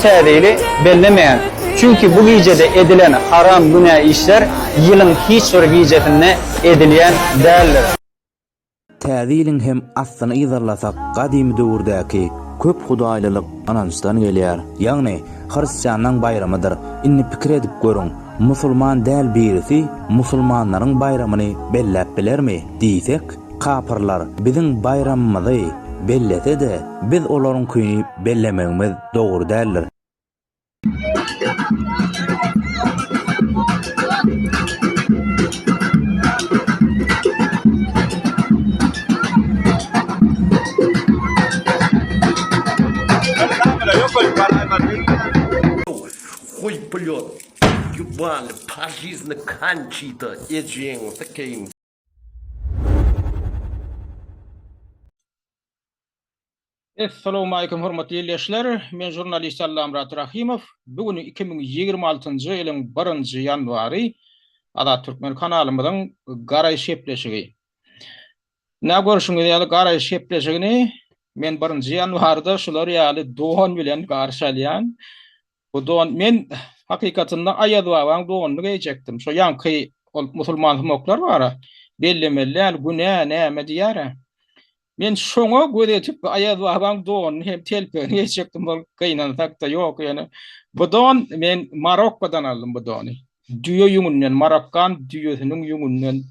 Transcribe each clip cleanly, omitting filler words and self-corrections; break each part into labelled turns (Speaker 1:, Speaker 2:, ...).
Speaker 1: Täze ýyly bellemeýän. Çünki bu gijede edilen haram günä işler ýylyň hiç bir gijesinde edilýän däldir.
Speaker 2: Täze ýylyň hem aslyny yzarlasak gadymy döwürdäki köp hudaýlylyk ynançdan gelýär. Ýagny hristianlaň baýramydyr. Indi pikir edip görüň, musulman däl birisi musulmanlaryň baýramyny belläp bilermi? Diýsek, kapyrlar biziň baýramymyzy bellese-de, biz olaryňkyny bellemegimiz dogry däldir.
Speaker 3: Huý blýot ýubany pažizny kançida ejeňi sikeýin.
Speaker 4: Essalowmalikim hormatly ildeşler! Men žurnalist Allamyrat Rahymow. Bu gün 2026-njy ýylyň birinji ýanwary Azat Türkmen kanalymyzyň Garaýyş gepleşigi. Ine görşüňiz ýaly Garaýyş gepleşigini men birinji ýanwarda şular ýaly don bilen garşy alýan. Bu don men hakykatynda Aýaz babaň donuny geýjekdim. Şo ýaňky ol musulman sumoklar bar-a, bellemeli däl, günä näme diýýär-ä. Men şoňa göz etip Aýaz babaň donuny hem telpegini geýjekdim, ol gynansakda ýok ýöne. Bu don men Marokkodan aldym bu dony. Düýe ýüňünden, marokkan düýesiniň ýüňünden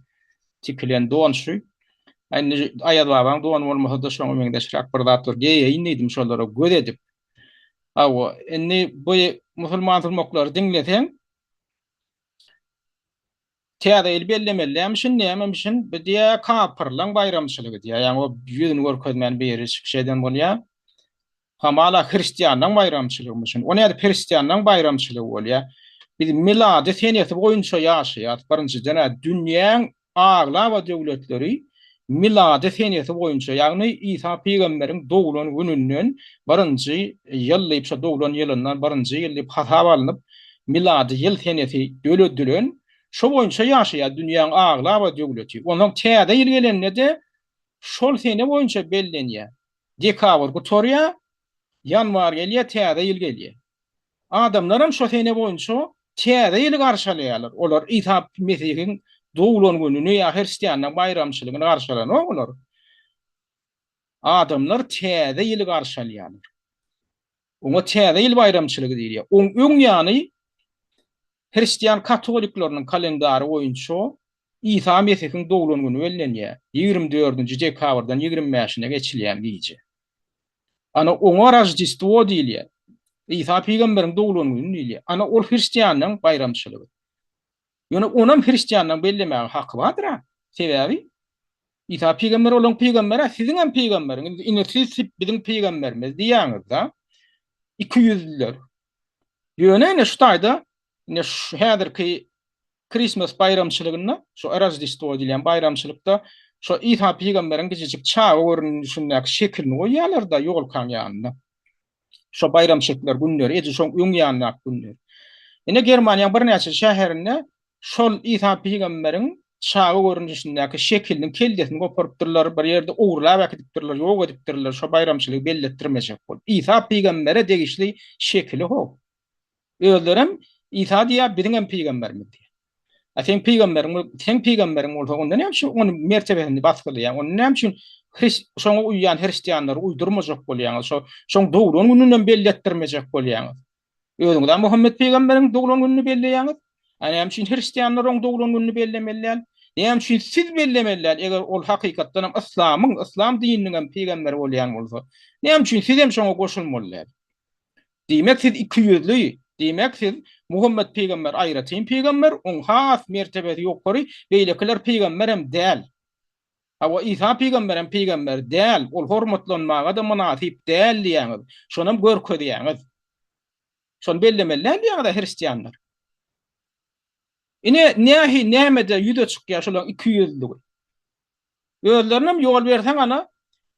Speaker 4: tikilen don şu. Indi Aýaz babaň dony bolmasa-da şoňa meňzeşräk bir zat bir geýeýin diýdim şolara göz edip. Hawa, indi bu musulman surmaklary diňleseň, Täze ýyl bellemeli dälmişin, nämemişin, bu diýýär kapyrlaň baýramçylygy diýýär. Ýagny o ýüzüni görkezmän biri çykyş eden bolýar. Hamala hristianlaň baýramçylygymyşyn. O nädip hristianlaň baýramçylygy bolýar? Biz milady senesi boýunça ýaşaýarys. Birinjiden-ä dünýäň aglaba döwletleri milady senesi boýunça, ýagny Isa pygamberiň doglan gününden birinji ýyl diýip, şo doglan ýylyndan birinji ýyl diýip hasap alnyp, milady ýyl senesi döledilen, şo boýunça ýaşaýar dünýäň aglaba döwleti. Onsoň täze ýyl gelende-de şol sene boýunça bellenýär. Dekabr gutarýar, ýanwar gelýär, täze ýyl gelýär. Adamlaram şo sene boýunça Täze ýyly garşylaýarlar. Olar Isa Mesihiň doglan gününi ýa hristianlaryň baýramçylygyny garşylanok olar. Adamlar Täze ýyly garşylaýarlar. Oňa Täze ýyl baýramçylygy diýilýär. Oň öň ýany hristian katolikleriniň kalendary boýunça Isa Mesihiň doglan güni bellenýär. 24-nji dekabrdan 25-ine geçilýän gije. Ana oňa Roždestwo diýilýär. Isa pygamberiň doglan güni diýilýär. Ana ol hristianlaryň baýramçylygy. Ýöne onam hristianlaryň bellemäge haky bardyr-a. Sebäbi Isa pygamber olaň pygamberi, siziňem pygamberiňiz. Indi siz biziň pygamberimiz diýýäňiz-de. Ikiýüzlüler. Ýöne ine şu taýda ine şu häzirki Christmas baýramçylygynda, şu Roždestwo diýilýän baýramçylykda şo Isa pygamberiň kiçijik çaga görnüşindäki şekilini goýýarlar-da ýolkaň ýanynda. Şo baýramçylyklar günleri, edil şoň öň ýanyndaky günleri. Ine Germaniýanyň birnäçe şäherinde şol Isa pygamberiň çaga görnüşindäki şekiliniň kellesini goparypdyrlar, bir ýerde ogurlap äkidipdirler, ýok edipdirler, şo baýramçylygy belletdirmejek bolup. Isa pygambere degişli şekili ho. Özlerem Isa diýýär, biziňem pygamberimiz diýýär. A seň pygamberiň, seň pygamberiň bolsa, onda näme üçin ony mertebesini basgylaýaň? Onda näme üçin şoňa uýýan hristianlary uýdurmajak bolýaňyz? Şo şoň doglan gününem belli etdirmejek bolýaňyz. Özüňiz-ä Muhammet pygamberiň doglan gününi belleýäňiz. A näme üçin hristianlar oň doglan gününi bellemeli däl? Näme üçin siz bellemeli däl, eger ol hakykatdanam yslamyň, yslam dininiňem pygamberi bolýan bolsa? Näme üçin sizem şoňa goşulmaly däl? Diýmek siz ikiýüzli, diýmek siz Muhammet pygamber aýratyn pygamber, oň has mertebesi ýokary, beýlekiler pygamberem däl. Hawa Isa pygamberem pygamber däl, ol hormatlanmaga-da mynasyp däl diýýäňiz. Şonam görkezýäňiz. Şony bellemeli däl diýýäňiz-ä hristianlar. Ine nähi nämede ýüze çykýar şolaryň ikiýüzlügi. Özlerinem ýol berseň ana.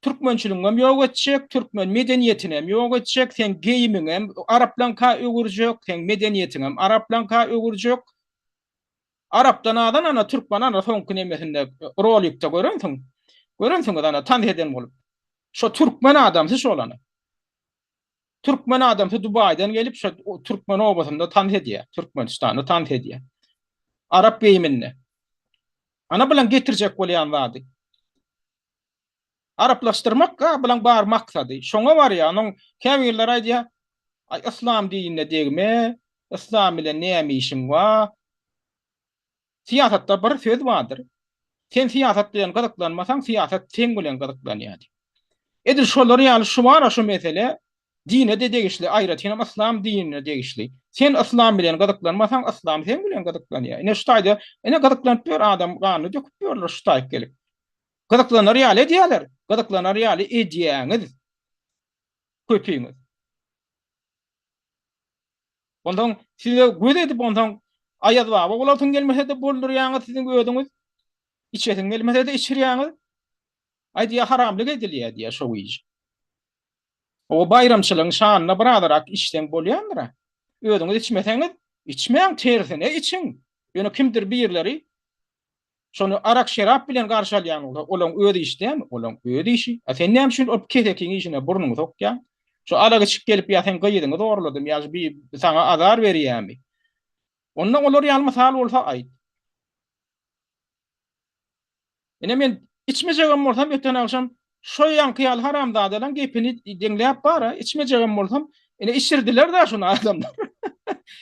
Speaker 4: Türkmençiligiňem ýok etjek, türkmen medeniýetinem ýok etjek, seň geýimiňem araplaňka öwürjek, seň medeniýetiňem araplaňka öwürjek. Arapdan azan ana türkmen ana soňky nemesinde rolikde görensiň. Görensiňiz ana tans eden bolup. Şo türkmen adamsy şol ana. Türkmen adamsy Dubaýdan gelip şo türkmen obasynda tans edýär. Türkmenistanda tans edýär. Arap geýiminde. Ana bilen getirjek bolýan zady. Araplaşdyrmak ga bulaň bar maksady. Şoňa barýar. Onuň käbirleri aýdýar, Aý yslam dinine degme, yslam bilen näme işiň bar? Syýasatda bir söz bardyr. Sen syýasat bilen gyzyklanmasaň, syýasat seň bilen gyzyklanýar diýip. Edil şolar ýaly şu bar-a şu mesele dine-de degişli, aýratynam yslam dinine degişli. Sen yslam bilen gyzyklanmasaň, yslam seň bilen gyzyklanýar. Ine şu taýda, ine gyzyklanyp ýör adam ganyny döküp ýörler şu taýyk gelip. Gyzyklanar ýaly edýärler. Gyzyklanar ýaly edýäňiz. Köpüňiz. Onsoň size göz edip onsoň Aýaz baba bolasyň gelmese-de boldurýaňyz siziň özüňiz. Içesiň gelmese-de içirýäňiz. Aý diýýär haramlyk edilýär diýýär şo gije. O baýramçylygyň şanyna birazrak içseň bolýandyr-a. Özüňiz içmeseňiz, içmäň, tersine içiň. Ýöne kimdir birleri Şony arak-şerap bilen garşy alýan bolsa, olaň öz işi dälmi? Olaň öz işi. A sen näme üçin ol kesekiň işine burnuňy sokýaň? Şo arak içip gelip ýa seň gyzyňy zorladymy ýa bir saňa azar berýämi? Onda olar ýaly mysal bolsa aýt. Ine men içmejegem bolsam öten agşam şo ýaňky ýaly haramzadalaň gepini diňläp bar-a, içmejegem bolsam, ine içirdiler-dä şuny adamlar.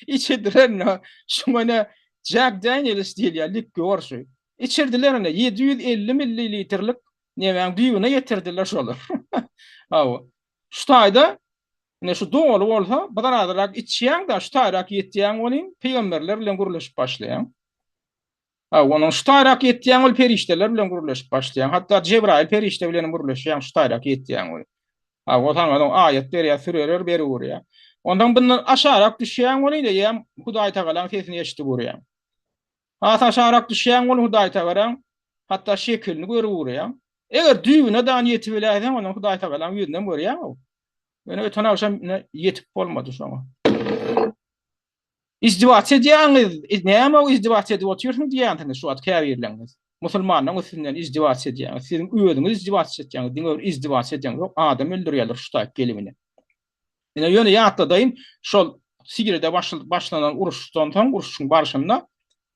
Speaker 4: Içirdiler ine. Şuňa ine Jack Daniels diýilýär likýor şu. Içirdiler ine 750 millilitrlik nemäň düýbüne ýetirdiler şolar. Hawa. Şu taýda ine şu doly bolsa birazrak içýäň-de şu taýrak ýetýäň welin pygamberler bilen gürleşip başlaýaň. Hawa, onuň şu taýrak ýetýäň ol perişdeler bilen gürleşip başlaýaň. Hatda Jebraýyl perişde bilen hem gürleşýäň şu taýrak ýetýäň welin. Hawa, o saňa soň aýat berýär, süreler berip urýar. Onsoň bundan aşarak düşýäň welin eýýäm Hudaý Tagalaň sesini eşidip urýaň. Has aşarak düşýäň welin Hudaý Tagalaň hatda şekilini görüp urýaň. Eger düýbüne dan ýetip biläýseň, ondan Hudaý Tagalaň ýüzünem görýäň-ow. Ýöne öten agşam ine ýetip bolmady şoňa. Izdiwaç edýäňiz, näme o izdiwaç edip otyrsyň diýýänsiňiz şu wagt käbirleriňiz. Musulmanlaryň üstünden izdiwaç edýäňiz. Siziň özüňiz izdiwaç etýäňiz, diňe bir izdiwaç edýäňiz ýok, adam öldürýärler şu taýyp gelibine. Ine ýöne ýatladaýyn, şol Siriýada başlanan uruşdan soň, urşuň barşynda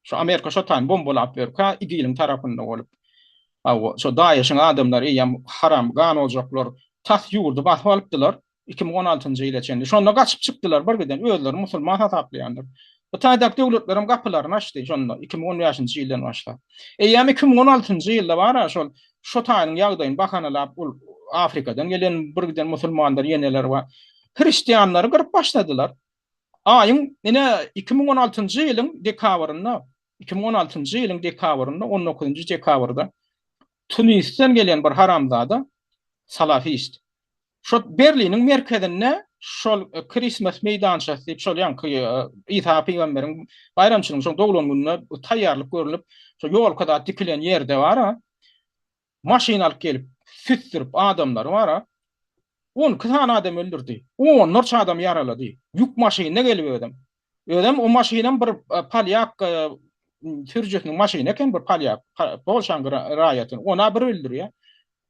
Speaker 4: şu Amerika şo taýyn bombalap ýörkä IGIL-iň tarapynda bolup, hawa, şo DAEŞ-iň adamlary eýýäm haram gan ojaklar tas ýurdy basyp alypdylar. 2016-njy ýyla çenli. Şonda gaçyp çykdylar bir giden, özlerini musulman hasaplaýanlar. Bu taýdaky döwletlerem gapylaryny açdy şonda, 2015-nji ýyldan başlap. Eýýäm 2016-njy ýylda bar-a şol şo taýynyň ýagdaýyny bahanalap ol Afrikadan gelen bir giden musulmanlar ýeneler bar. Hristianlary gyryp başladylar. Aýyň ine 2016-njy ýylyň dekabrynda, 2016-njy ýylyň dekabrynda, 19-njy dekabrda Tunisden gelen bir haramzada salafist Şo Berliniň merkezinde şol Christmas meýdançasy diýip şol ýaňky Isa pygamberiň baýramçylygyň şol doglan gününe taýýarlyk görlüp, şo ýolka zat dikilen ýerde bar-a, maşyn alyp gelip süsdürip adamlary bar-a, 12 sany adam öldürdi. Onlarça adam ýaralady. Ýük maşynda gelip özem. Özem o maşynam bir polýak sürüjisiniň maşyny eken bir polýak, Polşaň raýatyny. Ona bir öldürýär.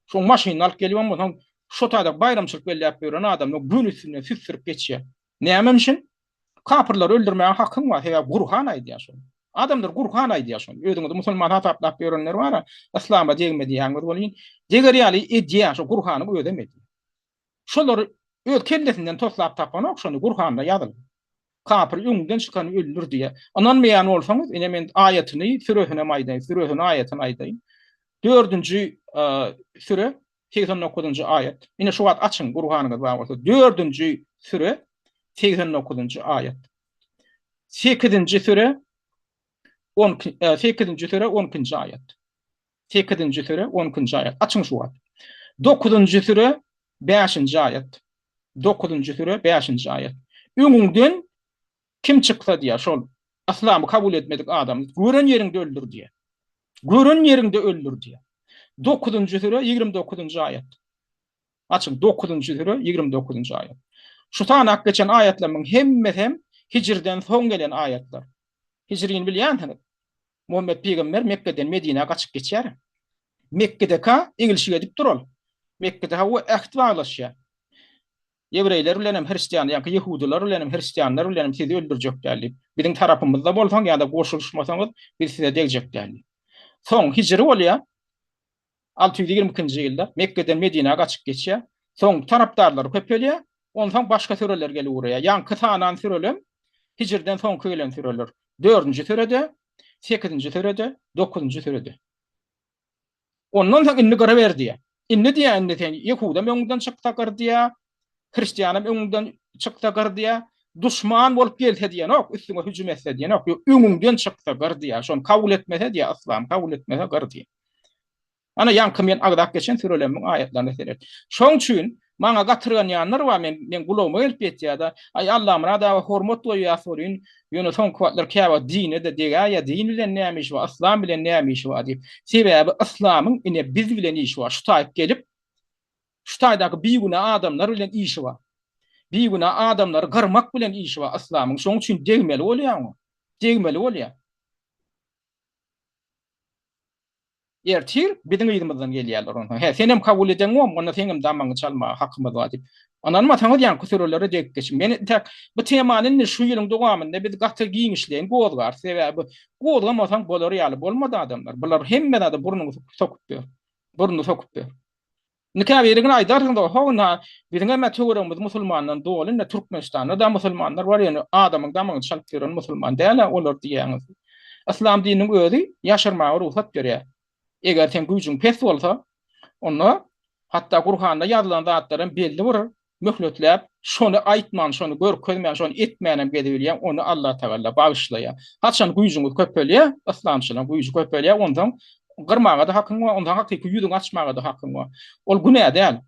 Speaker 4: Şoň maşynyny alyp gelibem bolsaň, şo taýda baýramçylyk belläp ýören adamlar göni üstünden süsdürip geçýär. Nämemşin? Kapyrlary öldürmäge hakyň bar, sebäbi Gurhan aýdýar şony. Adamlar Gurhan aýdýar şony. Özüňizi musulman hasaplap ýörenler bar-a, yslama degme diýýäňiz welin, deger ýaly edýär, şo Gurhanyň özem edýär. Şolary öz kellesinden toslap tapanok şony Gurhanda ýazylgy. Kapyr öňüňden çykany öldür diýýär. Ynanmaýan bolsaňyz ine men aýatyny süresinem aýdaýyn, süresini aýatyny aýdaýyn. Dördünji süre 89-njy aýat. Ine şu wagt açyň Gurhanyňyz bar bolsa. Dördünji süre 89-njy aýat. Sekizinji süre 12 sekizinji süre 12-nji aýat. Sekizinji süre, on ikinji aýat. Açyň şu wagt. Dokuzynjy süre, bäşinji aýat. Dokuzynjy süre, bäşinji aýat. Öňüňden kim çyksa diýýär, şol yslamy kabul etmedik adamy gören ýeriňde öldür diýýär. Gören ýeriňde öldür diýýär. Dokuzynjy süre, 29-njy aýat. Açyň, dokuzynjy süre, 29-njy aýat. Şu sanap geçen aýatlarymyň hemmesi hem hijrden soň gelen aýatlar. Hijrini bilýänsiňiz. Muhammet pygamber Mekgeden Medinä gaçyp geçýär. Mekgedeka egilşik edip dur ol. Mekgede hawa äht baglaşýar. Ýewreýler bilen hem hristian, ýaňky ýehudylar bilen hem hristianlar bilen hem sizi öldürjek däl diýip. Biziň tarapymyzda bolsaň ýa-da goşulyşmasaňyz biz size degjek däl diýip. Soň hijri bolýar. 622-nji ýylda Mekgeden Medinä gaçyp geçýär. Soň tarapdarlary köpelýär. Onsoň başga süreler gelip ugraýar. Ýaňky sanan sürelem hijrden soňky gelen süreler. Dördünji sürede, sekizinji sürede, dokuzynjy sürede. Ondan soň indi gyryber diýýär. Indi diýýär, indi sen ýehudam öňüňden çyksa gyr diýýär, hristianam öňüňden çyksa gyr diýýär. Duşman bolup gelse diýenok, üstüňe hüjüm etse diýenok, öňüňden çyksa gyr diýýär. Şony kabul etmese diýýär, yslamy kabul etmese gyr diýýär. Ana ýaňky men agzap geçen sürelerimiň aýatlaryna seret. Şoň üçin maňa gatyrganýanlar bar, men meň gulagyma gelip ýetýär-de, Aý Allamyrat aga hormat goýýas welin, ýöne soňky wagtlar käwagt dine-de degäýýär, din bilen näme işi bar, yslam bilen näme işi bar diýip. Sebäbi yslamyň ine biz bilen işi bar, şu taýyp gelip, şu taýdaky bigünä adamlar bilen işi bar. Bigünä adamlary gyrmak bilen işi bar yslamyň, şoň üçin degmeli bolýar oňa. Degmeli bolýar. Ertir biziň yzymyzdan gelýärler onsoň. Hä, senem kabul edeňokmy, onda seňem damagyňy çalmaga hakymyz bar diýip. Ynanmasaňyz ýaňky sürelere degip geçiň. Men entäk bu temany indi şu ýylyň dowamynda biz gaty giňişleýin gozgarys. Sebäbi gozgamasaň bolar ýaly bolmady adamlar. Bular hemme zada burnuňy sokup ýör. Burnuny sokup ýör. Indi käbiriňiz aýdarsyňyz, Oho, ynha, biziňem-ä töweregimiz musulmandan doly, indi Türkmenistanda-da musulmanlar bar, ýöne adamyň damagyny çalyp ýören musulman däl-ä olar diýýäňiz. Yslam dininiň özi ýaşyrmaga rugsat berýär. Eger seň güýjüň pes bolsa, onda hatda Gurhanda ýazylan zatlaram belli bir möhletläp, şony aýtman, şony görkezmän, şony etmänem gezibilýäň, ony Allatagalla bagyşlaýar. Haçan güýjüňiz köpelýär, yslamçylaryň güýji köpelýär, onsoň gyrmaga-da hakyň bar, onsoň hakyky ýüzüňi açmaga-da hakyň bar. Ol günä däl.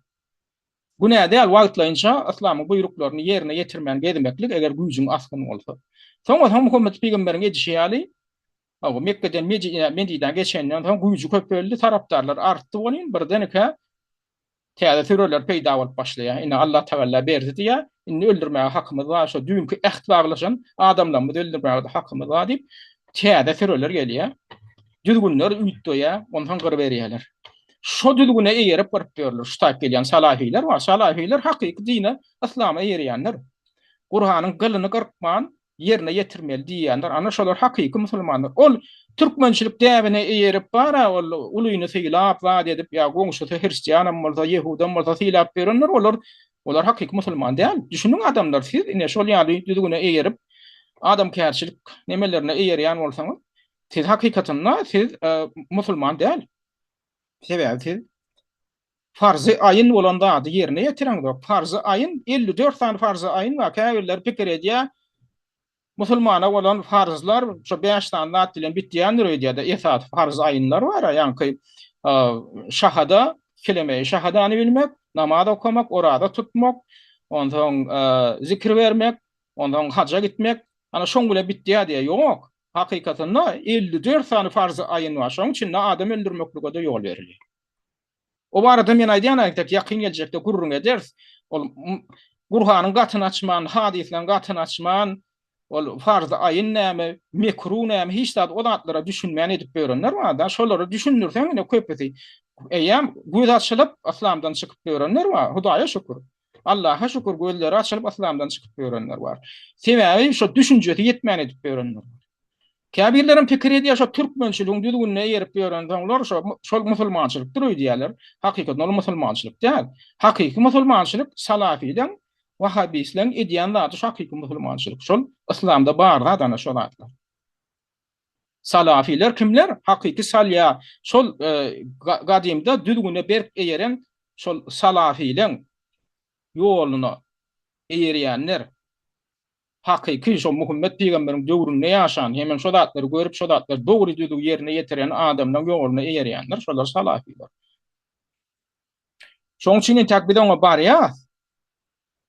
Speaker 4: Günä däl wagtlaýynça yslamyň buýruklaryny ýerine ýetirmän gezmeklik, eger güýjüň asgyn bolsa. Soň-soň Muhammet pygamberiň edişi ýaly, hawa, Mekgeden Medinä geçenden soň güýji köpeldi, tarapdarlar artdy welin, birdenkä Täze süreler peýda bolup başlaýar. Ine, Allatagalla berdi diýýär. Indi öldürmäge hakymyz bar, şo düýnki äht baglaşan adamlarymyzy öldürmäge-de hakymyz bar diýip, täze süreler gelýär. Düzgünler üýtgeýär, onsoň gyryberýärler. Şo düzgüne eýerip gyryp ýörler. Şu taýyp gelýän salafiler bar. Salafiler hakyky dine, yslama eýerýänler. Gurhanyň gylyny gyrkman, ýerine ýetirmeli diýýänler, ana şolar hakyky musulmanlar. Ol türkmençilik däbine eýerip bar-a, ol ulyny sylap, zat edip, ýa goňşusy hristianam bolsa, ýehudam bolsa sylap ýörenler, olar olar hakyky musulman däl. Düşüniň adamlar, siz ine şol ýaly düzgüne eýerip, adamkärçilik nemelerine eýerýän bolsaňyz, siz hakykatynda siz musulman däl. Sebäbi siz Farzy aýyn bolan zady ýerine ýetireňzok. Farzy aýyn, 54 sany farzy aýyn bar. Käbirleri pikir edýär, musulmana bolan farzlar şo 5 sany zat bilen bitýändir öýdýär-de, esasy farz aýynlar bar, ýaňky şahada, kelemeýi şahadany bilmek, namaz okamak, oraza tutmak, onsoň zikir bermek, onsoň haja gitmek, ana şoň bilen bitýär diýýär. Ýok, hakykatynda 54 sany farzy aýyn bar. Şoň içinde adam öldürmeklige-de ýol berilýär. O barada men aýdýan entek ýakyn geljekde gürrüň ederis. Ol Gurhanyň gatyny açman, hadyslaryň gatyny açman, ol farzy aýyn näme, mekru näme, hiç zat o zatlara düşünmän edip ýörenler bar-da. Şolara düşündirseň ine köpüsi eýýäm göz açylyp yslamdan çykyp ýörenler bar. Hudaýa şükür. Allaha şükür gözleri açylyp yslamdan çykyp ýörenler bar. Sebäbi şo düşünjesi ýetmän edip ýörenler bar. Käbirlerem pikir edýär şo türkmençiligiň düzgünine eýerip ýörensoňlar şo şol musulmançylykdyr öýdýärler. Hakykatynda ol musulmançylyk däl. Hakyky musulmançylyk salafileň, wahabistleň edýän zady şo hakyky musulmançylyk. Şol yslamda bar zat ana şo zatlar. Salafiler kimler? Hakyky salýa şol gadymda düzgüne berk eýeren şol salafileň ýoluna eýerýänler. Hakyky şo Muhammet pygamberiň döwründe ýaşan, hemem şo zatlary görüp, şo zatlary dogry düzüw ýerine ýetiren adamlaň ýoluna eýerýänler, şolar salafiler. Şoň üçin entäk biz oňa barýas.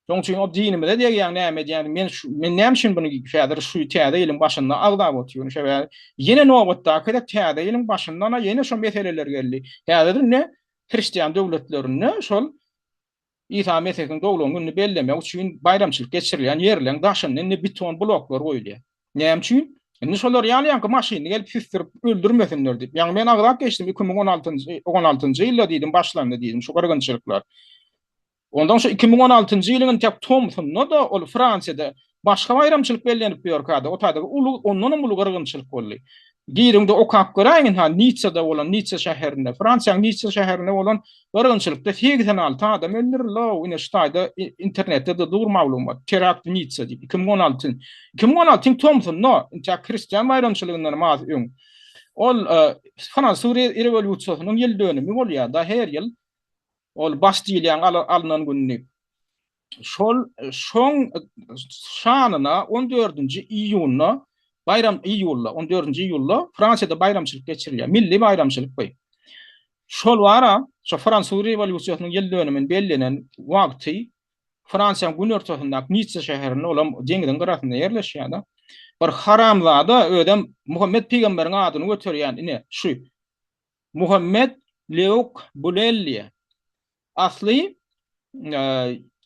Speaker 4: Şoň üçin o dinimize degýän näme edýän, men şu, men näme üçin muny häzir şu täze ýylyň başynda agzap otyryn, sebäbi ýene nobatdaky gezek täze ýylyň başyndan ýene şo meseleler geldi. Häzir indi hristian döwletlerinde şol. Isa Mesihiň doglan gününi bellemek üçin baýramçylyk geçirilýän ýerleň daşynda indi beton bloklar goýulýar. Näme üçin? Indi şolar ýaly ýaňky maşyny gelip süsdürip öldürmesinler diýip. Ýaňy men agzap geçdim 2016-njy 16-njy ýylda diýdim başlandy diýdim şu gyrgynçylyklar. Ondan şu 2016-njy ýylyň intäk tomsunda-da ol Fransiýada başga baýramçylyk bellenip ýörkä-de o taýda uly ondanam uly gyrgynçylyk boldy. Giriňde okap göräýiň ynha Nitsada bolan Nitsa şäherinde Fransiýanyň Nitsa şäherinde bolan gyrgynçylykda 86 adam öldürildi-ow ine şu taýda internetde-de dur maglumat terakt Nitsa diýip 2016 2016-yň tomsunda intäk hristian baýramçylygyndanam az öň ol fransuz rewolýusiýasynyň ýyl dönümi bolýar-da her ýyl ol Bastiliýanyň alnan gününi Şol şoň şanyna on dördünji iýunda baýram iýulda, on dördünji iýulda Fransiýada baýramçylyk geçirilýär. Milli baýramçylyk bu. Şol wara şo fransuz rewolýusiýasynyň ýyl dönümini bellenen wagty Fransiýanyň günortasyndaky Nitsa şäherinde, olam deňziň gyrasynda ýerleşýär-de, bir haramzada özem Muhammet pygamberiň adyny göterýän ine şu Muhammet Leuk Bulelli Asly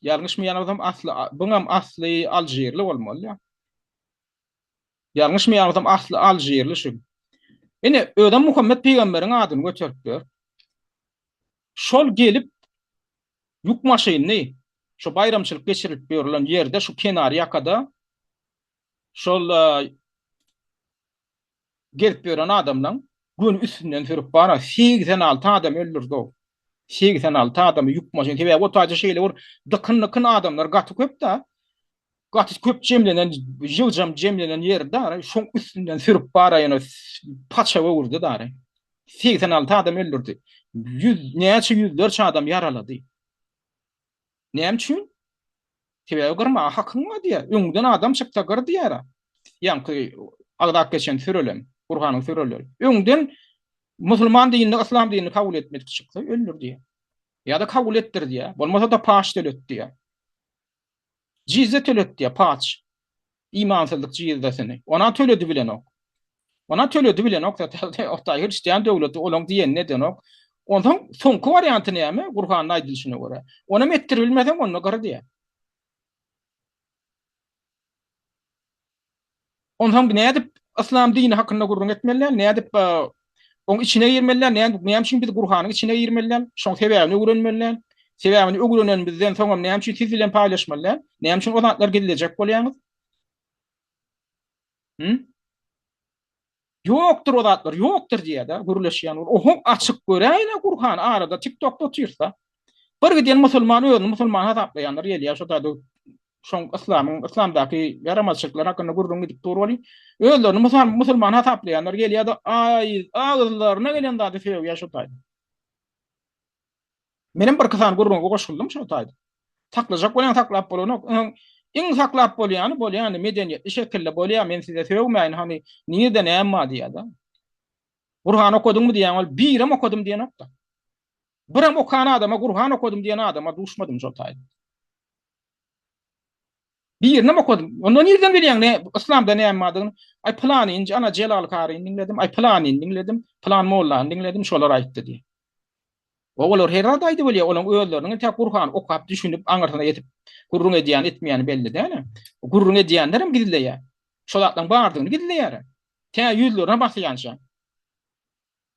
Speaker 4: ýalňyşmaýan bolsam asly buňam asly alžirli bolmaly. Ýalňyşmaýan bolsam asly alžirli şu. Ine özem Muhammet pygamberiň adyny göteripdir. Şol gelip ýük maşynyny şu baýramçylyk geçirilip ýörülen ýerde şu kenar ýakada şol Gezip ýören adamlaň göni üstünden sürüp bara 86 adam öldürdi-ow. 86 adamy ýük maşyn. Sebäbi o taýda şeýle bir dykyn-dykyn adamlar gaty köp-dä. Gaty köp jemlenen, ýygjam jemlenen ýer-dä. Şoň üstünden sürüp bara ýöne paça öwürdi dary. 86 adam öldürdi. Ýüz, näçe ýüzlerçe adam ýaralady. Näme üçin? Sebäbi gyrmaga hakyň bar diýýär. Öňüňden adam çyksa gyr diýýär. Ýaňky agzap geçen sürelem, Gurhanyň süreleri. Öňden musulman dinini, yslam dinini kabul etmedik çyksa öldür diýýär. Ýa-da kabul etdir diýýär. Bolmasa-da paç tölet diýýär. Jizze tölet diýýär, paç. Imansyzlyk jizzesini. Ona töledi bilenok. Ona töledi bilenok zaten Hytaý hristian döwleti olaň diýenini edenok. Onsoň soňky warianty näme? Gurhanda aýdylyşyna görä. Onam etdiribilmeseň onda gyr diýýär. Onsoň nädip yslam dini hakynda gürrüň etmeli däl? Nädip oň içine girmeli däl? Nädip näme üçin biz Gurhanyň içine girmeli däl? Şoň sebäbini öwrenmeli däl? Sebäbini öwrenenimizden soňam näme üçin siz bilen paýlaşmaly däl? Näme üçin o zatlary gizlejek bolýaňyz? Hı? Ýokdur o zatlar, ýokdur diýýär-de, gürleşýän bolup. Oho, açyk göräýin-ä Gurhany arada TikTokda otyrsa. Bir giden musulman özüni musulman hasaplaýanlar gelýär şo taýda şoň yslamyň, yslamdaky ýaramazçylyklar hakynda gürrüň gidip dur welin, özlerini musulman hasaplaýanlar gelýär-de, aý, agyzlaryna gelen zady sögýär şo taýda. Menem birki sany gürrüňe goşuldym şo taýda. Saklajak bolýaň saklap bolanok. Öň iň saklap bolýany bolýany medeniýetli şekilde bolýa men size sögmäýin hany nirde näme bar diýýär-de. Gurhan okadyňmy diýýäň ol birem okadym diýenok-da. Birem okan adama Gurhan okadym diýen adama duşmadym şo taýda. Birinem okadym. Onda nirden bilýäň ne yslamda näme bardygyny? Aý pylanyny ana Jelal Karyny diňledim, aý pylanyny diňledim, pylan mollany diňledim, şolar aýtdy diýýär. We olar her zat aýdyp bilýär, olaryň özleriniň entäk Gurhany okap, düşünip, aňyrsyna ýetip gürrüň edýän, etmeýäni belli däl. Gürrüň edýänlerem gizleýär. Şo zatlaryň bardygyny gizleýär. Tä ýüzlerine basýança.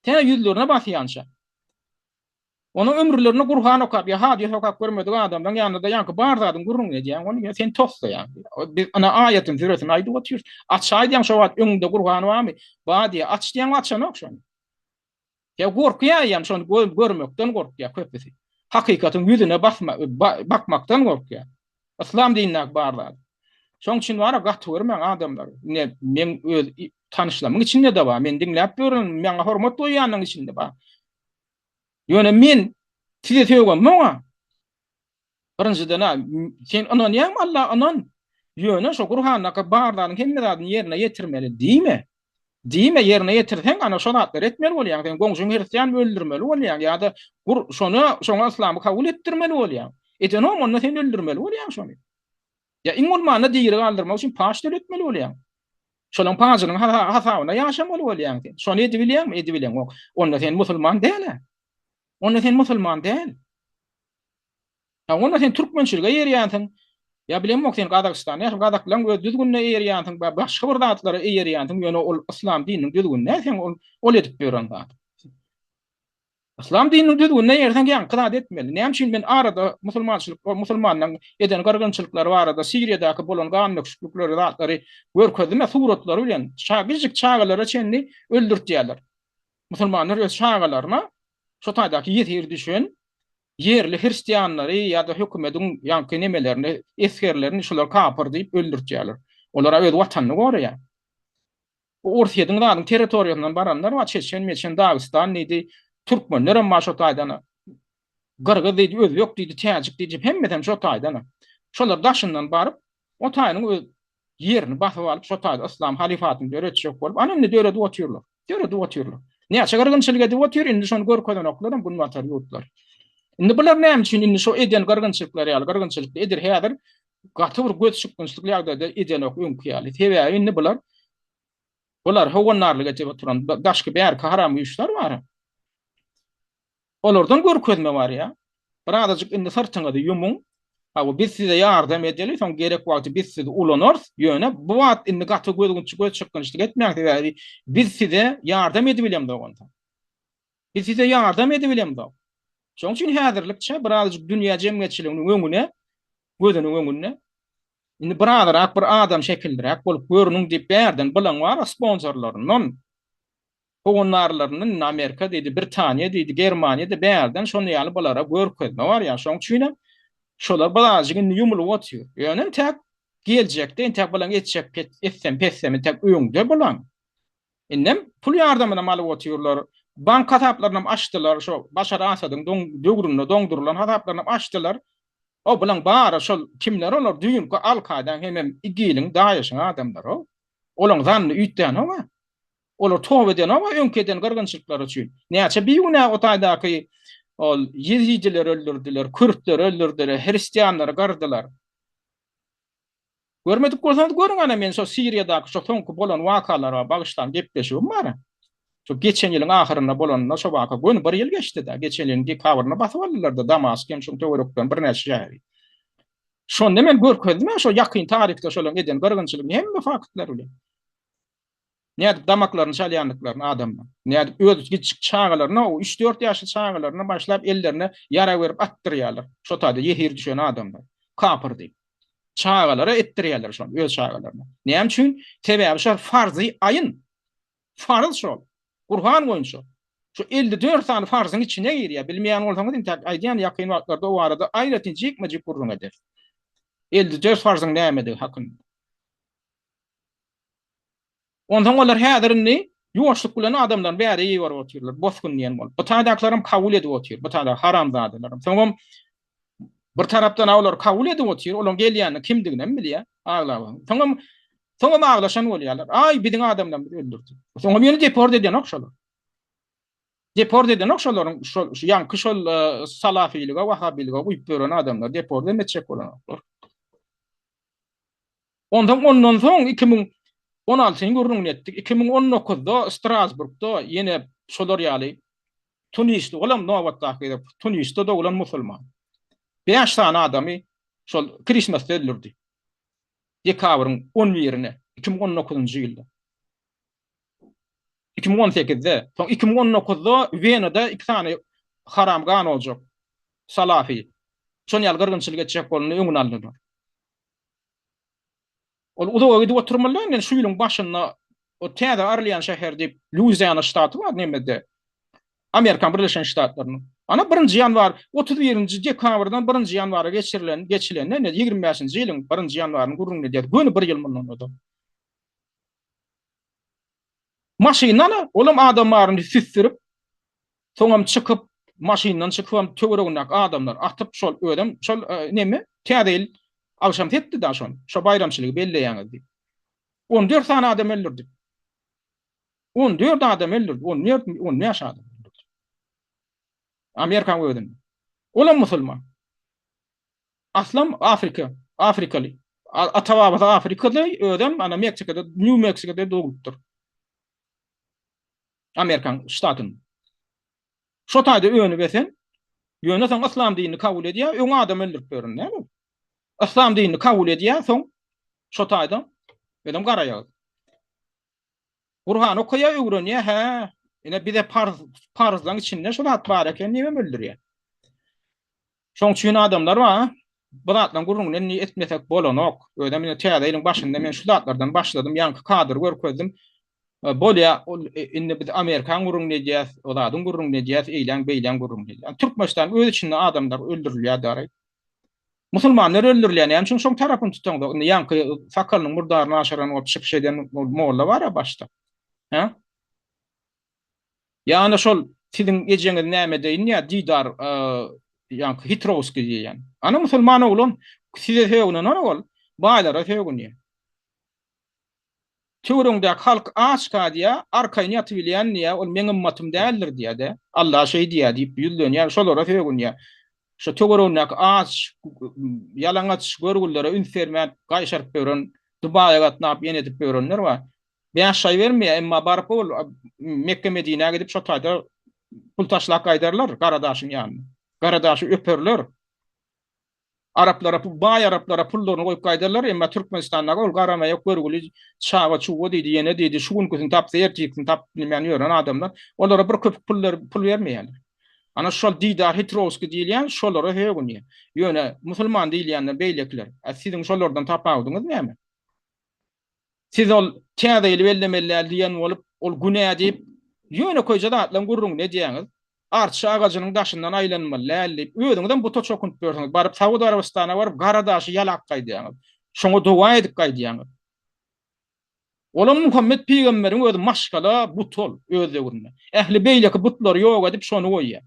Speaker 4: Tä ýüzlerine basýança. Onuň ömürlerinde Gurhan okap ýa hadys okap görmedik adamlaryň ýanynda ýaňky bar zadyň gürrüňini edýäň, ony ýa sen toslaýaň. Biz ana aýatyny, süresini aýdyp otyrys. Açaý diýýäň şo wagt öňüňde Gurhan barmy? Bar diýýär. Aç diýýäň, açanok şony. Ýa gorkýar ýa şony görmekden gorkýar köpüsi. Hakykatyň ýüzüne basma, bakmakdan gorkýar. Yslam dinindäki bar zat. Şoň üçin bara gaty görmäň adamlary. Ine meň öz tanyşlarymyň içinde-de bar. Meni diňläp ýören, maňa hormat goýýanlaryň içinde bar. Ýöne men size sögem oňa. Birinjiden-ä, sen ynanýaňmy Alla ynan. Ýöne şo Gurhandaky bar zadyň hemme zadyny ýerine ýetirmeli diýme. Diýme, ýerine ýetirseň ana şo zatlary etmeli bolýaň. Sen goňşyň hristian öldürmeli bolýaň ýa-da gur şony şoňa yslamy kabul etdirmeli bolýaň. Edenom onda sen öldürmeli bolýaň şony. Ýa iň bolmanda diri galdyrmak üçin paç töletmeli bolýaň. Şolaň pajynyň hasabyna ýaşamaly bolýaň sen. Şony edibilýäňmi? Edibileňok. Onda sen musulman däl-ä. Onda sen musulman däl. Ha onda sen türkmençilige eýerýänsiň. Ýa bilemok sen Gazagystanda ýaşap gazaklaryň öz düzgünine eýerýänsiň we başga bir zatlara eýerýänsiň ýöne ol yslam dininiň düzgüni däl seň ol ol edip ýören zat. Yslam dininiň düzgünine eýerseň ýaňky zady etmeli. Näme üçin men arada musulmançylyk musulmanlaryň eden gyrgynçylyklary barada Siriýadaky bolan gandöküşiklikleri zatlary görkezdim suratlary bilen kiçijik çagalara çenli öldürtýärler. Musulmanlar öz çagalaryna şo taýdaky ýesir düşen ýerli hristianlary ýa-da hökümediň ýaňky nemelerini, esgerlerini şular kapyr diýip öldürtýärler. Olar-a öz watanyny goraýar. Bu Orsýetiň zadyň territoriýasyndan baranlar bar, çeçen, meçen, Dagystan diýdi, türkmenlerem bar şo taýdan. Gyrgyz diýdi, özbek diýdi, täjik diýdi, hemmesem şo taýdan. Şolar daşyndan baryp, o taýynyň öz ýerini basyp alyp, şo taýda yslam halyfatyny döretjek bolup, ana indi döredip otyrlar. Döredip otyrlar. Näçe gyrgynçylyk edip otyr, indi şony görkezenoklar hem günbatar ýurtlar. Indi bular näme üçin indi şo eden gyrgynçylyklary ýaly gyrgynçylykly edir häzir gaty bir göz çykgynçlykly ýagdaýda edenok öňki ýaly. Sebäbi indi bular bular howandarlyk edip oturan daşky bärki haram güýçler bar. Olardan görkezme barýa. Birazajyk indi syrtyňyzy ýumuň. Hawa, biz size ýardam edeli, soň gerek wagty biz sizi ulanarys. Ýöne bu wagt indi gaty gözgünç göz çykgynçlyk etmäň, sebäbi biz size ýardam edibilemzok onsoň. Biz size ýardam edibilemzok. Şonuň üçin häzirlikçe birazajyk dünýä jemgyýetçiliginiň öňüne, gözüniň öňünde indi birazrak bir adam şekilliräk bolup görüniň diýip bärden bylaň bar-a sponsorlaryndan, Howandarlaryndan indi Amerika diýdi, Britaniýa diýdi, Germaniýa diýdi, bärden şony ýaly bulara görkezme barýar. Şoň üçinem şolar birazajyk indi ýumulyp otyr. Ýöne entäk geljekde entäk bulaň etjek etsem petsem entäk öňde bulaň. Indem pul ýardamynam alyp otyrlar. Bank hasaplarynam açdylar. Şo Başar Asadyň döwründe doňdurylan hasaplarynam açdylar. O bulaň bary şol kimler olar düýnki Al-Kaýdaň hemem IGIL-iň DAEŞ-iň adamlary. Olaň zanny üýtgänok-a. Olar toba edenok-a öňki eden gyrgynçylyklary üçin. Näçe bigünä o taýdaky ol ýezidileri öldürdiler, kürtleri öldürdiler, hristianlary gyrdylar. Görmedik bolsaňyz görüň ana men şo Siriýadaky şo soňky bolan wakalara bagyşlan gepleşigim bar. Şo geçen ýylyň ahyrynda bolanda şo waka göni bir ýyl geçdi-de. Geçen ýylyň dekabrynda basyp aldylar-da Damask hem şoň töwereklerini birnäçe şäheri. Şonda men görkezdim-ä şo ýakyn taryhda şolaryň eden gyrgynçylygyny hemme faktlary bilen. Nädip damaklaryny çalýandyklaryny adamlaryň. Nädip öz kiçijik çagalaryna, o üç-dört ýaşly çagalaryna başlap ellerine ýarag berip atdyrýarlar. Şo taýda ýesir düşen adamlar. Kapyr diýip. Çagalara etdirýärler şony, öz çagalaryna. Näme üçin? Sebäbi şol farzy aýyn. Farz şol. Gurhan boýunça. Şu 54 sany farzyň içine girýär. Bilmeýän bolsaňyz intäk aýdýan, ýakyn wagtlarda o barada aýratyn jikme-jik gürrüň ederis. 54 farzyň nämedigi hakynda. Onsoň olar häzir indi ýuwaşlyk bilen adamlaryny bäri iberip otyrlar, bosgun diýen bolup. Bu taýdakylaram kabul edip otyr, bu taýdaky haramzadalaram. Soňam bir tarapdan-a olar kabul edip otyr, olaryň gelýänini kimdiginem bilýär, aglaba. Soňam soňam aglaşan bolýarlar. Aý, biziň adamlarymyzy öldürdi. Soňam ýöne deport edenok şolar. Deport edenok şolaryň şol ýaňky şol salafylyga, wahhabylyga uýup ýören adamlar deport hem etjek bolanoklar. Onsoň ondan soň 2016-nyň gürrüňini etdik. 2019-da Strasburgda ýene şolar ýaly tunisli, olam nobatdaky gezek Tunisde doglan musulman. 5 sany adamy şol Krismasda öldürdi. Dekabryň 11-ine 2019-njy ýylda. 2018-de, soň 2019-da Wenada 2 sany haram gan ojak salafi şon ýaly gyrgynçylyk etjek bolanda öňüni aldylar. Ol uzaga gidip oturmaly däl, men şu ýylyň başynda o täze Orlean şäheri diýip Luiziana ştaty bar nemede. Amerikan Birleşen Ştatlarynyň. Ana birinji ýanwar, 31-nji dekabrdan birinji ýanwara geçirilen, geçilende ine 25-nji ýylyň birinji ýanwaryny gürrüňini edýäs. Göni bir ýyl mundan ozal. Maşyndan olam adam baryny süsdürip, soňam çykyp, maşyndan çykypam töweregindäki adamlar atyp şol özem şol neme täze ýyl agşam etdi da şony. Şo baýramçylygy belleýäňiz diýip. 14 sany adam öldürdi. 14 adam öldürdi. 14 15 adam öldürdi. Amerikanyň özünde. Olam musulman. Aslam Afrika, Afrikaly. Ata-babasy Afrikaly, özem ana Meksikada, Nýu Meksikada doglupdyr. Amerikan ştatynda. Şo taýda önüp ösen. Ýöne soň yslam dinini kabul edýär, öň adam öldürip ýören däl ol. Yslam dinini kabul edýär, soň şo taýda özem garaýagyz. Gurhany okaýar, öwrenýär, hä, ine bize parz, parzlaryň içinde şu zat bar eken diýibem öldürýär. Şoň üçin adamlar bar, bu zatlaryň gürrüňini indi etmesek bolanok. Özem ine täze ýylyň başynda men şu zatlardan başladym, ýaňky kadry görkezdim. Bolýa, ol indi biz Amerikaň gürrüňini edýäs, o zadyň gürrüňini edýäs, eýläň beýläň gürrüňini edýäs. Türkmenistan öz içinde adamlar öldürilýär dary. Musulmanlar öldürilýär, näme üçin şoň tarapyny tutaňzok? Indi ýaňky sakalynyň murdaryny aşyran bolup çykyş eden ol molla bar-a başda. Hä? Ýa-da şol siziň ejeňiz näme edeýin diýýär, Didar ýaňky Hitrowskiý diýýän. Ana musulman oglan size sögünenok ol, baýlara sögünýär. Töweregiňdäki halk açka diýýär, arkaýyn ýatybilýän diýýär, ol meň ymmatym däldir diýýär-de. Allah şeý diýýär diýip ýüzlenýär, şolara sögünýär. Şo töweregindäki aç, ýalaňaç görgüllere üns bermän gaýşaryp ýören, Dubaýa gatnap ýene edip ýörenler bar. Bäş şaý bermeýär, emma baryp ol Mekge-Medinä gidip şo taýda pul taşlap gaýdarlar gara daşyň ýanyna. Gara daşy öperler. Araplara baý araplara pullaryny goýup gaýdarlar, emma Türkmenistandaky ol garamaýak görgüli çaga-çuga diýdi, ýene diýdi, şu günküsini tapsa ertirkisini tapyp bilmän ýören adamlar, olara bir köpük pul pul bermeýärler. Ana şol Didar Hitrowskiý diýilýän şolara högünýär. Ýöne musulman diýilýänler beýlekiler. A siziň şolardan tapawudyňyz näme? Siz ol Täze ýyly bellemeli däl diýen bolup, ol günä diýip, ýönekeýje zatlaryň gürrüňini edýäňiz. Arça agajynyň daşyndan aýlanmaly däl diýip, özüňizem buta çokunyp ýörsüňiz. Baryp Saud Arabystana baryp gara daşy ýalap gaýdýaňyz. Şoňa doga edip gaýdýaňyz. Olam Muhammet pygamberiň özi maşgala but ol öz döwründe. Ähli beýleki butlary ýok edip şony goýýar.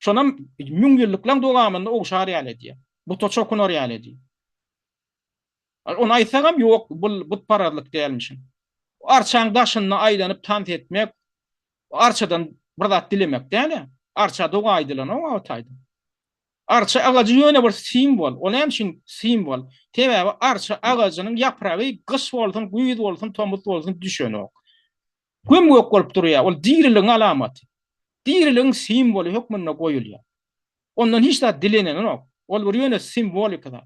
Speaker 4: Şonam müňýyllyklaň dowamynda ogşar ýaly edýär. Buta çokunar ýaly edýär. Ony aýtsagam ýok, bul butparazlyk dälmişin. Arçaň daşynda aýlanyp tans etmek, arçadan bir zat dilemek däl-ä. Arça doga aýdylanok o taýda. Arça agajy ýöne bir simwol. O näme üçin simwol? Sebäbi arça agajynyň ýapragy gyş bolsun, güýz bolsun, tomus bolsun düşenok. Göm-gök bolup durýar. Ol diriligiň alamaty. Diriligiň simwoly hökmünde goýulýar. Ondan hiç zat dilenenok. Ol bir ýöne simwoliki zat.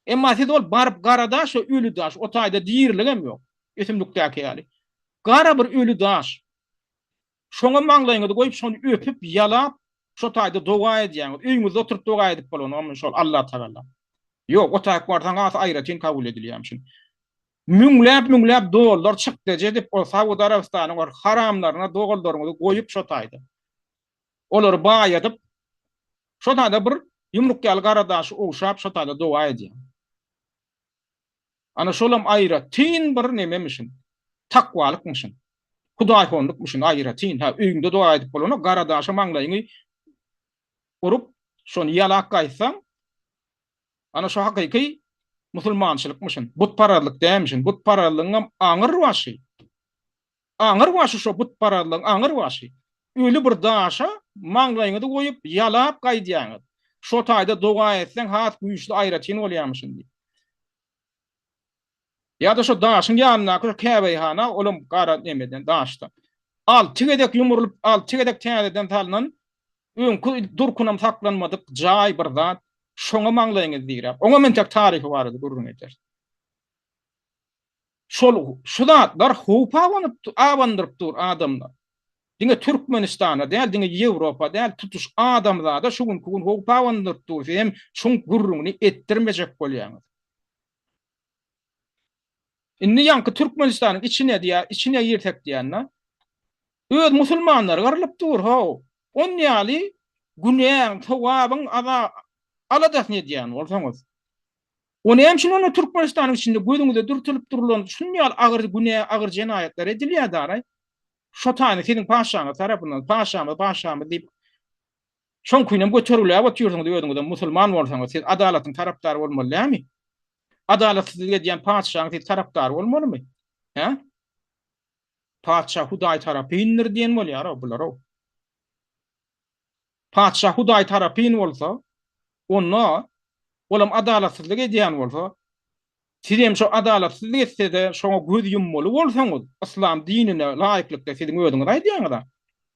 Speaker 4: Emma siz ol baryp gara daş we öli daş, o taýda diriligem ýok. Ösümlikdäki ýaly. Gara bir öli daş. Şoňa maňlaýyňyzy goýup, şony öpüp, ýalap, şo taýda doga edýäňiz. Öýüňizde oturyp doga edip bolanokmy şol Allatagala? Ýok, o taýyk barsaň has aýratyn kabul edilýärmişin. Müňläp-müňläp dollar çykdajy edip, ol Saud Arabystanyň ol haramlaryna dogallaryňyzy goýup şo taýda. Olary baýadyp, şo taýda bir ýumruk ýaly gara daşy ogşap şo taýda doga edýäň. Ana şolam aýratyn bir nememişin. Takwalykmyşyn. Hudaýhonlukmyşyn aýratyn. Hä, öýüňde doga edip bolanok, gara daşa maňlaýyňy urup, şony ýalap gaýtsaň, Ana şu hakyky musulmançylykmyşyn, butparazlyk dälmişin. Butparazlygyňam aňyr başy. Aňyr başy şo butparazlygyň aňyr başy. Öli bir daşa maňlaýyňyzy goýup, ýalap gaýdýaňyz. Şo taýda doga etseň has güýçli aýratyn bolýamyşyn diýip. Ýa-da şo daşyň ýanyndaky şo käbeýhana, olam gara nemeden, daşdan. Alty gezek ýumrulyp, alty gezek täzeden salnan, öňki durkunam saklanmadyk jaý bir zat, şoňa maňlaýyňyzy diräp, oňam entek taryhy barada gürrüň ederis. Şol, şu zatlar howp abanyp, abandyryp dur adamlar. Diňe Türkmenistana däl, diňe Ýewropa däl, tutuş adamzada şu günki gün howp abandyryp dur. Siz hem şuň gürrüňini etdirmejek bolýaňyz. Indi ýaňky Türkmenistanyň içine diýä, içine girsek diýende, öz musulmanlary gyrlyp dur, how. On ýaly günäň, sogabyň aza aladasyny edýän bolsaňyz. O näme üçin onda Türkmenistanyň içinde gözüňize dürtülip durulan şun ýaly agyr günä, agyr jenaýatlar edilýär daraý? Şo taýyny siziň paşaňyz tarapyndan, paşamyz, paşamyz diýip Şoňkyny hem götergiläp otyrsyňyz özüňizem musulman bolsaňyz siz adalatyň tarapdary bolmaly dälmi? Adalatsyzlyk edýän patyşaň siz tarapdary bolmalymy? Hä? Patyşa Hudaý tarapyndyr diýen bolýar-ow bular-ow. Patyşa Hudaý tarapyn bolsa, onda olam adalatsyzlyk edýän bolsa, siz hem şo adalatsyzlyk etse-de şoňa göz ýummaly bolsaňyz, yslam dinine laýyklykda siziň özüňiz aýdýaňyz-a,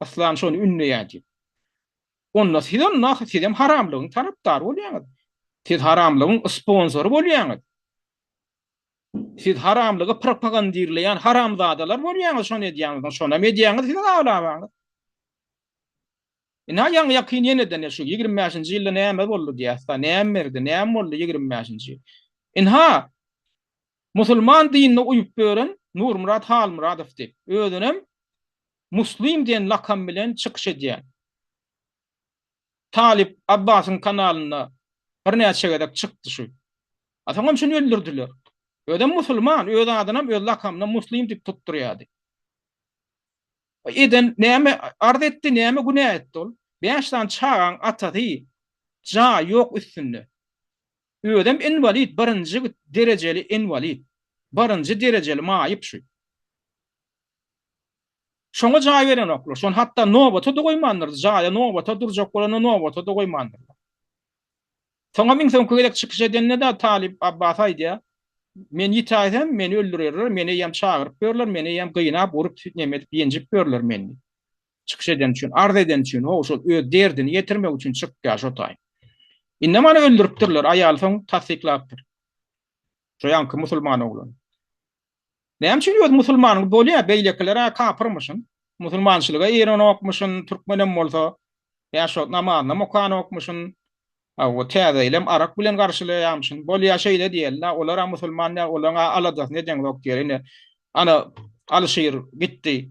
Speaker 4: yslam şony ündeýär diýip. Onda siz onda sizem haramlygyň tarapdary bolýaňyz. Siz haramlygyň sponsory bolýaňyz. Siz haramlygy propagandirleýän haramzadalar bolýaňyz şony edýäňiz, şonam edýäňiz siziň aglabaňyz. Ynha ýaňy ýakyn ýene-de şu 25-nji ýylda näme boldy diýäs-da, näme berdi, näme boldy 25-nji ýyl. Ynha musulman dinine uýup ýören Nurmyrat Halmyradow diýip, özünem Muslim diýen lakam bilen çykyş edýän. Talyp Abbasyň kanalynda birnäçe gezek çykdy şu. A soňam şuny öldürdiler. Özem musulman, öz adynam, öz lakamynam Muslim diýip tutdurýardy. Eden näme arz etdi, näme günä etdi ol? Bäş sany çagaň atasy, jaýy ýok üstünde. Özem inwalid, birinji derejeli inwalid. Birinji derejeli maýyp şu. Şoňa jaý berenoklar. Şony hatda nobata-da goýmandyrlar. Jaýa nobata durjak bolanda nobata-da goýmandyrlar. Soňam iň soňky gezek çykyş edende-de Talyp Abbas aýdýar, Men ýitäýsem, meni öldürerler, meni eýýäm çagyryp ýörler, meni eýýäm gynap, urup, neme edip, ýenjip ýörler meni. Çykyş eden üçin, arz eden üçin, ho, şol öz derdini ýetirmek üçin çykýar şo taý. Indem ony öldüripdirler, aýaly soň tassyklapdyr. Şo ýaňky musulman oglan. Näme üçin öz musulmanyň bolýa, beýlekiler-ä kapyrmyşyn. Musulmançylyga eýrenokmyşyn, türkmenem bolsa, ýa şo namazynam okanokmyşyn. Hawa, täze ýylem arak bilen garşylaýarmyşyn. Bolýa şeýle diýeli-la, olar-a musulman däl, olaň-a aladasyny edeňzok diýeli. Ine, ana, Alyşir gitdi.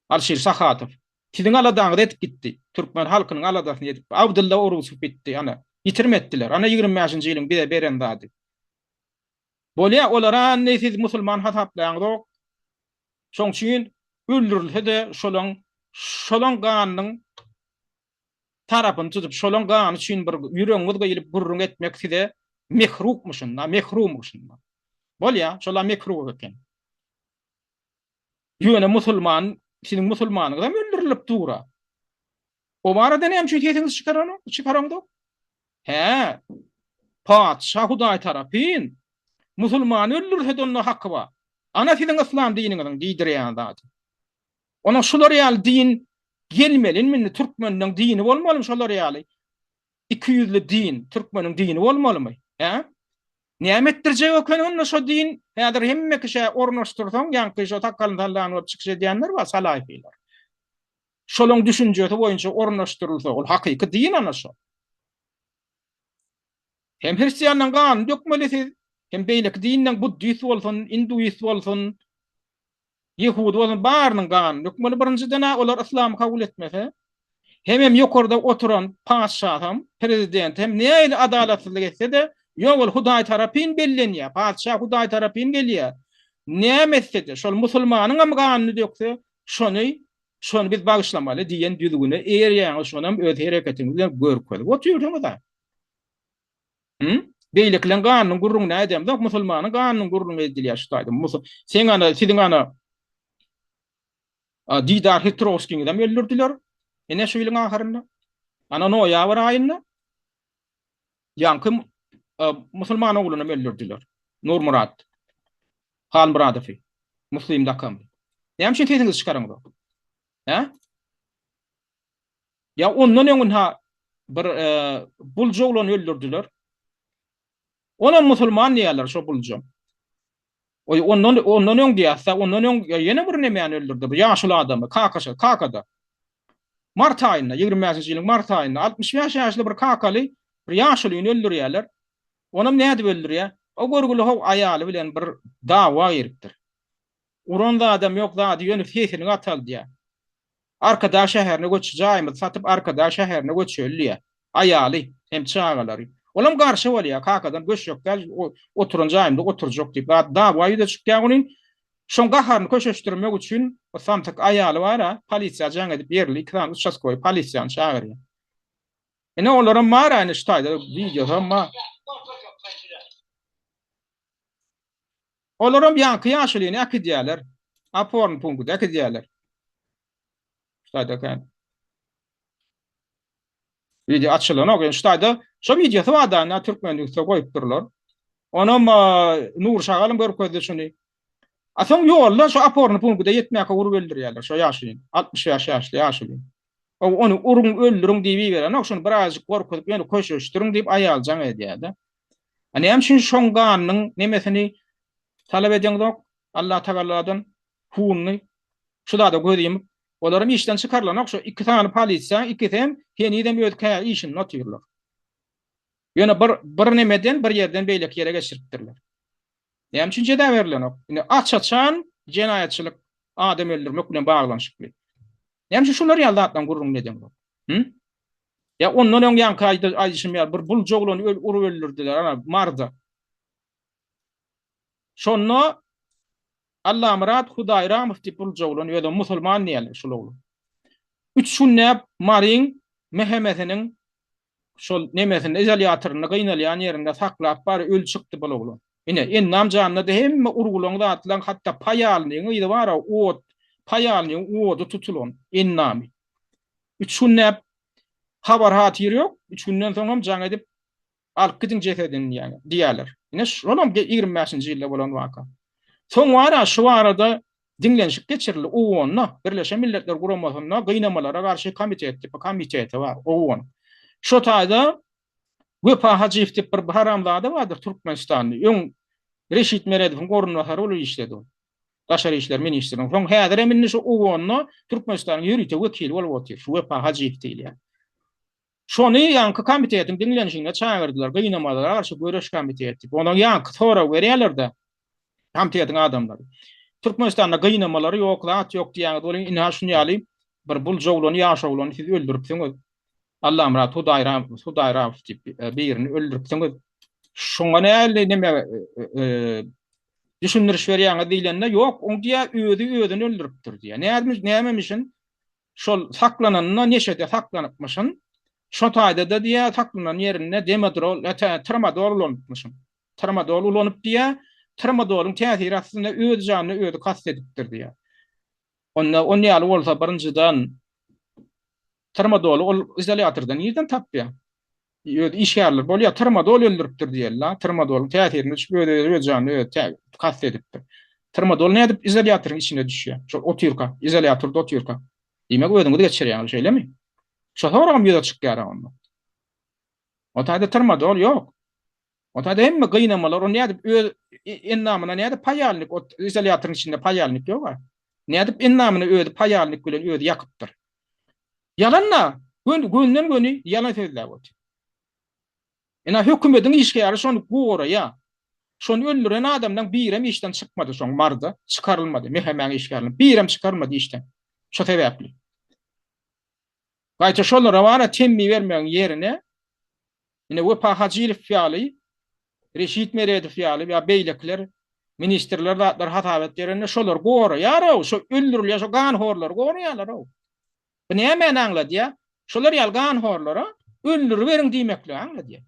Speaker 4: Alyşir Sahatow. Siziň aladaňyzy edip gitdi. Türkmen halkynyň aladasyny edip. Abdylla Orusow gitdi, ana. Ýitirim etdiler. Ana 25-nji ýylyň bize beren zady. Bolýa olara indi siz musulman hasaplaýaňyzok. Şoň üçin öldürilse-de şolaň şolaň ganynyň tarapyny tutup şolaň gany üçin bir ýüregiňiz gyýylyp gürrüň etmek size mekrukmyşyn da mekrumyşyn da. Bolýa şola mekruk eken. Ýöne musulman siziň musulmanyňyzam öldürilip dura. O barada näme üçin sesiňizi çykaranok, çykaraňzok? Hä, patyşa Hudaý tarapyn musulmany öldürse-de onda haky bar. Ana siziň yslam diniňiziň diýdirýän zady. Onuň şular ýaly din gelmelimi indi türkmeniň dini bolmalymy şolar ýaly? Ikiýüzli din, türkmeniň dini bolmalymy? Hä? Näme etdirjek eken onda şo din? Häzir hemme kişä ornaşdyrsaň, ýaňky şo sakalyny sallan bolup çykyş edýänler bar, salaýpylar. Şolaň düşünjesi boýunça ornaşdyrylsa, ol hakyky din ana şo. Hem hristianlaň ganyny dökmeli siz, hem beýleki dinleň buddist bolsun, induist bolsun, ýehudy bolsun barynyň ganyny dökmeli birinjiden-ä olar yslamy kabul etmese. Hemem ýokarda oturan patyşasam, prezidenti hem nähili adalatsyzlyk etse-de, ýok ol Hudaý tarapyn bellenýär, patyşa Hudaý tarapyn gelýär. Näme etse-de, şol musulmanyňam ganyny dökse, şony şony biz bagyşlamaly diýen düzgüne eýerýäňiz, şonam öz hereketiňiz bilen görkezip otyrsyňyz-a. Hü? Beýlekileň ganynyň gürrüňini edemzok, musulmanyň ganynyň gürrüňi edilýär şu taýda. Seň ana, siziň ana Didar Hitrowskiňizem öldürdiler. Ine şu ýylyň ahyrynda. Ana noýabr aýynda ýaňky musulman oglunam öldürdiler. Nurmyrat Halmyradowy. Muslim dakamly. Näme üçin sesiňizi çykaraňzok? Hä? Ýa ondan öňün ha bir bulja oglany öldürdiler. Onam musulman diýýärler şo bulja. Oý ondan ondan öň diýýärse, ondan öň ýene bir nemäni öldürdi, bir ýaşuly adamy, kakaşy, kakada. Mart aýynda, 25-nji ýylyň mart aýynda 65 ýaşly bir kakaly bir ýaşulyny öldürýärler. Onam nädip öldürýär? O görgüli how aýaly bilen bir dawa giripdir. Uran zadam ýok, zady ýöne sesini gataldýar. Arkadag şäherine göç, jaýymyzy satyp Arkadag şäherine göçeli diýýär. Aýaly hem çagalary. Olam garşy bolýar, kakadan göçjek däl, oturan jaýymda oturjak diýip. Zat dawa ýüze çykýar onuň. Şoň gaharyny köşeşdirmek üçin o samsyk aýaly bar-a, polisiýa jaň edip ýerli iki sany uçastkowy polisiýany çagyrýar. Ine olaram bar-a ine şu taýda wideosam bar. Olaram ýaňky ýaşulyny äkidýärler. Oporny punkta äkidýärler. Şu taýda kän. Video açylanok. Ýöne şu taýda şo wideosy bar da, ine türkmen üstüne goýupdyrlar. Onam Nur Şagalym görkezdi şuny. A soň ýolda şo oporny punkta ýetmäkä urup öldürýärler şo ýaşulyny. 65 ýaşly ýaşulyny. O ony uruň, öldüriň diýip iberenok, şony birazjyk gorkuzyp, ýöne köşeşdiriň diýip aýal jaň edýär-de. A näme üçin şoň ganynyň nemesini talap edeňzok Allatagaladan, hununy, şu zada göz ýumup, olaram işden çykarylanok, şo iki sany polisiýaň ikisem henizem öz kä işinde otyrlar. Ýöne bir bir nemeden bir ýerden beýleki ýere geçiripdirler. Näme üçin jeza berilenok? Indi aç-açan jenaýatçylyk adam öldürmek bilen baglanyşykly. Näme üçin şular ýaly zatlaryň gürrüňini edeňzok? Hü? Ýa ondan öň ýaňky aýdyşym ýaly bir bulja oglany urup öldürdiler, ana, Marda. Şonda Allamyrat Hudaýramow diýip bulja oglan, özem musulman diýýärler şul oglan. Üç günläp Maryň MHM-siniň Şol nemesinde, izolýatorynda, gynalýan ýerinde saklap bary öli çykdy bul oglan. Ine, endam janyna-da hemme urgulaň zatlaň, hatda paýalnyň yzy bar-a, ot, paýalnyň ody tutulan endamy. Üç günläp habar-hatyr ýok, üç günden soňam jaň edip, Alyp gidiň jesedini diýýärler, diýýärler. Ine, şolam 25-nji ýylda bolan waka. Soň bar-a şu barada diňlenişik geçirildi OON-da, Birleşen Milletler Guramasynda gynamalara garşy komitet diýip bir komiteti bar, OON. Şo taýda Wepa Hajyýew diýip bir haramzada bardyr türkmenistanly. Öň Reşit Meredowyň orunbasary bolup işledi ol. Daşary işler ministriniň. Soň häzirem indi şu OON-da Türkmenistanyň ýörite wekili bolup otyr, şu Wepa Hajyýew diýilýän. Şony ýaňky komitetiň diňlenişigine çagyrdylar, gynamalara garşy göreş komiteti. Onuň ýaňky sorag berýärler-de, komitetiň adamlary. Türkmenistanda gynamalar ýok, zat ýok diýýäňiz welin, ynha şuny ýaly bir bulja oglany, ýaş oglany siz öldüripsiňiz. Allamyrat Hudaýramow diýip birini öldüripsiňiz. Şoňa näli neme düşündiriş berýäňiz diýlende, ýok, oň diýýär, özi özüni öldüripdir diýýär. Nämemişin? Şol saklananda neşede saklanypmyşyn. Şo taýda-da diýýär, saklanan ýerinde demedrol, tramadol ulanypmyşyn. Tramadol ulanyp diýýär, tramadolyň täsiri astynda öz janyna özi kast edipdir diýýär. Onda on ýaly bolsa birinjiden tramadoly ol izolýatorda nirden tapýar? Öz işgärler bolýar, tramadol öldüripdir diýeli-la, tramadolyň täsirine düşüp öz öz janyna özi kast edipdir. Tramadol nädip izolýatoryň içine düşýär? Şol otyrka, izolýatorda otyrka. Diýmek özüňiz geçirýäňiz, şeýlemi? Şo soragam ýüze çykýar onda. O taýda tramadol ýok. O taýda hemme gynamalar, o nädip öz endamyna nädip paýalnik, o izolýatoryň içinde paýalnik ýok-a. Nädip endamyna özi paýalnik bilen özi ýakypdyr. Ýalan-da, gönden göni ýalan sözläp otyr. Ina hökümediň işgäri şony goraýar. Şony öldüren adamlaň birem işden çykmady şoň Maryda çykarylmady MHM-iň işgäriniň birem çykarylmady işden şo sebäpli. Gaýta şolara bara temmi bermegiň ýerine ine Wepa Hajylow ýaly, Reşit Meredow ýaly ýa beýlekiler ministrler zatlar hasabat berende şolar goraýar-ow, şo öldürilýän şo ganhorlary goraýarlar-ow. Bu nämäni aňladýar? Şolar ýaly ganhorlara öldüriberiň diýmekligi aňladýar.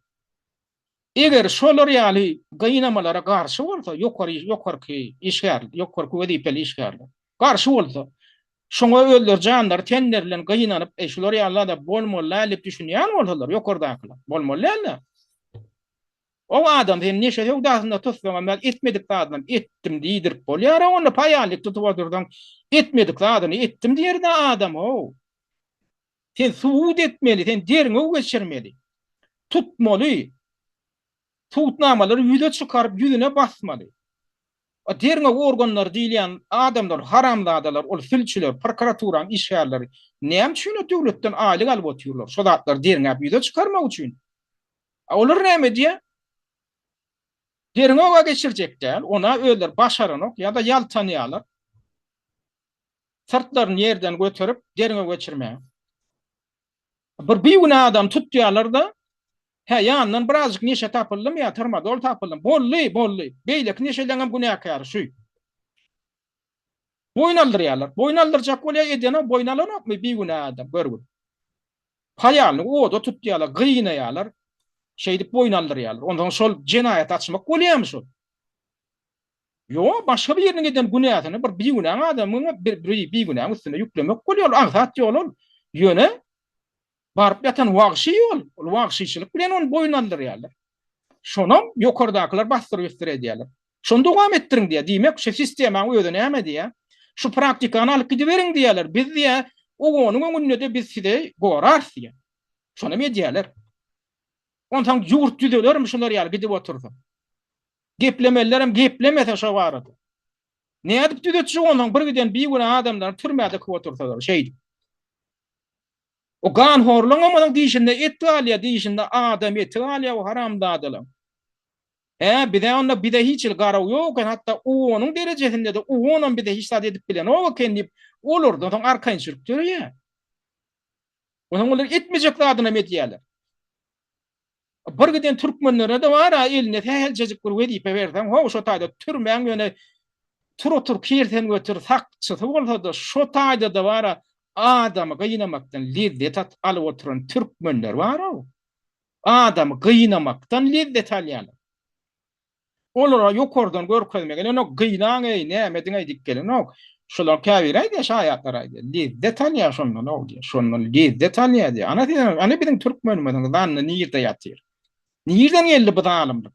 Speaker 4: Eger şolar ýaly gynamalara garşy bolsa, ýokary ýokarky işgär, ýokarky wezipeli işgärler garşy bolsa, şoňa özleri janlary tenleri bilen gynanyp, eý şular ýaly-da bolmaly däl diýip düşünýän bolsalar, ýokardakylar, bolmaly däl-de. O adam sen neşe söwdasynda tutsaňam ýa etmedik zadynam etdim diýdirip bolýar-a onda paýalnik tutup otursaň etmedik zadyny etdim diýer-dä adam-ow. Sen subut etmeli, sen derňew geçirmeli. Tutmaly. Subutnamalary ýüze çykaryp ýüzüne basmaly. O derňew organlary diýilýän adamlar haramzadalar ol sülçüler, prokuraturanyň işgärleri näme üçin o döwletden aýlyk alyp otyrlar? Şo zatlary derňäp ýüze çykarmak üçin. A olar näme edýär? Derňew-ä geçirjek däl, ona özleri başaranok ýa-da ýaltanýarlar. Syrtlaryny ýerden göterip, derňew geçirmäge. Bir bigünä adamy tutýarlar-da, hä, ýanyndan birazjyk neşe tapyldymy ýa tramadol tapyldymy, boldy, boldy. Beýleki neşeleňem günäkäri şu. Boýun aldyrýarlar. Boýun aldyrjak bolýar, edenok, boýun alanokmy bigünä adam, görgül. Haýalyny oda tutýarlar, gynaýarlar. Şeýdip boýun aldyrýarlar. Onsoň şol jenaýat açmak bolýarmy şol? Ýok, başga biriniň eden günäsini bir bigünäň adamyň bir bigünäň üstüne ýüklemek bolýar, ol aňsat ýol ol. Ýöne baryp ýatan wagşy ýol, ol wagşyçylyk bilen ony boýun aldyrýarlar. Şonam ýokardakylar basdyr-üsdür edýärler. Şony dowam etdiriň diýýär. Diýmek, şu sistemaň özi näme diýýär? Şu praktikany alyp gidiberiň diýýärler. Biz diýýär, OON-yň öňünde-de biz sizi gorarys diýýär. Şonam edýärler. Onsoň ýurt düzelermi şular ýaly gidip otursa? Geplemelilerem geplemese şo barada. Nädip düzetjek onsoň bir giden bigünä adamlary türmä dykyp otursalar şeýdip. O ganhorlaňam onuň dişinde et galýar, dişinde adam eti galýar o haramzadalaň. Hä, bize onda bize hiç hili garaw ýok eken, hatda OON-yň derejesinde-de OON-am bize hiç zat edip bilenok eken diýip, olardan soň arkaýynçylyk döreýär. Onsoň olar etmejek zadynam edýärler. Bir giden türkmenlere-de bar-a, eline sähelçejik bir wezipe berseň, how, şo taýda türmäň ýöne tur otur kersen götür sakçysy bolsa-da, şo taýda-da bar-a, adamy gynamakdan lezzet alyp oturan türkmenler bar-ow. Adamy gynamakdan lezzet alýarlar. Olara ýokardan görkezme gelenok, gynaň-eý, näme ediň-eý diýip gelenok. Şolaryň käbiri aýdýar, şaýatlar aýdýar, lezzet alýar şondan-ow diýýär, şondan lezzet alýar diýýär. Ana siz, ana biziň türkmenimiziň zanny nirde ýatyr? Nirden geldi bu zalymlyk?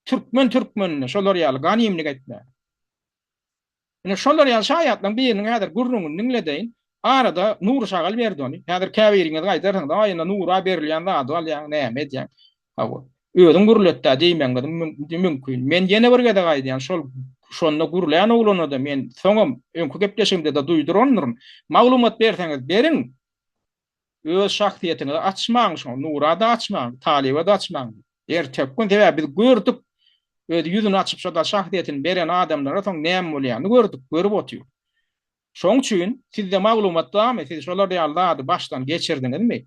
Speaker 4: Türkmen türkmenine şolar ýaly ganymlyk etmäge. Ine, şolar ýaly şaýatlaryň biriniň häzir gürrüňini diňledeýin. Arada Nury şagal berdi ony. Häzir käbiriňiz aýdarsyňyz, Aý, indi Nura berilýän zady alýaň, näme edýäň? Hawa, özüň gürlet-dä diýmegiňiz mümkin. Men ýene bir gezek aýdýan, şol şonda gürlän oglana-da men soňam öňki gepleşigimde-de duýdurandyryn. Maglumat berseňiz beriň. Öz şahsyýetiňizi açmaň şoňa, Nura-da açmaň, Talyba-da açmaň. Erteki gün sebäbi biz gördük. Öz ýüzüni açyp şo-da şahsyýetini beren adamlara soň näme bolýanyny gördük, görüp otyr. Şoň üçin sizde maglumat barmy, siz şolar ýaly zady başdan geçirdiňizmi?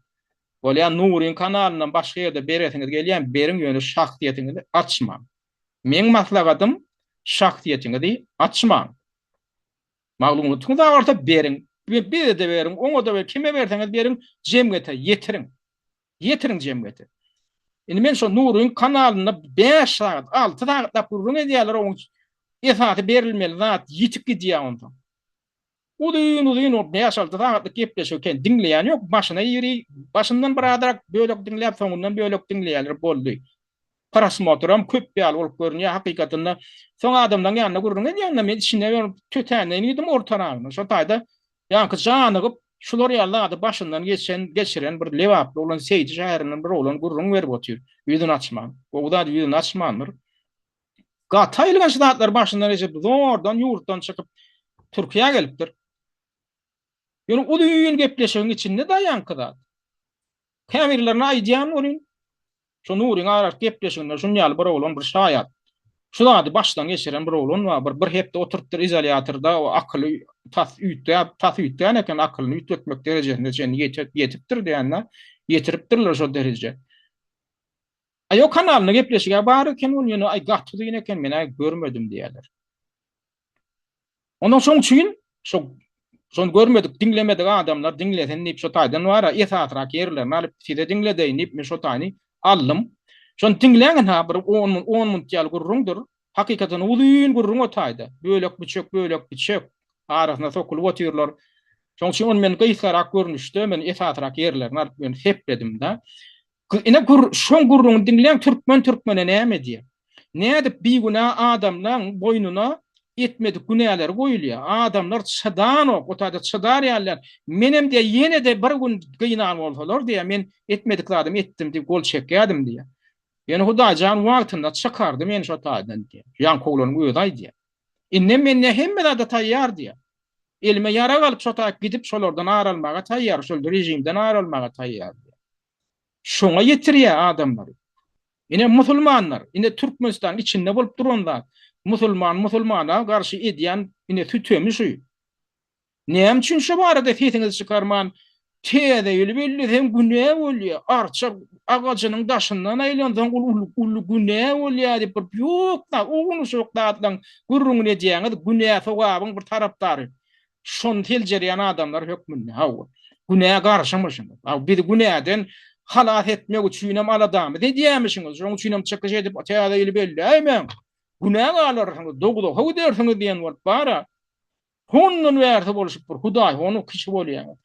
Speaker 4: Bolýa Nuryň kanalyndan başga ýerde beresiňiz gelýän beriň ýöne şahsyýetiňizi açmaň. Meň maslahatym şahsyýetiňizi açmaň. Maglumatyňyz bar bolsa beriň. Bize-de beriň, oňa-da beriň, kime berseňiz beriň, jemgyýete ýetiriň. Ýetiriň jemgyýete. Indi men şo Nuryň kanalynda 5 sagat, 6 sagatlap gürrüň edýärler, oň esasy berilmeli zat ýitip gidýär onsoň. Uzyn-uzyn bolup 5-6 sagatlyk gepleşik eken, diňleýän ýok, başyna iri, başyndan birazrak bölek diňläp, soňundan bölek diňleýärler, boldy. Prosmotram köp ýaly bolup görünýär hakykatynda. Soň adamlaryň ýanynda gürrüň edýän-de men içine bir tötänleýin girdim ortaragyna. Şo taýda ýaňky janygyp şular ýaly zady başyndan geçen, geçiren bir lebaply oglan Seýdi şäherinden bir oglan gürrüň berip otyr. Ýüzüni açman. Gowy zady ýüzüni açmandyr. Gaty aýylganç zatlary başyndan geçirip zordan ýurtdan çykyp Türkiýä gelipdir. Ýöne uzyn gepleşigiň içinde-de ýaňky zat. Käbirlerine aýdýan welin, Şu Nuryň araky gepleşiginde şun ýaly bir oglan bir şaýat. Şu zady başdan geçiren bir oglan bar. Bir bir hepde oturypdyr izolýatorda, o akyly tas üýtgäp, tas üýtgän eken, akylyny üýtgetmek derejesine çenli ýetip, ýetipdir diýende, ýetiripdirler şo derejä. Aý o kanalynda gepleşig-ä bar eken ol ýöne aý gaty uzyn eken men-ä görmedim diýýärler. Ondan şoň üçin şo şony görmedik, diňlemedik adamlar diňlesin diýip şo taýdan bar-a esasyrak ýerlerini alyp size diňledeýin diýip men şo taýyny aldym. Şony diňläň ynha bir on mun on munt ýaly gürrüňdir. Hakykatdan uzyn gürrüň o taýda. Bölek-büçek, bölek-büçek arasyna sokulyp otyrlar. Şoň üçin ony men gysgarak görnüşde men esasyrak ýerlerini alyp men sepledim-de. Ine gür şoň gürrüňini diňläň türkmen türkmene näme edýär? Nädip bigünä adamlaň boýnuna etmedik günäleri goýulýar? Adamlar çydanok, o taýda çydar ýaly däl. Menem diýýär ýene-de bir gün gynan bolsalar diýýär men etmedik zadymy etdim diýip gol çekýärdim diýýär. Ýöne Hudaýjan wagtynda çykardy meni şo taýdan diýýär. Ýaňky oglanyň özi aýdýar. Indem men diýýär hemme zada taýýar diýýär. Elime ýarag alyp şo taýyk gidip şolardan ar almaga taýýar, şol režimden ar almaga taýýar diýýär. Şoňa ýetirýär adamlary. Ine musulmanlar, ine Türkmenistanyň içinde bolup duran zat. Musulman musulmana garşy edýän ine sütemi şu. Näme üçin şu barada sesiňizi çykarman Täze ýyly belleseň günä bolýar, arça agajynyň daşyndan aýlansaň ol uly uly günä bolýar diýip bir ýok zat, ownuşak zatlaryň gürrüňini edýäňiz, günä sogabyň bir tarapdary. Şony seljerýän adamlar hökmünde, hawa, günä garşymyşyňyz. Hawa, bizi günäden halas etmek üçinem aladamyzy edýärmişiňiz. Şonuň üçinem çykyş edip, Täze ýyly belläýmäň, günä galarsyňyz, dowzaha gidersiňiz diýen bolup bar-a. Hondan bärsi bolşup bir hudaýhon kişi bolýaňyz.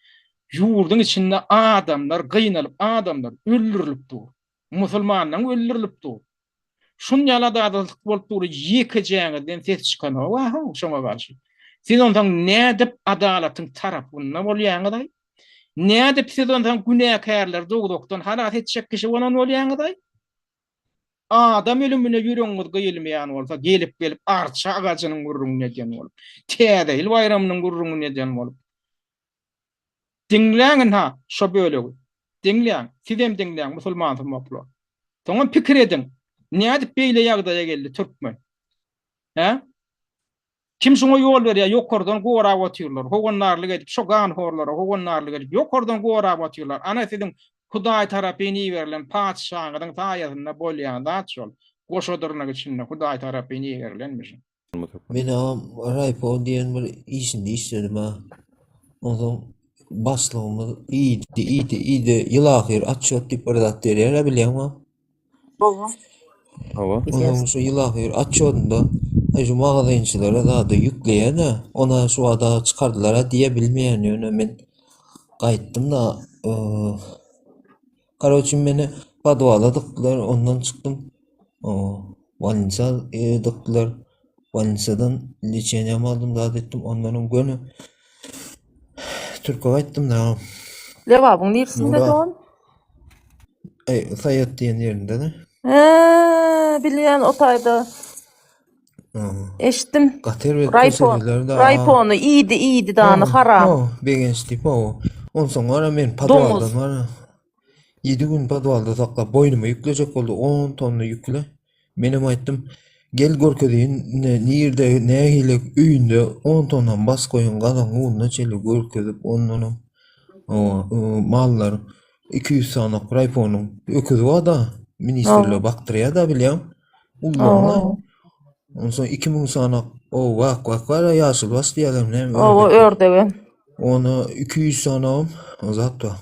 Speaker 4: Ýurduň içinde adamlar gynalyp, adamlar öldürilip dur. Musulmanlaryň öldürilip dur. Şun ýaly adalatsyzlyk bolup dur, ýekejäňizden ses çykanok-a şoňa garşy. Siz onsoň nädip adalatyň tarapynda bolýaňyz-aý? Nädip siz onsoň günäkärleri dowzahdan halas etjek kişi bolan bolýaňyz-aý? Adam ölümine ýüregiňiz gyýylmaýan bolsa, gelip-gelip arça agajynyň gürrüňini edýän bolup, Täze ýyl baýramynyň gürrüňini edýän bolup. Diňläň ynha şo bölegi. Diňläň, sizem diňläň musulmansumaklar. Soňam pikir ediň, nädip beýle ýagdaýa geldi türkmen? Hä? Kim şuňa ýol berýär, ýokardan gorap otyrlar, howandarlyk edip, şo ganhorlara howandarlyk edip, ýokardan gorap otyrlar. Ana siziň Hudaý tarapyn iberilen patyşaňyzyň saýasynda bolýan zat şol. Goşa dyrnak içinde Hudaý tarapyn iberilenmişin.
Speaker 5: Men agam raýpo diýen bir işinde işledim ha. Onsoň başlygymyz iýdi, iýdi, iýdi, ýyl ahyry atçot diýip bir zat berýär-ä bilýäňmi?
Speaker 6: Hawa.
Speaker 7: Hawa.
Speaker 5: Onsoň şu ýyl ahyry atçodynda aý şu magazynçylara zady ýükleýän-ä, ona şu wada çykardylar-a diýe bilmeýän ýöne men gaýtdym-da, Karoçi meni podwala dykdylar, ondan çykdym. Bolnisa dykdylar. Bolnisadan leçeniýam aldym, zat etdim. Ondanam göni Türke gaýtdym da.
Speaker 6: Lebabyň niresinde dogan?
Speaker 5: Aý, Saýat diýen ýerinde-de.
Speaker 6: Hä, bilýän o taýda. Eşitdim.
Speaker 5: Gaty erbet
Speaker 6: Raýpon, raýpony iýdi, iýdi dany haram.
Speaker 5: Ho, begenç diýip, ho. Onsoň gara men podwaldan gara. 7 gün podwalda saklap boýnuma ýüklejek boldy 10 tonna ýükle. Menem aýtdym, gel görkezeýin, nirde, nähili öýünde 10 tonna bas goýun gazan ugruna çenli görkezip, ondanam mallar 200 sany raýponyň öküzi bar-da, ministrlige bakdyrýar-da bilýäň. Ullaryna. Onsoň 2000 sany o wak wak bar ýaşyl baş diýýärler näme?
Speaker 6: Owa ördege.
Speaker 5: Ona 200 sanam zat bar.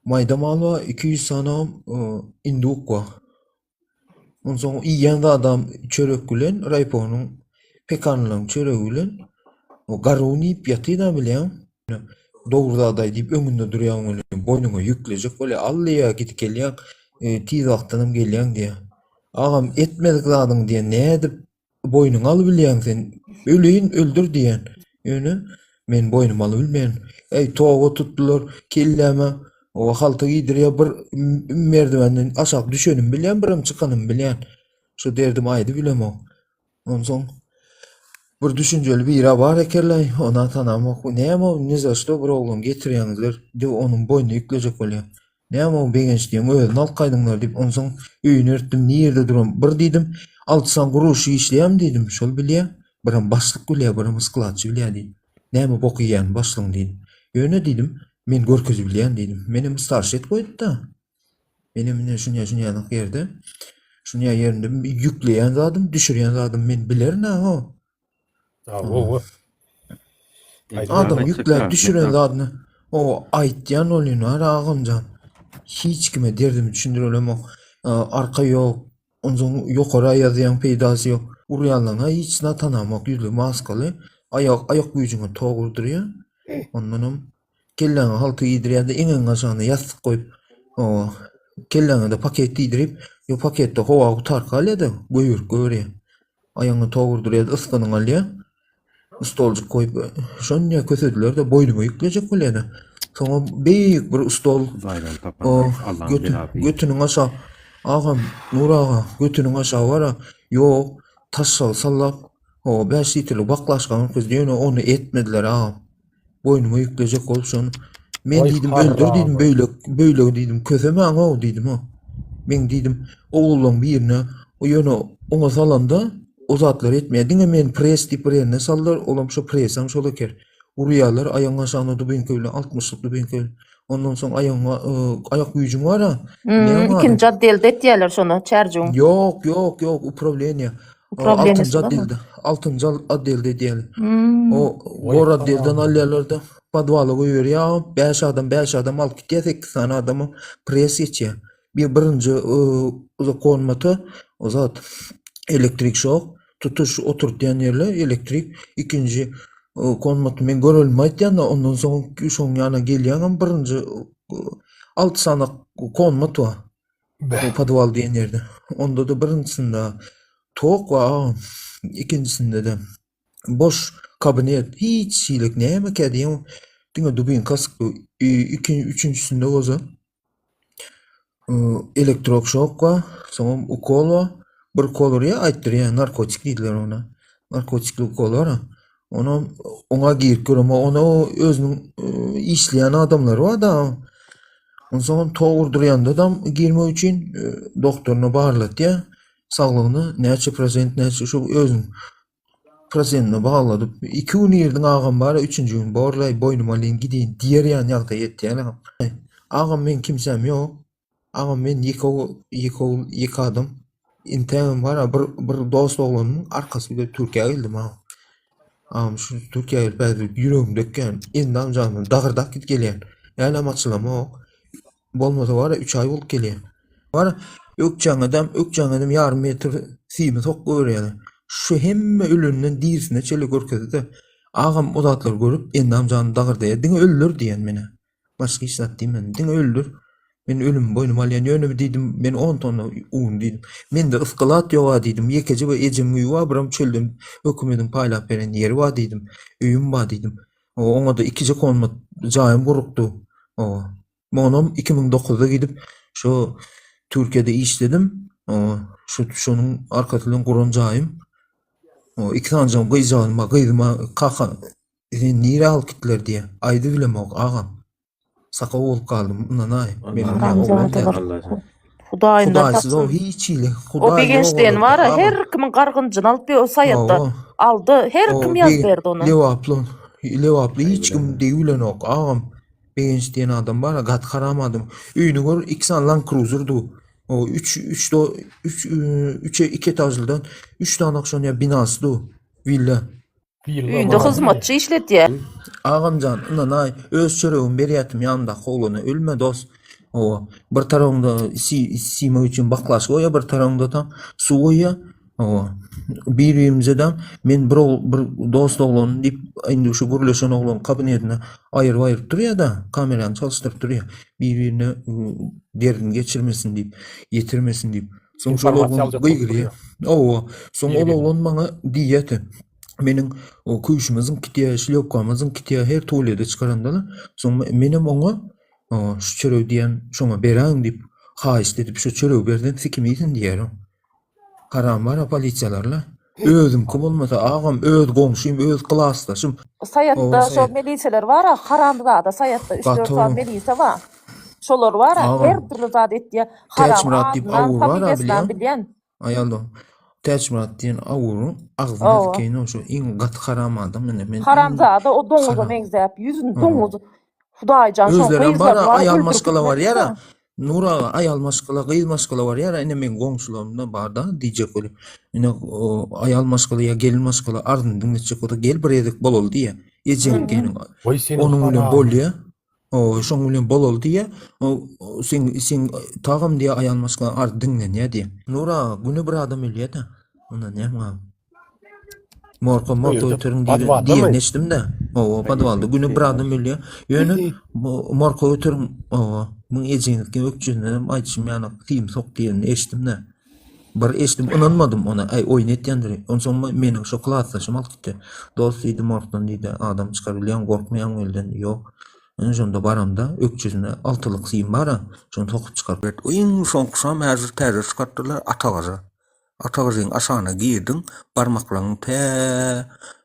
Speaker 5: Maýda mal bar, 200 sanam induk bar. Onsoň iýen zadam çörek bilen raýponyň pekanlaryň çöregi bilen o garun iýip ýatyr-da bilýäň. Dogry zat aý diýip öňünde durýaň welin boýnuňa ýüklejek bolýar. Al diýýär gidip gelýäň, tiz wagtdanam gelýäň diýýär. Agam etmedik zadyňy diýen nädip boýnuňa alybilýäň sen? Öleýin öldür diýen. Ýöne men boýnuma alybilmeýän. Äý toba tutdular kelläme o halta giýdirýär bir merdiwenden aşak düşenimi bilýän birem çykanymy bilýän. Şu derdimi aýdybilemok. Onsoň bir düşünjeli biri bar ekenlaý, ona tanamok. Näme o ni za što bir oglan getirýäňizler diýip onuň boýnuna ýüklejek bolýar. Näme o Begenç diýen özüni alyp gaýdyňlar diýip, onsoň öýüni ertdim, nirde duran bir diýdim, alty sany gurluşyk işleýärmi diýdim, şol bilýär, birem başlyk bilýär, birem skladçy bilýär diýdim. Näme bok iýýän başlygyň diýdim. Ýöne diýdim, men görkezip bilýän diýdim. Menem starşy edip goýdy-da. Menem ine şunýa şunýalyk ýerde, şunýa ýerinde ýükleýän zadym, düşürýän zadym men bilerin-ä ho.
Speaker 8: Hawa.
Speaker 5: Adam ýükläp düşüren zadyny o aýtýan bolýan bar agamjan. Hiç kime derdimi düşündirelemok. Arka ýok. Onsoň ýokara ýazýaň peýdasy ýok. Urýanlaryňa hiç zat tanamok ýüzli maskaly. Aýak aýak güýjüňe tok urdurýar. Ondanam Kelläňe halta iýdirýär-de, eňegiň aşagyna ýassyk goýup, oba, kelläňe-de paket iýdirip, ýo paketde howa gutarka alýar-da, goýberip goýberýär. Aýagyňa tok urdurýar-da, ysgynyňy alýar. Stoljyk goýup, şonça kösediler-de, boýnuma ýüklejek bolýar-da. Soňam beýik bir stol,
Speaker 7: Hudaýdan
Speaker 5: o,
Speaker 7: tapan Allaň
Speaker 5: götü,
Speaker 7: belasy.
Speaker 5: götüniň aşagy, agam, Nur aga, götüniň aşagy bar-a, ýok, taşşagy sallap, oba, bäş litrlik baklaşka görkezdi, ýöne ony etmediler, agam. Boýnuma ýüklejek bolup şony. Men
Speaker 8: Oý,
Speaker 5: diýdim, öldür diýdim,
Speaker 8: haramy.
Speaker 5: böýlek, böýlegi diýdim, kösemäň-ow diýdim-o. Meň diýdim, ogullaň birine, o ýöne oňa salanda o zatlary etmeýär. Diňe meni pres diýip bir ýerine saldylar, olam şo presem şol eker. Urýarlar aýagyň aşagyna dubinka bilen, altmyşlyk dubinka bilen. Ondan soň aýagyňa, aýak güýjüň bar-a.
Speaker 6: Hmm,
Speaker 5: Näme ady?
Speaker 6: ikinji otdelde etýärler şony, çärjewiň.
Speaker 5: Ýok, ýok, ýok, uprawleniýe.
Speaker 6: Uprawleniýesi
Speaker 5: Altynjy
Speaker 6: barmy?
Speaker 5: otdelde, altynjy otdelde edýärler.
Speaker 6: Hmm.
Speaker 5: O
Speaker 8: Oý,
Speaker 5: gor otdelden
Speaker 8: haramy.
Speaker 5: alýarlar-da, podwala goýberýär, bäş adam, bäş adam alyp gitýär, sekiz sany adama pres geçýär. Bir birinji komnata o zat elektrik şok, tutuş oturtýan ýerler elektrik, ikinji komnata men görelimi aýtýan-da, ondan soň şoň ýanyna gelýäňem birinji alty sany komnat bar.
Speaker 8: Beh.
Speaker 5: O podwal diýen ýerde. Onda-da birinjisinde tok bar, ikinjisinde-de. Boş kabinet hiç hilik nämekä diýen diňe dubinka sykdy. Ikinji, üçünjisinde bolsa elektrokşok bar, soňam ukol bar. Bir ukol urýar, aýtdyrýar, narkotik diýdiler ona. Narkotikli ukol bar. Onam oňa girip göremok. Ona özüniň işleýän adamlary bar-da. Onsoňam tok urdurýanda-da girmek üçin doktoryna barlatýar. Saglygyny näçe prosent, näçe şu özüniň prosentine bagladyp, iki gün girdiň agam bar-a, üçünji gün borlaý, boýnuma alyň gideýin diýer ýaly ýagdaý etýär agam. Agam meň kimsäm ýok. Agam men ýeke ýeke ogul ýeke adam. Intägem bar-a bir bir dost oglanymyň arkasy bilen Türkiýä geldim agam. Agam şu Türkiýä gelip häzir ýüregim dökýän, endam janym dagyrdap gidip gelýän. Hälem açylamok. Bolmasa bar-a üç aý bolup gelýän. Bar ökjäňedem ökjäňedem ýarym metr simi sok goýberýärler. Şu hemme ölenden dirisine çenli görkezdi-de. Agam o zatlary görüp endam janym dagyrdaýar. Diňe öldür diýýän men-ä. Başga hiç zat diýmedim. Diňe öldür. Men ölümi boýnuma alýan. Ýöne bir diýdim, men on tonna un diýdim. Mende ysgylat ýog-a diýdim. Ýekeje bir ejemiň öýi bar, biram çölden hökümediň paýlap beren ýeri bar diýdim. Öýüm bar diýdim. Oňa-da ikije komnat jaýym gurukdy. Owa. Onam 2009-da gidip şo Türkiýede işledim. Owa, şu şonuň arkasy bilen guran jaýym. Owa, iki sanyjam gyzjagym bar. Gyzyma kaka Seni nirä alyp gitdiler diýýä. Aýdybilemok agam. Sakaw bolup galdym, ynanaý. Men
Speaker 6: oglan däl. Hudaýyndan
Speaker 5: Hudaýsyz o hiç hili.
Speaker 6: O
Speaker 5: Hudaý ýok
Speaker 6: Begençden
Speaker 5: olarda
Speaker 6: bar-a
Speaker 5: agam.
Speaker 6: her kimiň gargynjyny alyp o saýatda aldy. Her kim ýazyp berdi ony.
Speaker 5: Lebaply, Lebaply hiç kim degibilenok agam. Begenç diýen adam bar-a gaty haram adam. Öýüni gör iki sany Land Cruiser du. O üç üç do üç üçe iki etažlydan üç sany şonýa binasy du. Willa.
Speaker 6: Öýünde hyzmatçy işletýär.
Speaker 5: Agamjan ynanaý öz çöregimi berýätim ýanymdaky oglana ölme dos hawa bir tarabyňda siýmek üçin baklaşka goýýa bir tarabyňda suw goýýa hawa bir birimizedem men bir bir dost oglan diýip indi şu gürleşen oglan kabinetine aýyryp aýyryp durýada kamerany çalyşdyryp durýa bir birine derdini geçirmesin diýip ýetirmesin diýip soň şol oglan gygyrýa hawa soň ol oglan maňa diýýäti meniň o köwşüme zyňyp gitýär, şlýopkama zyňyp gitýär her tuwalete çykaranda. Soň menem oňa şu çöregi diýen şoňa beräýiň diýip haýyşt edip şu çöregi berseň sikim iýsin diýýär. Haram bar-a polisiýalar-la. Özüňki bolmasa agam öz goňşym, öz klasdaşym.
Speaker 6: Saýatda şo miliseler bar-a haramzada saýatda üç-dört sany milise bar. Şolar bar-a her dürli zat etýär. Haram
Speaker 5: Täçmyrat diýip
Speaker 6: adynam
Speaker 5: awur bar-a
Speaker 6: familiýasynam
Speaker 5: bilýäň.
Speaker 6: bilýän.
Speaker 5: Aýal dogan. Täçmyrat diýen awuryň agzyna
Speaker 6: Hawa.
Speaker 5: dikeýin o şu iň gaty haram adam ine men iň
Speaker 6: Haramzada o doňuza
Speaker 5: haram.
Speaker 6: meňzäp, ýüzüni
Speaker 5: Hawa.
Speaker 6: doňuz. Hudaýjan şoň
Speaker 5: Özlerem
Speaker 6: gyzlaryny
Speaker 5: bar-a
Speaker 6: bar
Speaker 5: aýal
Speaker 6: öldürip
Speaker 5: maşgala
Speaker 6: gitmezmi?
Speaker 5: barýar-a. Nur aga aýal maşgala, gyz maşgala barýar-a ine meň goňşularymda bar-da diýjek bolup. Ine o aýal maşgala ýa gelin maşgala arzyny diňletjek bolsa gel bir gezek bolaly diýýär. Ejeň gelin
Speaker 8: Goý seniň
Speaker 5: onuň bilen
Speaker 8: haramyň.
Speaker 5: bolýar. Oý, şoň bilen bolaly diýýä. O sen sen tagam diýýä aýal maşgala ardy diňlenýä diýýä. Nur aga, güne bir adam ölýä-dä. Onda näme gam. Morka morka göteriň diýen diýen eşitdim-de. Hawa, podwalda güne bir adam ölýä. Ýöne morka göteriň, hawa, muň ejeňiziň ökjesinden aýdyşym ýaly sim sok diýenini eşitdim-de. Bir eşitdim, ynanmadym ona. Äý, oýun etýändir. Onsoň meniň şo klasdaşym alyp gitdi. Dost diýdi, morgdan diýdi, adam çykar bilýäň, gorkmaýaňmy elden? Ýok. Ine şonda baramda ökjesinde altylyk sim bar-a, şony sokup çykaryp. Iň soňkusam häzir täze çykarypdyrlar, atagaja. Atagazyň aşagyna girdiň, barmaklaryň tä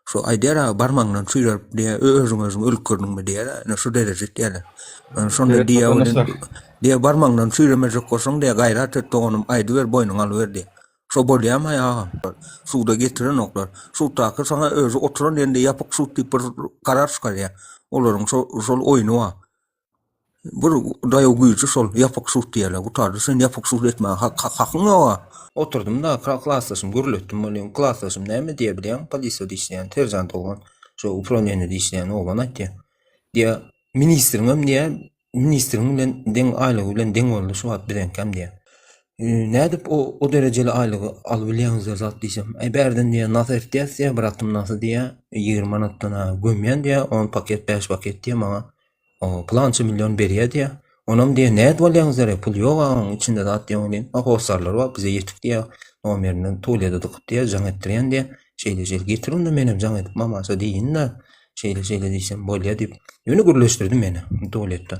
Speaker 5: şu aýdýar-a, barmagyňdan süýrerip diýýär, özüň-özüň ölüp gördüňmi diýýär-ä, ine şu dereje etýärler. Şonda diýýär welin, diýýär, barmagyňdan süýremejek bolsaň diýýär, gaýrat et doganym, aýdyber, boýnuňa alyber diýýär. Şo bolýamy agam? Suda getirenoklar. Suddaky saňa özi oturan ýerinde ýapyk sud diýip bir karar çykarýar. Olaryň şo şol oýny bar. Bir daýaw güýji şol ýapyk sud diýýärler. Gutardy sen ýapyk sud etmäge hak hakyň ýog-a. Oturdym-da, klasdaşym gürletdim welin, klasdaşym näme diýýär bilýäňmi, polisiýada işleýän seržant oglan, şo uprawleniýede işleýän oglan aýtýar. Diýýär, ministriňem diýýär, ministriň bilen deň aýlygy bilen deň boldy şu wagt biziňkem diýýär. Nädip o o derejeli aýlygy alybilýäňizler zat diýsem, äý bärden diýýär, nas eltýäs diýýär, bir atym nasy diýýär, 20 manatdan-a gömýän diýýär, on paket, bäş paket diýýär maňa. Pylança million berýär diýýär. Onam diýýär, nädip alýaňyzlar-eý, pul ýok agaň içinde zat diýýär welin, a hossarlar bar, bize ýetik diýýär, nomerinden tuwlede dykyp diýýär, jaň etdirýän diýýär. Şeýle şeýle getir onda menem jaň edip mamaşa diýin-de, şeýle şeýle diýsem bolýa diýip. Ýöne gürleşdirdi meni tualetde.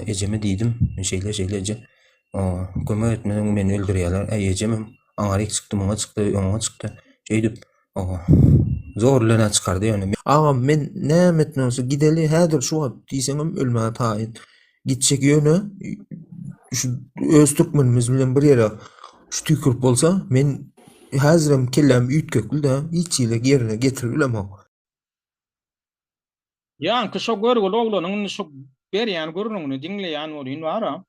Speaker 5: Ejeme diýdim, şeýle şeýle eje. Kömek etmeseň meni öldürýärler. Äý ejemem aňaryk çykdy, muňa çykdy, oňa çykdy. Şeýdip zor bilen çykardy ýöne. Agam men näme etmeli bolsa gideli häzir şu wagt diýseňem ölmäge taýyn. Gitjek ýöne şu öz türkmenimiz bilen bir ýere şu tüýkürip bolsa men häzirem kelläm üýtgekli-de hiç hili ýerine getirip bilemok.
Speaker 4: Ýaňky şo görgüli oglanyň indi şu berýän gürrüňini diňleýän welin bar-a.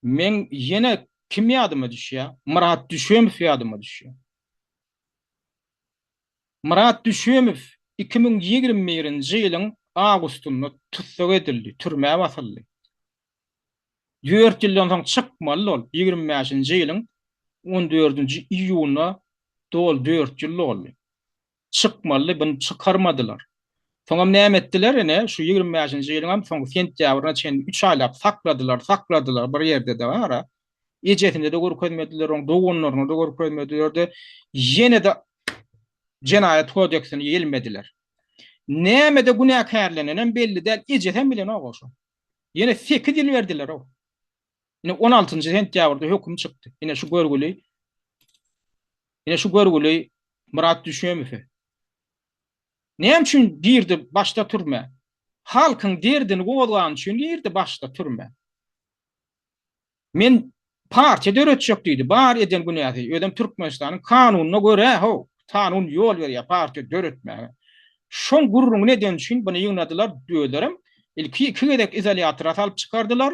Speaker 4: Meň ýene kim ýadyma düşýä? Myrat Düşemow ýadyma düşýä. Myrat Düşemow 2021-nji ýylyň awgustynda tussag edildi, türmä basyldy. Dört ýyldan soň çykmalydy ol, ýigrimi bäşinji ýylyň on dördünji iýunda doly dört ýyl doldy. Çykmalydy, buny çykarmadylar. Soňam näme etdiler, ine, şu ýigrimi bäşinji ýylyňam soňky sentýabryna çenli üç aýlap sakladylar, sakladylar bir ýerde-de bar-a. Ejesine-de görkezmediler, oň doganlaryna-da görkezmediler-de, ýene-de jenaýat kodeksini ýelmediler. Nämede günäkärlenenem belli däl, ejesem bilenok-ow şo. Ýene sekiz ýyl berdiler-ow. Ine, on altynjy sentýabrda höküm çykdy. Ine, şu görgüli, ine, şu görgüli Myrat Düşemowy. Näme üçin girdi başda türmä? Halkyň derdini gozgany üçin girdi başda türmä. Men partiýa döretjek diýdi. Bar eden günäsi. Özem Türkmenistanyň kanunyna görä how, kanun ýol berýär partiýa döretmäge. Şoň gürrüňini eden üçin buny ýygnadylar özlerem. Ilki iki gezek izolýatora salyp çykardylar.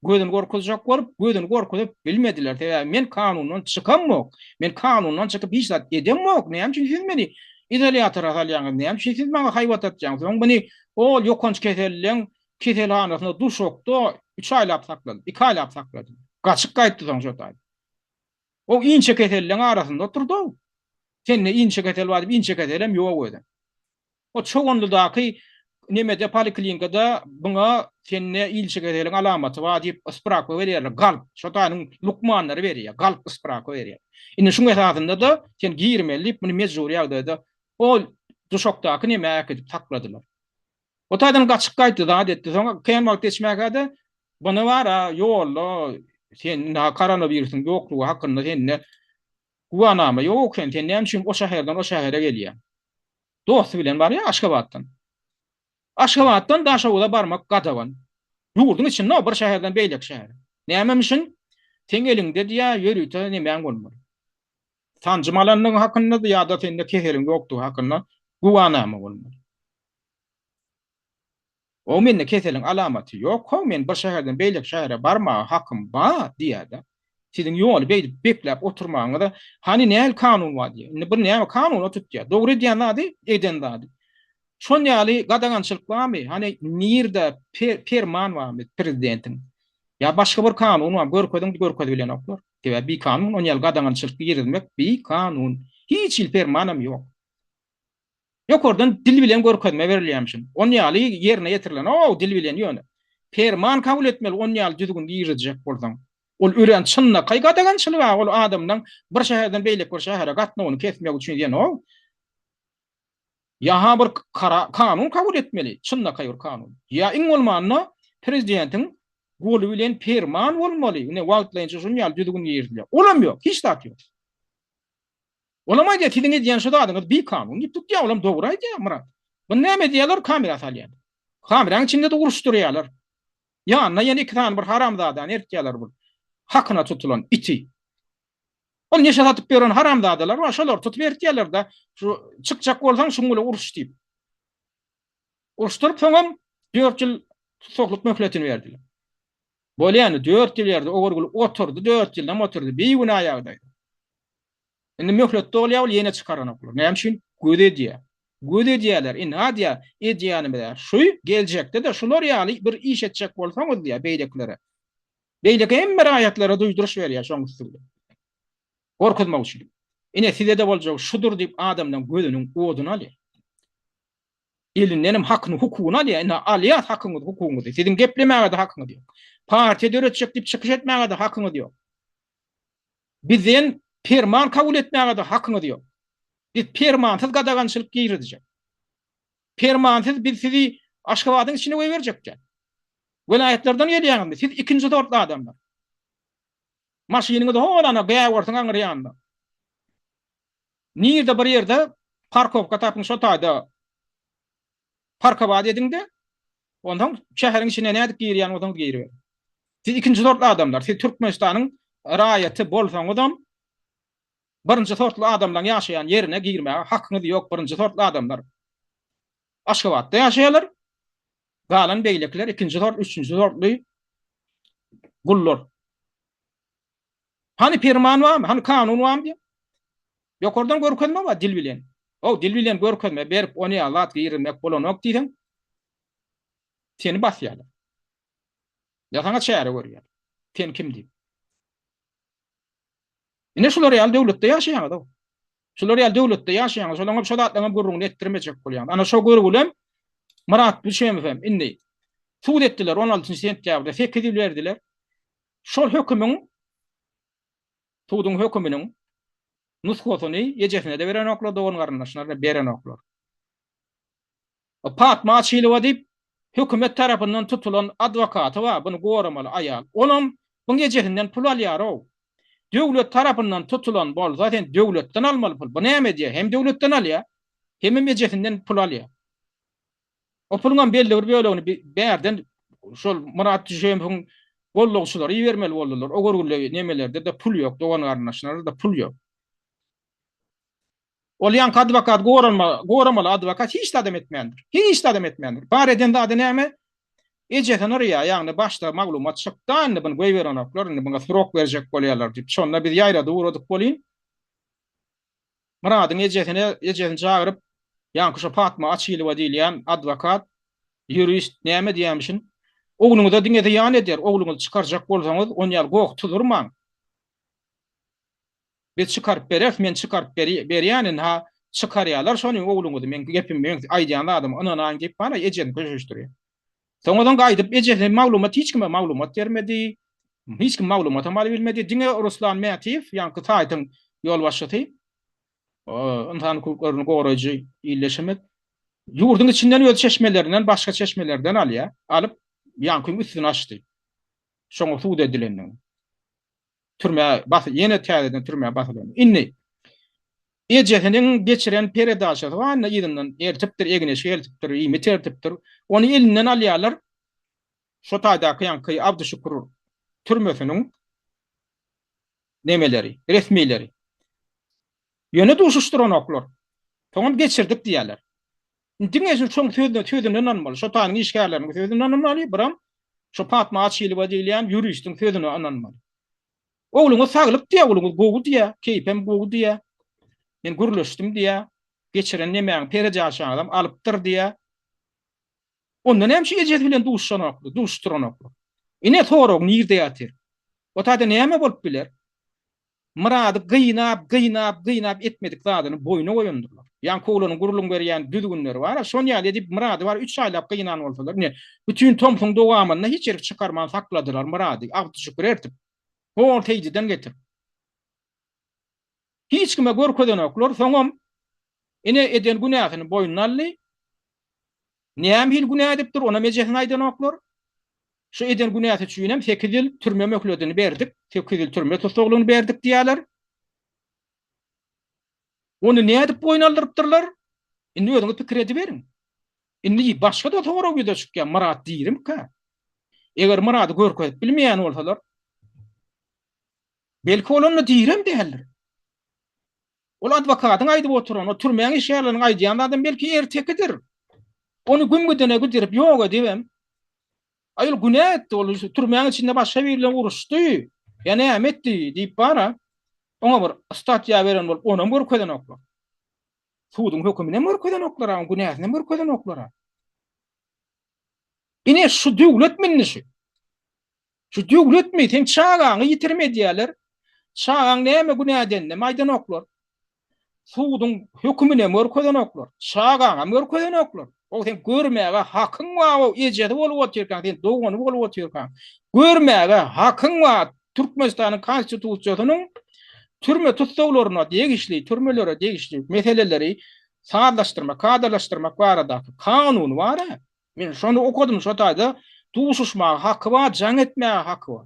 Speaker 4: Gözüni gorkuzjak bolup, gözüni gorkuzyp bilmediler. Sebäbi men kanundan çykamok. Men kanundan çykyp hiç zat edemok. Näme üçin siz meni izolýatora salýaňyz? Näme üçin siz maňa haýbat atýaňyz? Soň muny ol ýokanç keselliň keselhanasynda duşakda üç aýlap saklady, iki aýlap saklady. Gaçyp gaýtdy soň şo taýda. O inçe keselliň arasynda oturdy-ow. Sende inçe kesel bar diýip, inçe keselem ýok özem. O Çoganlydaky nemede poliklinikada buňa sende inçe keseliň alamaty bar diýip sprawka berýärler, galp. Şo taýynyň lukmanlary berýär, galp sprawka berýär. Indi şuň esasynda-da sen girmeli diýip, muny mejbury ýagdaýda ol duşakdaky nemä äkidip sakladylar. O taýdan gaçyp gaýtdy, zat etdi. Soň kän wagt geçmäkä-de, Buny bar-a, ýolda sen ynha koronawirusyň ýoklugy hakynda sende güwanama ýok eken, sen näme üçin o şäherden o şähere gelýäň? Dosty bilen barýar Aşgabatdan. Aşgabatdan Daşoguza barmak gadagan. Ýurduň içinde bir şäherden beýleki şähere. Nämemişin? Seň eliňde diýýär, ýörite nemäň bolmaly. Sanjym alandygyň hakynda ýa-da sende keseliň ýokdugy hakynda güwanama bolmaly. O mende keseliň alamaty ýok how, men bir şäherden beýleki şähere barmaga hakym bar diýýär-de. Siziň ýoly beýdip bekläp oturmagyňyza hany nähili kanun bar diýýär. Indi bir näme kanuna tutýar. Dogry edýän zady, eden zady. Şon ýaly gadagançylyk barmy? Hany nirde perman barmy prezidentiň? Ýa başga bir kanun barmy? Görkeziň, görkezip bilenoklar. Sebäbi bikanun, on ýaly gadagançylyk girizmek bikanun. Hiç hili permanam ýok. Ýokardan dil bilen görkezme berilýärmişin. On ýaly ýerine ýetirilen, ow, dil bilen ýöne. Perman kabul etmeli on ýaly düzgün girizjek bolsaň. Ol örän çynlakaý gadagançylyk-a, ol adamlaň bir şäherden beýleki bir şähere gatnawyny kesmek üçin diýen, ow. Ýa-ha bir kanun kabul etmeli, çynlakaý bir kanun. Ýa iň bolmanda prezidentiň goly bilen perman bolmaly, ine wagtlaýynça şuny ýaly düzgün girizilýär. Olam ýok, hiç zat ýok. Olam aýdýar, siziň edýän şu zadyňyz bikanun diýip tutýar, olam dogry aýdýar Myrat. Muny näme edýärler, kamera salýarlar. Kameranyň içinde-de uruşdyrýarlar. Ýanyna ýene iki sany bir haramzadany ertýärler bir hakyna tutulan iti. Ol neşe satyp ýören haramzadalar bar, şolary tutup ertýärler-de, şu çykjak bolsaň şuň bilen uruş diýip. Uruşdyryp soňam dört ýyl tussaglyk möhletini berdiler. Bolýany dört ýyl berdi, Ogurgül oturdy, dört ýyldam oturdy, bigünä ýagdaýda. Indi möhlet dolýar, ol ýene çykaranoklar. Näme üçin? Göz edýär. Göz edýärler. Ynha diýýär, edýänimiz-ä şu, geljekde-de şular ýaly bir iş etjek bolsaňyz diýýär beýlekilere. Beýleki hemme raýatlara duýduryş berýär şoň üsti bilen. Gorkuzmak üçin. Ine size-de boljagy şudur diýip adamlaryň gözüniň oduny alýar. Elindenem hakyny, hukugyny alýar. Ine alýas hakyňyzy, hukugyňyzy. Siziň geplemäge-de hakyňyz ýok. Partiýa döretjek diýip çykyş etmäge-de hakyňyz ýok. Bizden. Perman kabul etmäge-de hakyňyz ýok. Biz permansyz gadagançylyk girizjek. Permansyz biz sizi Aşgabadyň içine goýberjek däl. Welaýatlardan gelýäňizmi? Siz ikinji sortly adamlar. Maşynyňyzy hol ana Gäwersiň aňry ýanynda. Nirde bir ýerde parkowka tapyň şo taýda parkowat ediňde, onsoň şäheriň içine nädip girýän bolsaňyz giriberiň. Siz ikinji sortly adamlar. Siz Türkmenistanyň raýaty bolsaňyzam birinji sortly adamlaryň ýaşaýan ýerine girmäge hakyňyz ýok birinji sortly adamlar Aşgabatda ýaşaýarlar galan beýlekiler ikinji sort üçünji sortly gullar. Hany perman barmy hany kanun barmy diýip ýokardan görkezme bar dil bilen. O dil bilen görkezme berip ony ýaly zat girizmek bolanok diýseň seni basýarlar. Ýa saňa çäre görýärler. Sen kim diýip. Ine şular ýaly döwletde ýaşaýaňyz-ow. Şular ýaly döwletde ýaşaýaňyz, şolaňam şo zatlaryňam gürrüňini etdirmejek bolýaňyz. Ana şo görgülem Myrat Düşemow indi sud etdiler 16-njy sentýabrda 8 ýyl berdiler. Şol hökümiň suduň höküminiň nusgasyny ejesine-de berenoklar, dogan-garyndaşlaryna berenoklar. Patma Açylowa diýip, hökümet tarapyndan tutulan adwokaty bar, buny goramaly aýal. Olam buň ejesinden pul alýar-ow. Döwlet tarapyndan tutulan bolsa, sen döwletden almaly pul. Bu näme edýär? Hem döwletden alýar, hemem ejesinden pul alýar. O puluňam belli bir bölegini bärden şol Myrat Düşemowyň gollagçylary ibermeli boldular. O görgüli nemelerde-de pul ýok, dogan-garyndaşlarda-da pul ýok. Ol ýaňky adwokat goralma, goramaly adwokat hiç zadam etmändir. Hiç zadam etmändir. Bar eden zady näme? Ejesini yrýar, ýagny başda maglumat çykdy, indi buny goýberenoklar, indi buňa srok berjek bolýarlar diýip. Şonda biz ýaýradyp ugradyk welin, Myradyň ejesine, ejesini çagyryp, ýaňky şo Patma Açylowa diýilýän adwokat, ýurist näme diýýämişin? Ogluňyza diňe zyýan eder, ogluňyzy çykarjak bolsaňyz, on ýaly goh tuzurmaň. Biz çykaryp bereris, men çykaryp berýän ynha çykarýalar şony ogluňyzy meň gepim meň aýdýan zadyma ynanaýyň diýip bana ejesini köşeşdirýär. Soňadan gaýdyp ejesi maglumat hiç kime maglumat bermedi. Hiç kim maglumatam alybilmedi. Diňe Ruslan Mätiýew ýaňky saýtyň ýolbaşçysy ynsan hukuklaryny goraýjy illeşimiz ýurduň içinden öz çeşmelerinden başga çeşmelerden alýar. Alyp ýaňkyň üstüni açdy. Şoňa sud edilendigini. Türmä bas ýene täzeden türmä basylan. Indi ejesiniň geçiren peredaçasy bar, indi yzyndan ertipdir, egin-eşik eltipdir, iýmit eltipdir. Ony elinden alýarlar. Şo taýdaky ýaňky Abdyşükür türmesiniň nemeleri, resmileri. Ýöne duşuşdyranoklar. Soňam geçirdik diýýärler. Diňe şoň sözüne sözüne ynanmaly. Şo taýynyň işgärleriniň sözüne ynanmaly, biram şo Patma Açylowa diýilýän ýuristiň sözüne ynanmaly. Ogluňyz saglyk diýýär, ogluňyz gowy diýýär, keýpem gowy diýýär. Men gürleşdim diýýär. Geçiren nemäň perejaşaňyzam alypdyr diýýär. Onda näme üçin ejesi bilen duşuşanoklar, duşuşdyranoklar? Ine sorag nirde ýatyr? O taýda näme bolup biler? Myrady gynap, gynap, gynap etmedik zadyny boýna goýandyrlar. Ýaňky oglanyň gürrüň berýän düzgünleri bar-a, şon ýaly edip Myrady bar üç aýlap gynan bolsalar, ine, bütin tomsuň dowamynda hiç ýerik çykarman sakladylar Myrady, Abdyşükür ertip, hol Seýdiden getirip. Hiç kime görkezenoklar, soňam, ine, eden günäsini boýnuna aldy. Näme hili günä edipdir, onam ejesine aýdanoklar. Şu eden günäsi üçinem sekiz ýyl türme möhledini berdik, sekiz ýyl türme tussaglygyny berdik diýýärler. Ony nädip boýun aldyrypdyrlar? Indi özüňiz pikir ediberiň. Indi başga-da sorag ýüze çykýar, Myrat dirimika? Eger Myrady görkezip bilmeýän bolsalar, belki ol onda direm däldir. Ol adwokatyň aýdyp oturan, o türmäň işgärleriniň aýdýan zadam belki ertekidir. Ony güm gidene gidirip ýok edibem, Aý ol günä etdi, ol türmäň içinde başga biri bilen uruşdy, ýa näme etdi diýip bar-a, oňa bir statýa beren bolup onam görkezenoklar. Suduň höküminem görkezenoklar-a, oň günäsinem görkezenoklar-a. Ine şu döwletmi indi şu? Şu döwletmi? Seň çagaňy ýitirim edýärler. Çagaň näme günä edeninem aýdanoklar. Suduň höküminem görkezenoklar. Çagaňam görkezenoklar. O sen görmäge hakyň bar, o ejesi bolup otyrkaň, sen dogany bolup otyrkaň. Görmäge hakyň bar. Türkmenistanyň Konstitusiýasynyň. Türme tussaglaryna degişli, türmelere degişli meseleleri sazlaşdyrmak, kadalaşdyrmak baradaky kanun bar-a. Men şony okadym, şo taýda duşuşmaga haky bar, jaň etmäge haky bar.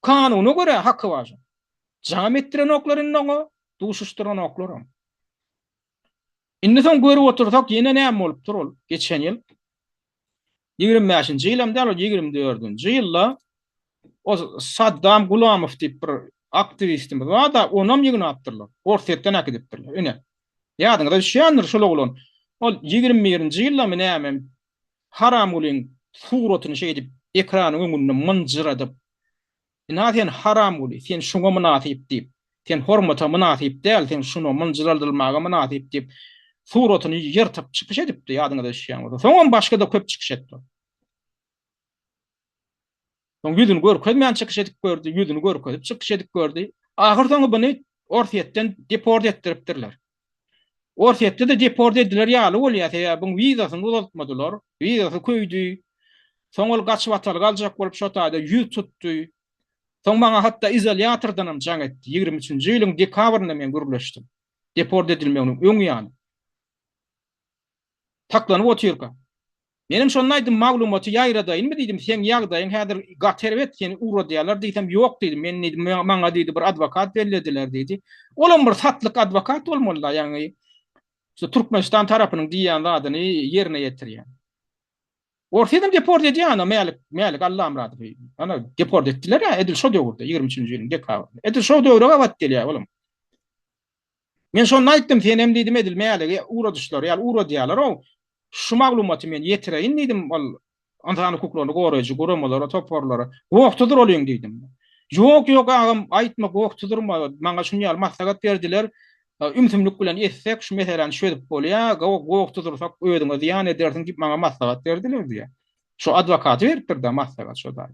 Speaker 4: Kanuna görä haky bar şoň. Jaňam etdirenoklar indi oňa, duşuşdyranoklar hem. Indi soň görüp otursak ýene näme bolupdyr ol geçen ýyl? 25-nji ýylam däl, ol 24-nji ýylda o Saddam Gulamow diýip bir aktiwistimiz bar-da, onam ýygnapdyrlar. Orsýetden äkidipdirler. Ine. Ýadyňyza düşýändir şol oglan. Ol 21-nji ýyldamy näme Haramgulyň suratyny şeýdip ekranyň öňünde mynjyradyp, Ynha sen Haramguly, sen şuňa mynasyp diýip, sen hormata mynasyp däl, sen şuna mynjyradylmaga mynasyp diýip, suratyny ýyrtyp çykyş edipdi, ýadyňyza düşýän bolsa. Soňam başga-da köp çykyş etdi ol. Soň ýüzüni görkezmän çykyş edip gördi, ýüzüni görkezip çykyş edip gördi. Ahyrsoňy buny Orsýetden deport etdiripdirler. Orsýetde-de deport ediler ýaly bolýar, sebäbi buň wizasyny uzaltmadylar. Wizasy köýdi. Soň ol gaçybatalga aljak bolup şo taýda ýüz tutdy. Soň maňa hatda izolýatordanam jaň etdi. 23-nji ýylyň dekabrynda men gürleşdim. Deport edilmeginiň öň ýany. Saklanyp otyrka. Menem şonda aýtdym, maglumaty ýaýradaýynmy diýdim, seň ýagdaýyň häzir gaty erbet, seni ugradýarlar diýsem, ýok diýdi, men diýdi, maňa diýdi, bir adwokat bellediler diýdi. Olam bir satlyk adwokat bolmaly-da, ýagny şu Türkmenistan tarapynyň diýýän zadyny ýerine ýetirýän. Orsýedem deport edýär ana Mälik, Mälik Allamyradowy. Ana deport etdiler-ä edil şo döwürde, 23-nji ýylyň dekabrynda. Edil şo döwre gabat gelýär olam. Men şonda aýtdym, senem diýdim, edil Mäligi ugradyşlary ýaly ugradýarlar-ow. Şu maglumaty men ýetireýin diýdim, ol ynsan hukuklaryny goraýjy guramalara, toparlara. Goh tuzduralyň diýdim. Ýok, ýok agam, aýtma, goh tuzdurma, maňa şuny ýaly maslahat berdiler. Ümsümlik bilen etsek, şu meseläni çözüp bolýar, goh tuzdursak özüňe zyýan edersiň diýip maňa maslahat berdiler diýýär. Şo adwokaty beripdir-dä maslahat şo daýy.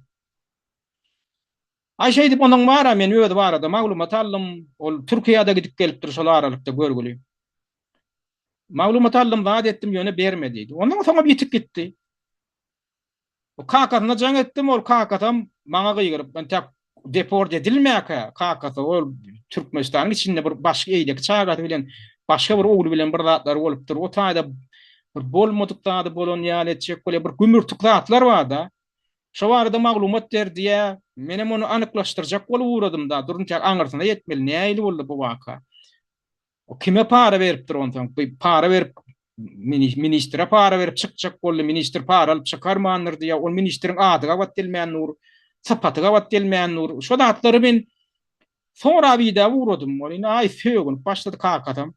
Speaker 4: Aý şeýdip onuň bar-a men özi barada maglumat aldym. Ol Türkiýä-de gidip gelipdir şol aralykda görgüli. Maglumat aldym zat etdim ýöne berme diýdi. Ondan soňam ýitip gitdi. O kakasyna jaň etdim ol kakasam maňa gygyryp entäk deport edilmäkä kakasy ol Türkmenistanyň içinde bir başga eýleki çagasy bilen başga bir ogly bilen bir zatlar bolupdyr. O taýda bir bolmadyk zady bolan ýaly etjek bolýar. Bir gümürtik zatlar bar-da. Şo barada maglumat ber diýýä. Menem ony anyklaşdyrjak bolup ugradym-da, durunçak aňyrsyna ýetmeli, nähili boldy bu waka? O kime para beripdir onsoň? Bu para berip ministre para berip çykjak boldy, ministr para alyp çykarmandyr diýýä. Ol ministriň ady gabat gelmän dur, sypaty gabat gelmän dur. Şo zatlary men sorap idäp ugradym. Ol indi aý sögünip başlady kakasam.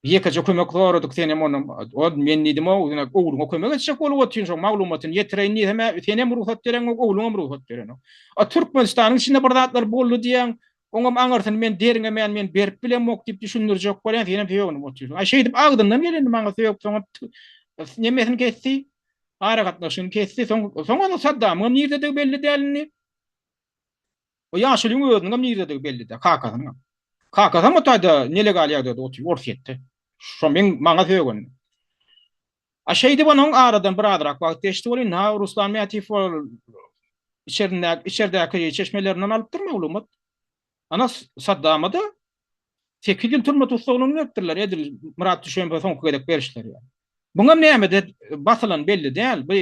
Speaker 4: Ýekeje kömek soradyk senem onam o men diýdim o ogluňa kömek etjek bolup otyryn şoň maglumatyny ýetireýin diýsem senem rugsat bereňok ogluňam rugsat berenok. A Türkmenistanyň içinde bir zatlar boldy diýýäň oňam aňyrsyny men derňemän men berip bilemok diýip düşündirjek bolýan senem sögünip otyrsyň. Aý şeýdip agzyndan gelenini maňa sögüp soňam nemesini kesdi aragatnaşygyny kesdi soň soň onda Saddamyňam nirdedigi belli däl indi. O ýaşulyň özüniňem nirededigi belli däl, kakasynyňam. Kakasam o taýda nelegal ýagdaýda otyr, Orsýetde. Şo meň maňa sögeni. A şeýdip onuň aradan bir azrak wagt geçdi welin, ha Ruslan Mätiýew ol içerindäki içerdäki çeşmelerinden alypdyr maglumat. Ana Saddama-da 8 ýyl türme tussaglygyny beripdirler, edil Myrat Düşenbowa soňky gezek berişleri ýaly. Buňam nämede basylan belli däl. Bu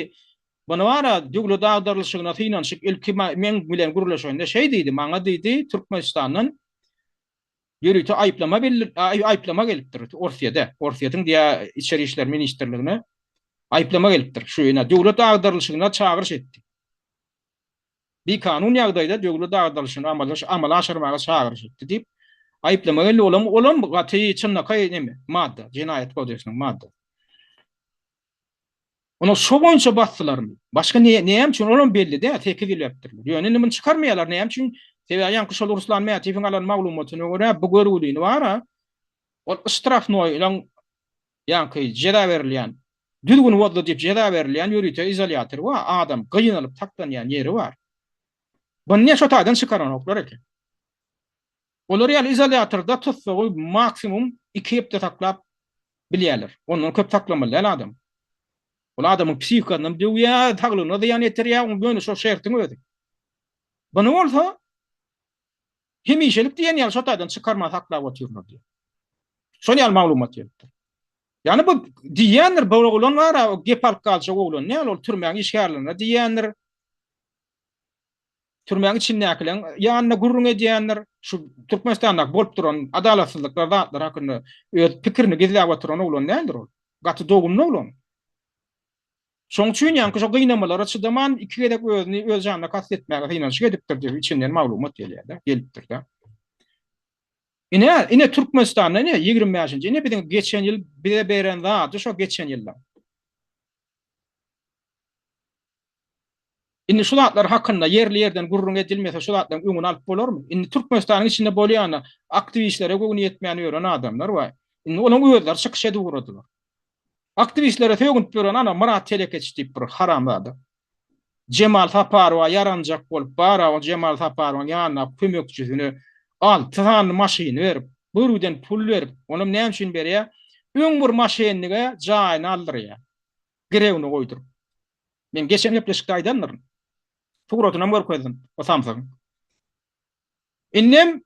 Speaker 4: Muny bara döwlet agdarylyşygyna synanyşyk ilki meň bilen gürleşende şeý diýdi, maňa diýdi Türkmenistandan ýörite aýyplama bildir aýyplama gelipdir Orsýede, Orsýetiň diýä içeri işler ministrligine aýyplama gelipdir. Şu ýene döwlet agdarylyşygyna çagyryş etdi. Bikanun ýagdaýda döwlet agdarylyşygyny amala amala aşyrmaga çagyryş etdi diýip aýyplama geldi. Olam olam gaty çynlakaý neme madda, jenaýat kodeksiniň maddasy. Onuň şo boýunça basdylarmy? Başga ne, näme üçin olam belli däl, 8 ýyl beripdirler. Ýöne indi muny çykarmaýarlar, näme üçin? Sebäbi ýaňky şol Ruslan Mätiýewiň alan maglumatyna görä, bu görgülini bar-a, ol ştrafnoýlaň ýaňky jeza berilýän, düzgün bozdy diýip jeza berilýän ýörite izolýatory bar, adam gynalyp saklanýan ýeri bar. Buny ne şo taýdan çykaranoklar eken. Olar ýaly izolýatorda tussagy maksimum iki hepde saklap bilýärler. Ondan köp saklamaly däl adam. Ol adamyň psihikasynam döwýär, saglygyna zyýan ýetirýär, oň ýöne şo şertiň özi. Buny bolsa hemişelik diýen ýaly şo taýdan çykarman saklap otyrlar diýýär. Şol ýaly maglumat gelipdir. Ýagny bu diýýändir, bu oglan bar-a, o gep alyp galjak oglan däl, ol türmäň işgärlerine diýýändir. Türmäň içindäkileň ýanynda gürrüň edýändir. Şu Türkmenistandaky bolup duran adalatsyzlyklar, zatlar hakynda öz pikirini gizläp oturan oglan däldir ol. Gaty dogumly oglan. Şoň üçin ýaňky şo gynamalara çydaman iki gezek özüni öz janyna kast etmäge synanyşyk edipdir diýip içinden maglumat gelýär-de, gelipdir-de. Ine, ine Türkmenistanda ine 25-nji, ine biziň geçen ýyl bize beren zady şo geçen ýylda. Indi şu zatlar hakynda ýerli-ýerden gürrüň edilmese şu zatlaryň öňüni alyp bolarmy? Indi Türkmenistanyň içinde bolýan aktiwistlere göwni ýetmän ýören adamlar bar. Indi olaryň özleri çykyş edip ugradylar. Aktiwistlere sögünip ýören ana Myrat telekeçi diýip bir haramzada. Jemal Saparowa ýaranjak bolup bar-a o Jemal Saparowyň ýanyndaky kömekçisine alty sany maşyny berip, birgiden pul berip, onam näme üçin berýär? Öň bir maşenlige jaýyny aldyrýar. Girewini goýduryp. Men geçen gepleşikde aýdandyryn. Suratynam görkezdim o samsygyň. Indem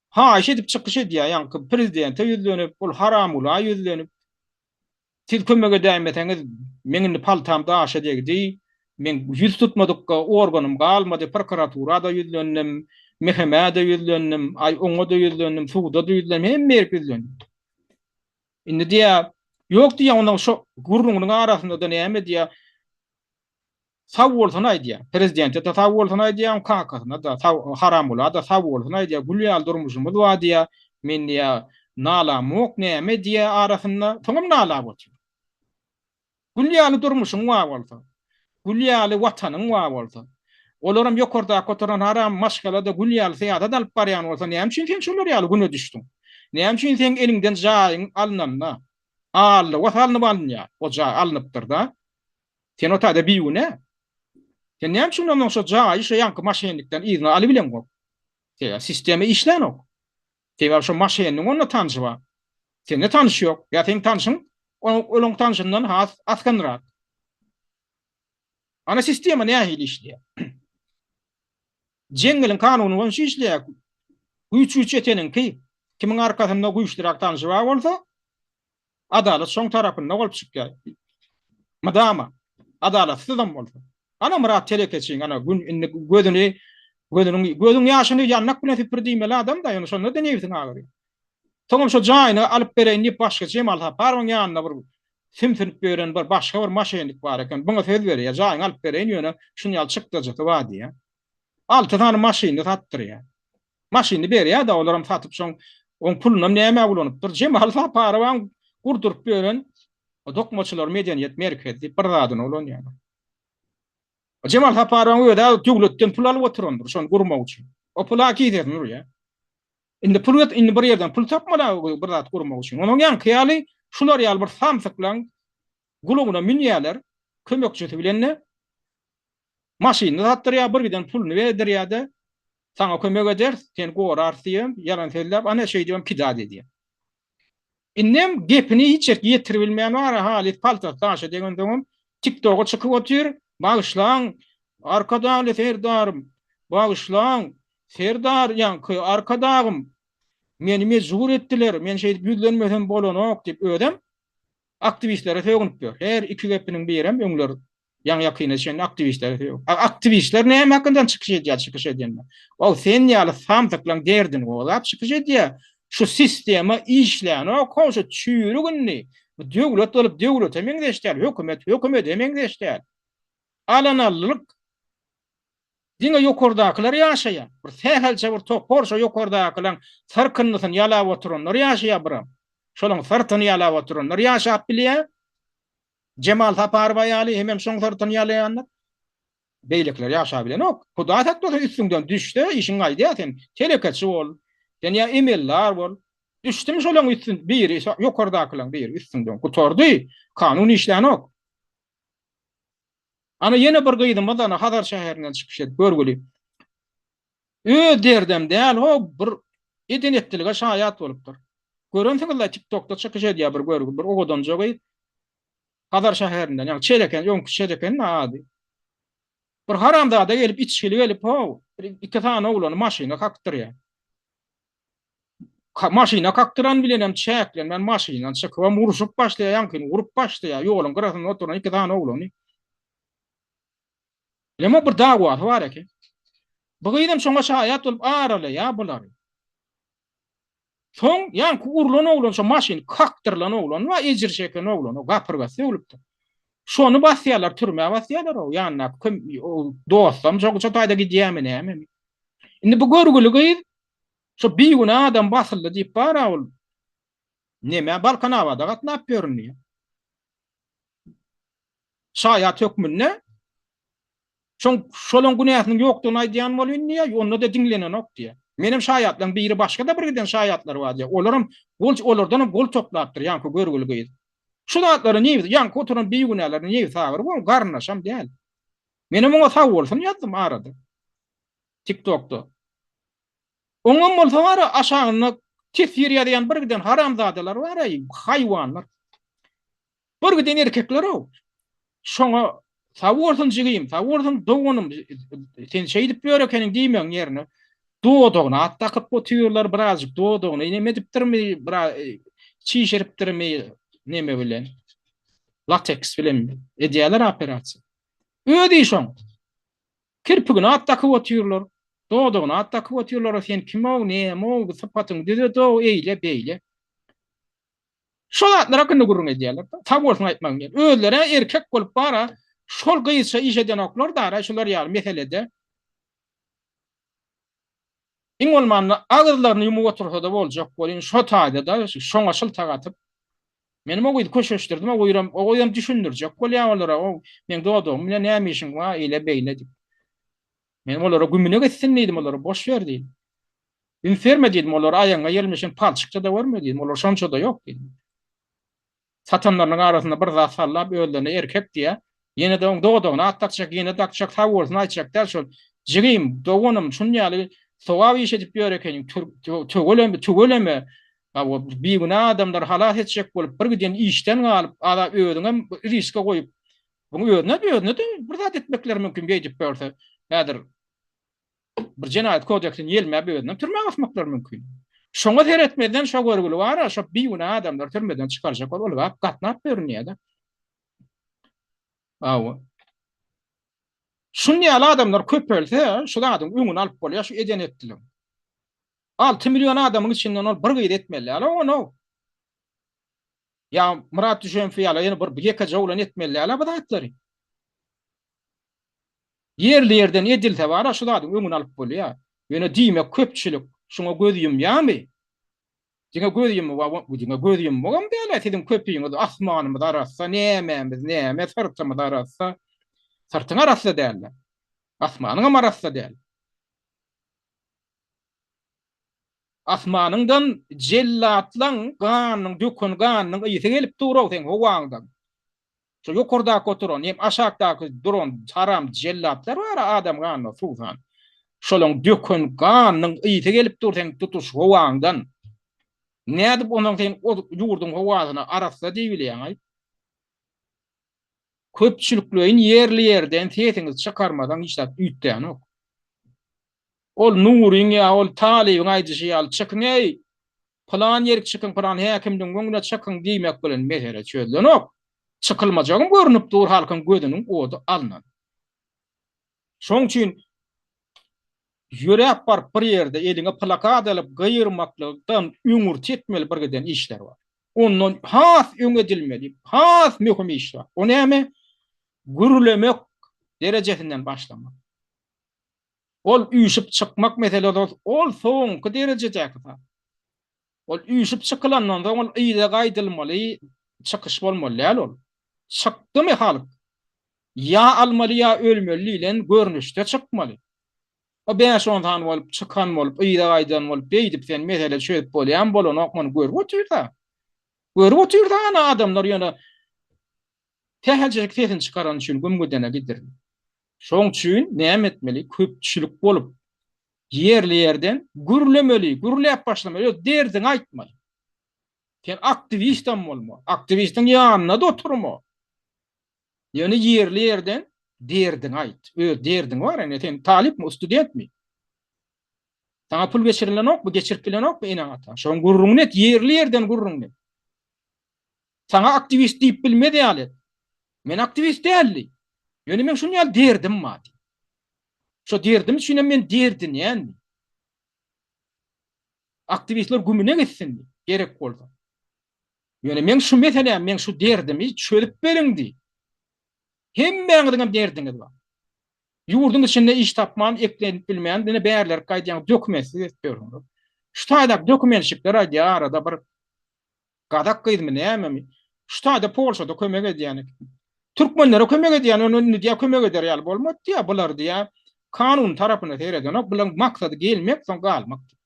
Speaker 4: haýyş edip çykyş edýär, ýaňky prezidente ýüzlenip, ol haramgula ýüzlenip, siz kömek edäýmeseňiz, meň indi paltam daşa degdi, meň ýüz tutmadyk organym galmady, prokuratura-da ýüzlendim, MHM-ä-de ýüzlendim, aý oňa-da ýüzlendim, suda-da ýüzlendim, hemme ýere ýüzlendim. Indi diýýär, ýok diýýär, onuň şo gürrüňiniň arasynda-da näme diýýär, Sag bolsun aýdýar. Prezidente-de sag bolsun aýdýar, oň kakasyna-da, Haramgula-da sag bolsun aýdýar. Gül ýaly durmuşymyz bar diýýär. Men diýýär, nalamok näme diýýär arasynda. Soňam nalap otyr. Gül ýaly durmuşyň bar bolsa, gül ýaly watanyň bar bolsa, olaram ýokardaky oturan haram maşgala-da gül ýaly syýasat alyp barýan bolsa, näme üçin sen şolar ýaly güne düşdüň? Näme üçin seň eliňden jaýyň alnanda, allyga salnyp alynýar, o jaý alnypdyr-da, Sen o taýda bigünä. Sen näme üçin ondan şo jaýy şo ýaňky maşennikden yzyna alybileňok? Sebäbi sistema işlänok. Sebäbi şo maşenniň onda tanşy bar. Sende tanyş ýok. Ýa seň tanşyň olaň tanşyndan has asgynrak. Ana sistema nähili işleýär? Jeňňeliň kanuny boýunça işleýär. Güýç güýç ýeteniňki. Kimiň arkasynda güýçlüräk tanşy bar bolsa, Adalat şoň tarapynda bolup çykýar. Mydama. Adalatsyzam bolsa. Ana Myrat telekeçiň ana gün indi gözüni gözüniň gözüň ýaşyny ýandak bilen süpür diýmeli adam-da ýöne şonda-da nebsiň agyrýar. Soňam şo jaýyny alyp bereýin diýip başga Jemal Saparowyň ýanynda bir sümsünip ýören bir başga bir maşennik bar eken. Buňa söz berýär, jaýyňy alyp bereýin ýöne şuny ýaly çykdajysy bar diýýär. Alty sany maşynyny satdyrýar. Maşynyny berýär-de, olaram satyp şoň oň pulunam nämä ulanypdyr. Jemal Saparowaň gurduryp ýören Dokmaçylar medeniýet merkezi diýip bir zadyny ulanýarlar. Jemal Saparowyň özi-ä döwletden pul alyp oturandyr şony gurmak üçin. O pula kisesini urýar. Indi pul indi bir ýerden pul tapmaly bir zat gurmak üçin. Onuň ýaňky ýaly şular ýaly bir samsyklaň gulagyna münýärler kömekçisi bilen-de Maşynyny satdyrýar, bir giden puluny berdirýär-de, saňa kömek ederis, seni gorarys diýibem, ýalan sözläp, ana şeýdibem kidat edýär. Indem gepini hiç ýerki ýetiribilmän bar-a, halys paltasy daşa degensoňam TikToka çykyp otyr, Bagyşlaň, Arkadagly Serdarym, bagyşlaň, Serdar, ýaňky Arkadagym, meni mejbur etdiler, men şeýdip ýüzlenmesem bolanok diýip, özem aktiwistlere sögünip ýör. Her iki gepiniň birem öňler Ýaňy-ýakyna çenli aktiwistler ýok. Aktiwistler näme hakyndan çykyş edýär, çykyş edende? Ol sen ýaly samsyklaň derdini gozgap çykyş edýär. Şu sistema işlänok, how şu çüýrük indi. Bu döwlet bolup döwlete meňzeş däl, hökümet hökümede meňzeş däl. Alan-allylyk. Diňe ýokardakylar ýaşaýar. Bir sähelçe bir topar şo ýokardakylaň syrkyndysyny ýalap oturanlar ýaşaýar biram. Şolaň syrtyny ýalap oturanlar ýaşap bilýär. Jemal Saparowa ýaly hemem şoň syrtyny ýalaýandyr. Beýlekiler ýaşabilenok. Hudaý saklasyn üstüňden düşse işiň gaýdýar sen telekeçi bol, sen ýa emeldar bol. Düşdümi şolaň üstün biri ýokardakylaň biri üstüňden gutardy. Kanun işlänok. Ana ýene bir gyzymyz ana Hazar şäherinden çykyş edip görgüli. Öz derdem däl ho bir eden etdilige şaýat bolupdyr. Görensiňizle tiktokda çykyş edýär bir görgi bir owadanja gyz. Hazar şäherinden ýagny Çeleken öňki Çeleken ady. Bir haramzada gelip içgili gelip how bir iki sany oglany maşyna kakdyrýar. Maşyna kakdyran bilenem çäklenmän maşyndan çykybam urşup başlaýar, ýaňkyny urup başlaýar, ýoluň gyrasynda oturan iki sany oglany. Bilemok bir dawasy bar eken. Bu gyzam şoňa şaýat bolup aralaýar bulary. Soň ýaňky urlan oglan şo maşyn kakdyrylan oglan bar, ejir çeken oglan, o gapyrgasy sögülipdir. Şony basýarlar, türmä basýarlar o ýanyndaky köm dostam şo şo taýda gidýärmi nämemi. Indi bu görgüli gyz şo bigünä adam basyldy diýip bar-a ol nemä Balkanabada gatnap ýörün diýýär. Şaýat hökmünde Şoň şolaň günäsiniň ýokdugyny aýdýan bolýyn diýýär, onda-da diňlenenok diýýär. Menem şaýatlaryň biri başga-da bir giden şaýatlar bar diýýär. Olaram gol olardanam gol toplapdyr ýaňky görgüli gyz. Şu zatlary nebsi ýaňky oturan bigünäleri nebsi agyr bu garyndaşam däl. Menem oňa sag bolsun ýazdym arada. TikTokda. Oňam bolsa bar aşagynda teswir ýazýan bir giden haramzadalar bar-aý, haýwanlar. Bir giden erkekler-ow. Şoňa sag bolsun jigim, sag bolsun doganym, sen şeýdip ýör ekeniň diýmegiň ýerine dodagyna at dakyp otyrlar, birazjyk dodagyny neme edipdirmi, biraz çişiripdirmi neme bilen, lateks bilen edýärler operasiýa. Öz işi oň. Kirpigine at dakyp otyrlar, dodagyna at dakyp otyrlar, sen kim-ow, näme-ow, sypatyňy düzet-ow, eýle, beýle. Şo zatlar hakynda gürrüň edýärler. Sag bolsun aýtmagyň ýeri. Özleri erkek bolup bara şol gyzça iş edenoklar dara şular ýaly meselede. Iň bolmanda agyzlaryny ýumup otursada boljak welin şo taýda-da şoňa şyltak atyp Menem o gyzy köşeşdirdim, o gyram, o gyzam düşündirjek bolýar olara, o meň dodagym bilen näme işiň bar, eýle beýle diýip. Men olara gümüne gitsin diýdim, olara boş ber diýdim. Üns berme diýdim, olar aýagyňa ýelmeşen palçykça-da görme diýdim, olar şonça-da ýok diýdim. Satanlarynyň arasynda bir zat sallap özlerine erkek diýýär. Ýene-de oň dodagyna at dakjak, ýene dakjak, sag bolsun aýtjak däl şol. Jigim, doganym, şun ýaly sogap iş edip ýör ekeniň, tüweleme, tüweleme. Hawa, bigünä adamlary halas etjek bolup, bir giden işden galyp, ala özüňem riske goýup, buň özüne özüne-de bir zat etmekleri mümkin beýdip görse. Häzir bir jenaýat kodeksini ýelmäp özünem türmä basmaklary mümkin. Şoňa seretmezden şo görgüli bar-a, şo bigünä adamlary türmeden çykarjak bolup ylgap gatnap görünýär-de. Hawa. Şun ýaly adamlar köpelse, şu zadyň öňüni alyp bolýar, şu eden etdiligiň. 6 million adamyň içinden ol bir gyz etmeli däl, ony. Ýa Myrat Düşenfi ýaly ýene bir ýekeje oglan etmeli däl bu zatlary. Ýerli-ýerden edilse bar-a şu zadyň öňüni alyp bolýar. Ýöne diýmek köpçülik şuňa göz ýumýarmy? Diňe göz ýumup, diňe göz ýummagam däl-ä siziň köpüňiz asmanymyz arassa, nämämiz näme, syrtymyz arassa. Syrtyň arassa däl-de. Asmanyňam arassa däl. Asmanyňdan jellatlaň ganynyň döken ganynyň ysy gelip dur-ow seň howaňdan. Şo ýokardaky oturan hem aşakdaky duran haram jellatlar bar adam ganyna suwsan. Şolaň döken ganynyň ysy gelip dur seň tutuş howaňdan. Nädip onsoň sen o ýurduň howasyna arassa diýibilýäň-aý? Köpçülikleýin ýerli-ýerden sesiňizi çykarmasaň hiç zat üýtgänok. Ol Nuryň ýa ol Talybyň aýdyşy ýaly çykyň-eý, pylan ýerik çykyň, pylan häkimligiň öňüne çykyň diýmek bilen mesele çözlenok. Çykylmajagam görnüp dur halkyň gözüniň ody alnan. Şoň üçin ýöräp baryp bir ýerde eliňe plakat alyp gygyrmaklykdan öňürti etmeli bir giden işler bar. Ondan has öň edilmeli, has möhüm iş bar. O näme? Gürlemek derejesinden başlamak. Ol üýşüp çykmak meselesi ol soňky derejedäki zat. Ol üýşüp çykylandan soň ol yza gaýdylmaly çykyş bolmaly däl ol. Çykdymy halk? Ýa almaly ýa ölmeli diýlen görnüşde çykmaly. O bäş-on sany bolup çykan bolup yza gaýdan bolup beýdip sen mesele çözüp bolýamy bolanok muny görüp otyrsa. Görüp otyrsa ana adamlar ýöne Sähelçejik sesini çykarany üçin güm gidene gidirdi. Şoň üçin näme etmeli? Köpçülik bolup, ýerli-ýerden gürlemeli, gürläp başlamaly, öz derdiňi aýtmaly. Sen aktiwistem bolma, aktiwistiň ýanynda-da oturma. Ýöne ýerli-ýerden. Derdiňi aýt. Öz derdiň bar ene sen talypmy, studentmi? Saňa pul geçirilenokmy, geçirip bilenokmy eneň-ataň? Şoň gürrüňini et, ýerli-ýerden gürrüňini et. Saňa aktiwist diýip bilmez ýaly et. Men aktiwist däl diý. Ýöne meň şuny ýaly derdim bar diý. Şo derdim üçinem men derdinýän diý. Aktiwistler gümüne gitsin diý, gerek bolsa. Ýöne meň şu meselämi, meň şu derdimi çözüp beriň diý. Hemmäňiziňem derdiňiz bar. Ýurduň içinde iş tapman, eklenip bilmän, ine bärlerik gaýdýaň, dokumentsiz gezip ýörüňler. Şu taýdaky dokumentşikler aýdýar arada bir gazak gyzmy nämemi, şu taýda Polşada kömek edýän eken. Türkmenlere kömek edýän, ony indi diýýär kömek eder ýaly bolmady diýýär, bular diýýär kanun tarapyna seredenok, bularyň maksady gelmek, soň galmak diýýär.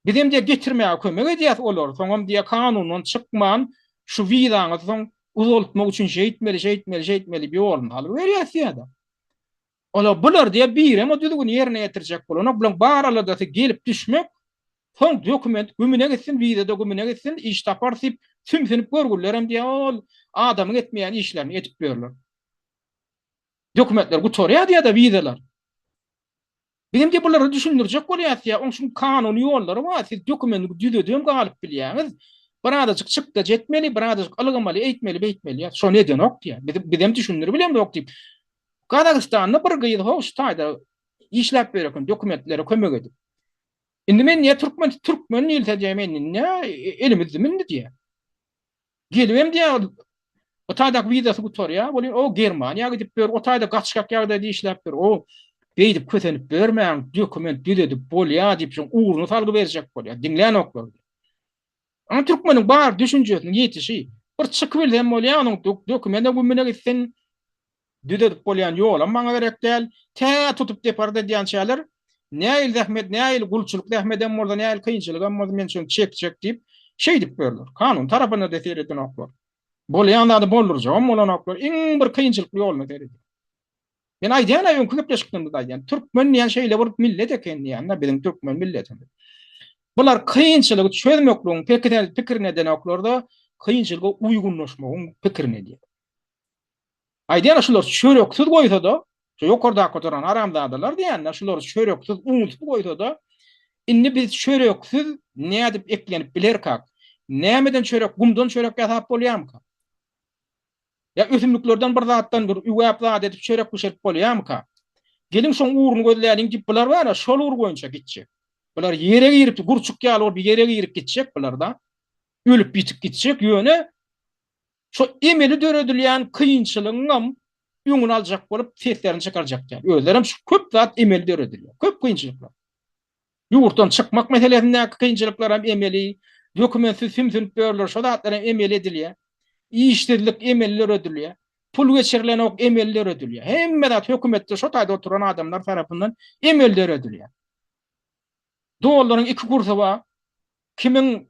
Speaker 4: Bizem diýýär getirmäge kömek edýäs olary, soňam diýýär kanundan çykman şu wizaňyzy soň uzaltmak üçin şeýtmeli, şeýtmeli, şeýtmeli diýip ýoluny salyp berýäs diýýär-de. Olar bular diýýär birem o düzgüni ýerine ýetirjek bolanok, bularyň bar aladasy gelip düşmek, soň dokument gümüne gitsin, wiza-da gümüne gitsin, iş taparys diýip sümsünip görgülilerem diýýär ol adamyň etmeýän işlerini edip ýörler. Dokumentler gutarýar diýýär-de wizalar. Bizem diýip bulara düşündirjek bolýas diýýär. Oň üçin kanuny ýollary bar. Siz dokumenti düzedibem galyp bilýäňiz. Bir azajyk çykdajy etmeli, bir azajyk ylgamaly, eýtmeli, beýtmeli diýýär. Şony edenok diýýär. Biz bizem düşündirip bilemzok diýip. Gazagystanda bir gyz ho şu taýda işläp ýör eken, dokumentlere kömek edip. Indi men diýýär türkmen türkmen diýilse diýýär men indi elimi üzdüm indi diýýär. Gelibem diýýär, o taýdaky wizasy gutarýar, welin o Germaniýa gidip ýör, o taýda gaçgak ýagdaýda işläp ýör, o beýdip kösenip ýörmäň, dokument düzedip bolýar diýip, şoň ugruny salgy berjek bolýar, diňlänoklar. Ana türkmeniň bar düşünjesiniň ýetişi, bir çykybilsem bolýar, onuň dokumente gümüne gitsin, Düzedip bolýan ýolam maňa gerek däl. Tä tutup deport edýänçäler, nähili zähmet, nähili gulçulyk zähmedem bolsa, nähili kynçylygam bolsa men şony çekjek diýip, şeýdip ýörler. Kanun tarapyna-da seredenoklar. Bolýan zady boldurjagam bolanoklar. Iň bir kynçylykly ýoluna seredýär. Men aýdýan-a öňki gepleşiklerimde-de aýdýan. Türkmen diýen şeýle bir millet eken diýýän-de biziň türkmen milletimiz. Bular kynçylygy çözmekligiň pikirini edenoklar-da, kynçylyga uýgunlaşmagyň pikirini edýär. Aýdýan şular çöreksiz goýsa-da, şu ýokardaky oturan haramzadalar diýýän-de, şulary çöreksiz, unsuz goýsa-da, indi biz çöreksiz nädip eklenip bilerkak? Nämeden çörek, gumdan çörek ýasap bolýarmyka? Ýa ösümliklerden bir zatdan bir üwäp zat edip çörek bişirip bolýarmyka? Geliň şoň ugruny gözläliň diýip bular bar-a, şol ugur boýunça gitjek. Bular ýere girip, gurçuk ýaly bolup ýere girip gitjek bular-da. Ölüp ýitip gitjek, ýöne Şo emeli döredilýän kynçylygyňam öňüni aljak bolup seslerini çykarjak däl. Özlerem şu köp zat emeli döredilýär. Köp kynçylyklar. Ýurtdan çykmak meselesindäki kynçylyklaram emeli, dokumentsiz sümsünip ýörler, şo zatlar hem emeli edilýär. Işsizlik emeli döredilýär. Pul geçirilenok emeli döredilýär. Hemme zat hökümetde şo taýda oturan adamlar tarapyndan emeli döredilýär. Dollaryň iki kursy bar. Kimiň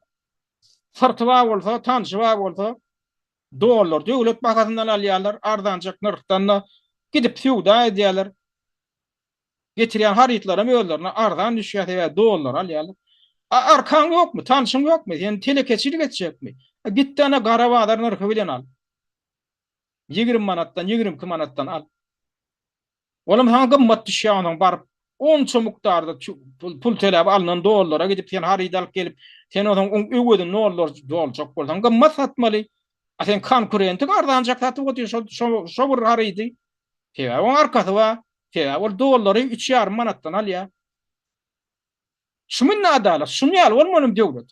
Speaker 4: syrty bar bolsa, tanşy bar bolsa, dollar döwlet bahasyndan alýarlar, arzanjak nyrhdan-da gidip söwda edýärler. Getirýän harytlaram özlerine arzan düşýär, sebäbi dollar alýarlar. A arkaň ýokmy, tanşyň ýokmy, sen telekeçilik etjekmi? Git-de ana gara bazar nyrhy bilen al. 20 manatdan, 22 manatdan al. Olam saňa gymmat düşýär onsoň baryp onça mukdarda pul töläp alnan dollara gidip sen haryt alyp gelip sen onsoň oň öwezini dollar doljak bolsaň gymmat satmaly. A sen konkurentiň arzanjak satyp otyr şo şo şo bir harydy. Sebäbi oň arkasy bar. Sebäbi ol dollary üç ýarym manatdan alýar. Şumy indi adalat? Şuny ýaly bolmalym döwlet.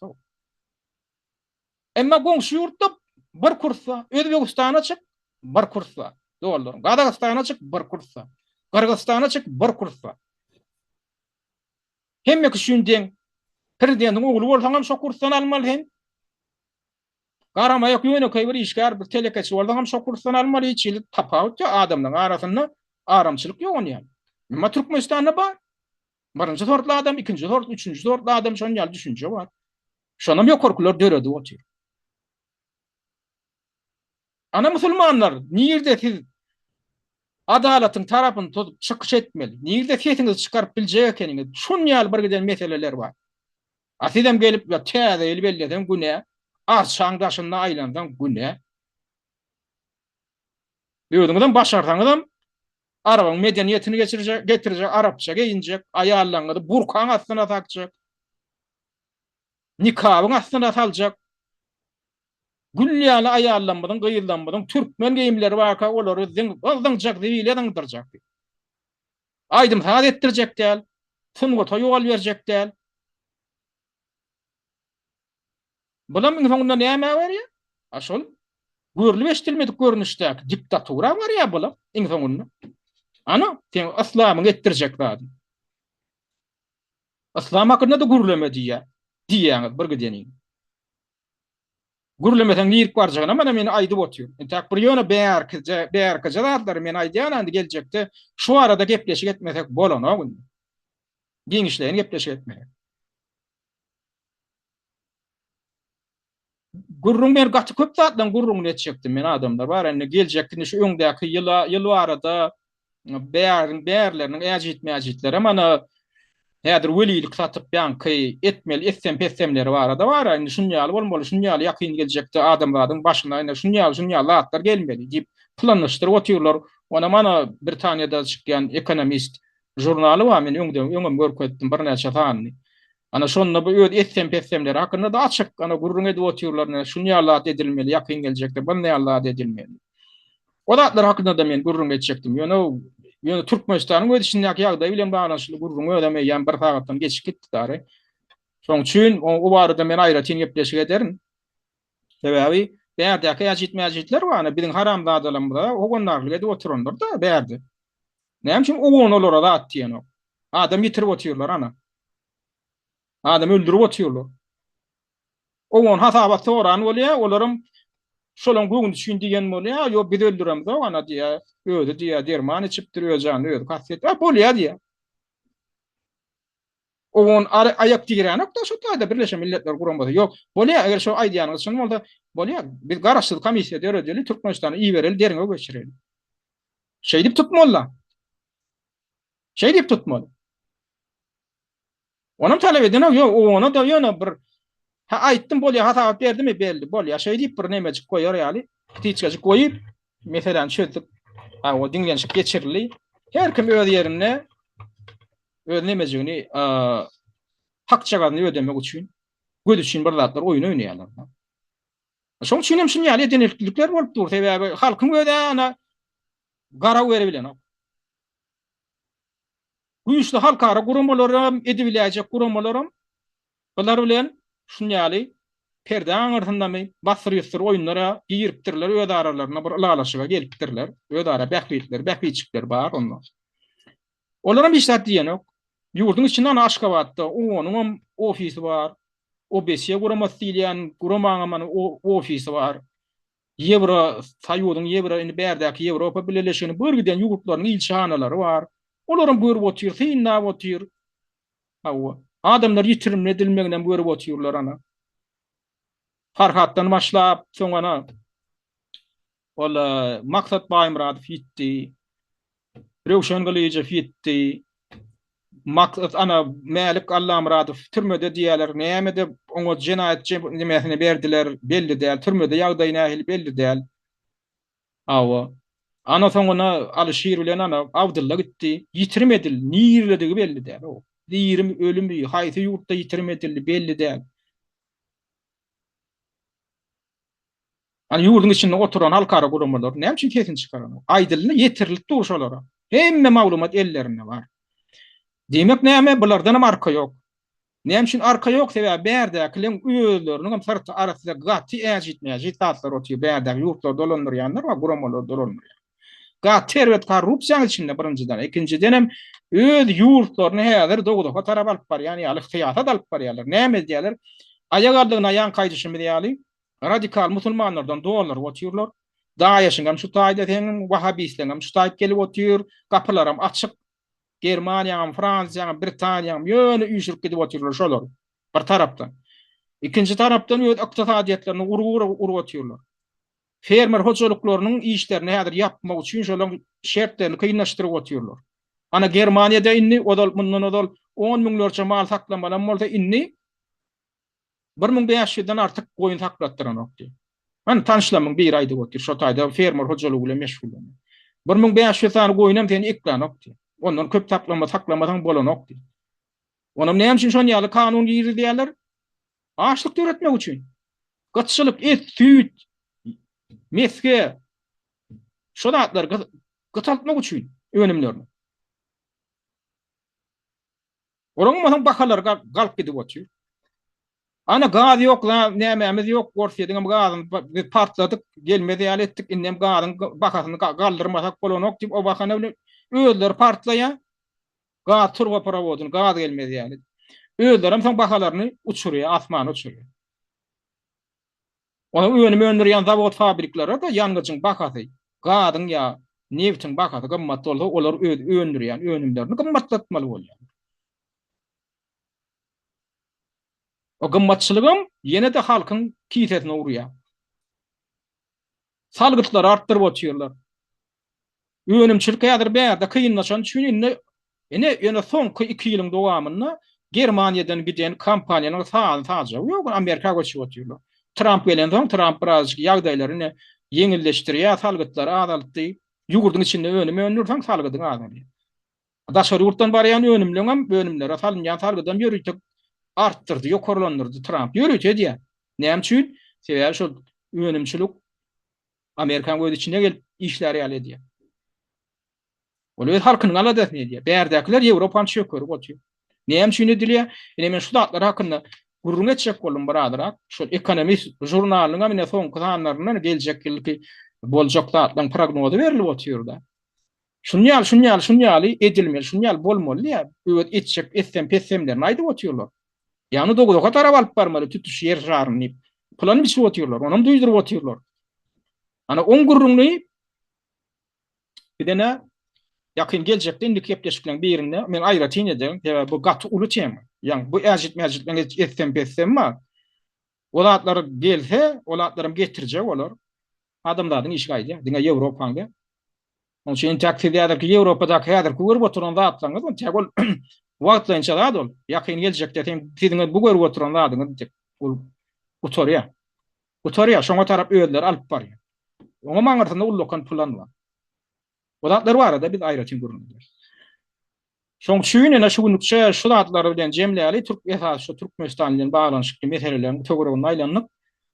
Speaker 4: Emma goňşy ýurtda bir kurs bar. Özbegistana çyk, bir kurs bar dollaryň. Gazagystana çyk, bir kurs bar. Gyrgyzystana çyk, bir kurs bar. Hemme üçin deň. Prezidentiň ogly bolsaň hem şo kursdan almaly sen. Garamaýak ýönekeý bir işgär, bir telekeçi bolsaň hem şo kursdan almaly. Hiç hili tapawut ýok adamlaryň arasynda aramçylyk ýok onýan. Emma Türkmenistanda bar. Birinji sortly adam, ikinji sortly, üçünji sortly adam şonuň ýaly düşünje bar. Şonam ýokarkylar döredip otyr. Ana musulmanlar, nirde siz adalatyň tarapyny tutup çykyş etmeli? Nirde sesiňizi çykaryp biljek ekeniňiz? Şun ýaly bir giden meseleler bar. A sizem gelip ýa täze ýyl belleseň günä, arçaň daşynda aýlansaň günä. Özüňizem başarsaňyzam. Arabyň medeniýetini geçirjek, getirjek, arapça geýinjek, aýallaryňyzy burkaň astyna sakjak, nikabyň astyna saljak. Gül ýaly aýallarymyzyň, gyzlarymyzyň türkmen geýimleri barka olary zyňjak, zibile zyňdyrjak. Aýdym-saz etdirjek däl, sungata ýol berjek däl. Bulam iň soňunda nämä barýar? A şol görlüp-eşidilmedik görnüşdäki diktatura barýar bulam iň soňunda. Ana, seň yslamyň etdirjek zady. Yslam hakynda-da gürleme diýýär, diýýäňiz bir gideniň. Gürlemeseň nirip barjagyny mana men aýdyp otyr. Entäk bir ýöne bärkije, bärkije zatlary men aýdýan indi geljekde şu barada gepleşik etmesek bolanok indi. Giňişleýin gepleşik etmesek. Gürrüň men gaty köp zatlaryň gürrüňini etjekdim men adamlar bar indi geljekki indi şu öňdäki ýyla ýyl barada bäriň bärleriniň äjit mäjitleri mana häzir welilik satyp ýaňky etmeli etsem pessemleri barada bar indi şun ýaly bolmaly şun ýaly ýakyn geljekde adamzadyň başyna indi şun ýaly şun ýaly zatlar gelmeli diýip planlaşdyryp otyrlar ona mana Britaniýada çykýan ekonomist žurnaly bar men öňde öňem görkezipdim birnäçe sanyny Ana şonda bu öz etsem-pessemleri hakynda-da açyk ana gürrüň edip otyrlar, ine şuny ýaly zat edilmeli, ýakyn geljekde buny ýaly zat edilmeli. O zatlar hakynda-da men gürrüň etjekdim. Ýöne ýöne Türkmenistanyň öz içindäki ýagdaý bilen baglanyşykly gürrüň özem eýýäm bir sagatdan geçip gitdi dary. Şonuň üçin o barada men aýratyn gepleşik ederin. Sebäbi bärdäki äjit-mäjitler bar, ana biziň haramzadalarymyza howandarlyk edip oturanlar-da bärde. Näme üçin OON olara zat diýenok? Adam ýitirip otyrlar ana. Adam öldürip otyrlar. OON hasabat soran bolýar, olaram şolaň göwni üçin diýen bolýar, ýok biz öldüremzok ana diýýär, özi diýýär derman içipdir, öz janyny özi kast etdi. A bolýar diýýär. OON aýak diränok-da şo taýda Birleşen Milletler Guramasy. Ýok, bolýar, eger şo aýdýanyňyz çyn bolsa, bolýar. Biz garaşsyz komissiýa döredeli, Türkmenistana ibereli, derňew geçireli. Şeýdip tutmaly-da. Şeýdip tutmaly. Onam talap edenok, ýok, ona-da ýöne bir ha aýtdym bolýar, hasabat berdimi, belli, bolýar. Şeýdip bir nemejik goýar ýaly, ptiçkajyk goýup, meseläni çözdük. Ha, o diňlenişik geçirildi. Her kim öz ýerinde öz nemejigini, hakjagazyny ödemek üçin, göz üçin bir zatlar oýun oýnaýarlar. Şoň üçin hem şuny ýaly edenlikler bolup dur. Sebäbi halkyň özi ana garaw beribilenok. Güýçli halkara guramalaram, edibiläýjek guramalaram bular bilen şuny ýaly perde aňyrsyndamy bassyr-ýussyr oýunlara giripdirler, öz aralarynda bir ylalaşyga gelipdirler. Özara bähbitleri, bähbitjikleri bar onda. Olaram hiç zat diýenok. Ýurduň içinde ana Aşgabatda OON-yňam ofisi bar. OBSE guramasy diýilýän guramaňam ana ofisi bar. Ýewro Soýuzyň Ýewro indi bärdäki Ýewropa Bileleşiginiň bir giden ýurtlarynyň ilçihanalary bar. Olaram görüp otyr, synlap otyr. Hawa. Adamlar ýitirim edilmeginem görüp otyrlar ana. Farhatdan başlap, soň ana ol Maksat Baýmyradow ýitdi. Röwşen Gylyjow ýitdi. Maksat ana Mälik Allamyradow türmede diýýärler. Nämede oňa jenaýat nemesini berdiler belli däl. Türmede ýagdaýy nähili belli däl. Hawa. Ana soňuna Alyşir bilen ana Abdylla gitdi. Ýitirim edildi. Nirededigi belli däl. Dirimi, ölümi, haýsy ýurtda ýitirim edildi belli däl. Hani ýurduň içinde oturan halkara guramalar näme üçin sesini çykaranok? Aýdyldy, ýetirilip dur şolara. Hemme maglumat ellerinde bar. Diýmek näme? Bulardan hem arka ýok. Näme üçin arka ýok? Sebäbi bärdäkileň özleriniň hem syrty arasynda gaty äjit-mäjit zatlar otyr. Bärdäki ýurtlary dolandyrýanlar bar, guramalary dolandyrýan. Gaty erbet korrupsiýanyň içinde birinjiden, ikinjiden hem öz ýurtlaryny häzir dowzaha tarap alyp barýan ýaly syýasat alyp barýarlar. Näme edýärler? Aýak aldygyna ýaňky aýdyşymyz ýaly, radikal musulmanlardan dolduryp otyrlar. Daeşiňem şu taýda seň, wahabistleňem şu taýyp gelip otyr, gapylaram açyk. Germaniýaňam, Fransiýaňam, Britaniýaňam ýöne üýşürip gidip otyrlar şolar. Bir tarapdan. Ikinji tarapdan öz ykdysadyýetlerini urgy urup otyrlar. Fermer hojalyklarynyň işlerini häzir ýapmak üçin şolaryň şertlerini kynlaşdyryp otyrlar. Ana Germaniýada indi ozal mundan ozal on müňlerçe mal saklamalam bolsa indi 1500-den artyk goýun saklatdyranok diýip. Hany tanyşlarymyň biri aýdyp otyr, şo taýda fermer hojalygy bilen meşgullanýar. 1500 sany goýunam seni eklanok diýýär. Ondan köp saklama saklamasaň bolanok diýýär. Onam näme üçin şon ýaly kanun girizýärler? Açlyk döretmek üçin. Gytçylyk, et, süýt, mesge şo zatlary gytaltmak üçin önümlerini. Olaryň bolsa bahalary galyp gidip otyr. Ana gaz ýok, nämämiz ýok, Orsýetiň hem gazyny biz partladyk, gelmez ýaly etdik, indem gazyň bahasyny galdyrmasak bolanok diýip, o bahana bilen özleri partlaýar. Gaz turbaprowodyny, gaz gelmez ýaly. Özlerem soň bahalaryny uçurýar, asmana uçurýar. Onuň önüm öndürýän zawod-fabriklere-de ýangyjyň bahasy, gazyň ýa nebtiň bahasy gymmat bolsa, olar öz öndürýän önümlerini gymmatlatmaly bolýarlar. O gymmatçylygam ýene-de halkyň kisesine urýar. Salgytlary artdyryp otyrlar. Önümçilik häzir bärde kynlaşany üçin indi ine ýöne soňky iki ýylyň dowamynda Germaniýadan giden kompaniýalaryň sany sajagy ýok, Amerika göçüp otyrlar. Tramp gelensoň Tramp birazajyk ýagdaýlary ine ýeňilleşdirýär, salgytlary azaltdy. Ýurduň içinde önüm öndürseň salgydyň azalýar. Daşary ýurtdan barýan önümleňem önümlere salynýan salgydam ýörite artdyrdy, ýokarlandyrdy Tramp. Ýörite edýär. Näme üçin? Sebäbi şol önümçilik Amerikanyň öz içine gelip işlär ýaly edýär. Ol öz halkynyň aladasyny edýär. Bärdäkiler Ýewropany çökerip otyr. Näme üçin edilýär? Ine men şu zatlar hakynda gürrüň etjek boldum birazrak. Şol Ekonomist žurnalynyň hem ine soňky sanlaryndan geljek ýylky boljak zatlaryň prognozy berilip otyr-da. Şuny ýaly, şuny ýaly, şuny ýaly edilmeli, şuny ýaly bolmaly diýýär. Öz etjek etsem-pessemlerini aýdyp otyrlar. Ýagny dowzaha tarap alyp barmaly tutuş ýer şaryny diýip, plan biçip otyrlar, onam duýduryp otyrlar. Ana oň gürrüňini bizene ýakyn geljekde indiki gepleşikleriň birinde men aýratyn ederin, sebäbi bu gaty uly tema. Ýagny bu äjit-mäjitleň etsem-pessem bar. O zatlar gelse, o zatlaram getirjek olar. Adamzadyň işi gaýdýar, diňe Ýewropaň däl. Onuň üçin entäk siz häzirki Ýewropadaky häzirki görüp oturan zatlaryňyz entäk ol wagtlaýynça zat ol. Ýakyn geljekde sen siziň bu görüp oturan zadyňyz diýip ol gutarýar. Gutarýar, şoňa tarap özleri alyp barýar. Oňam aňyrsynda ullakan plan bar. O zatlar barada biz aýratyn gürrüň ederis. Şoň üçin ine şu günlükçe şu zatlar bilen jemläli, türk esasy şu Türkmenistan bilen baglanyşykly meseleleriň töwereginde aýlandyk.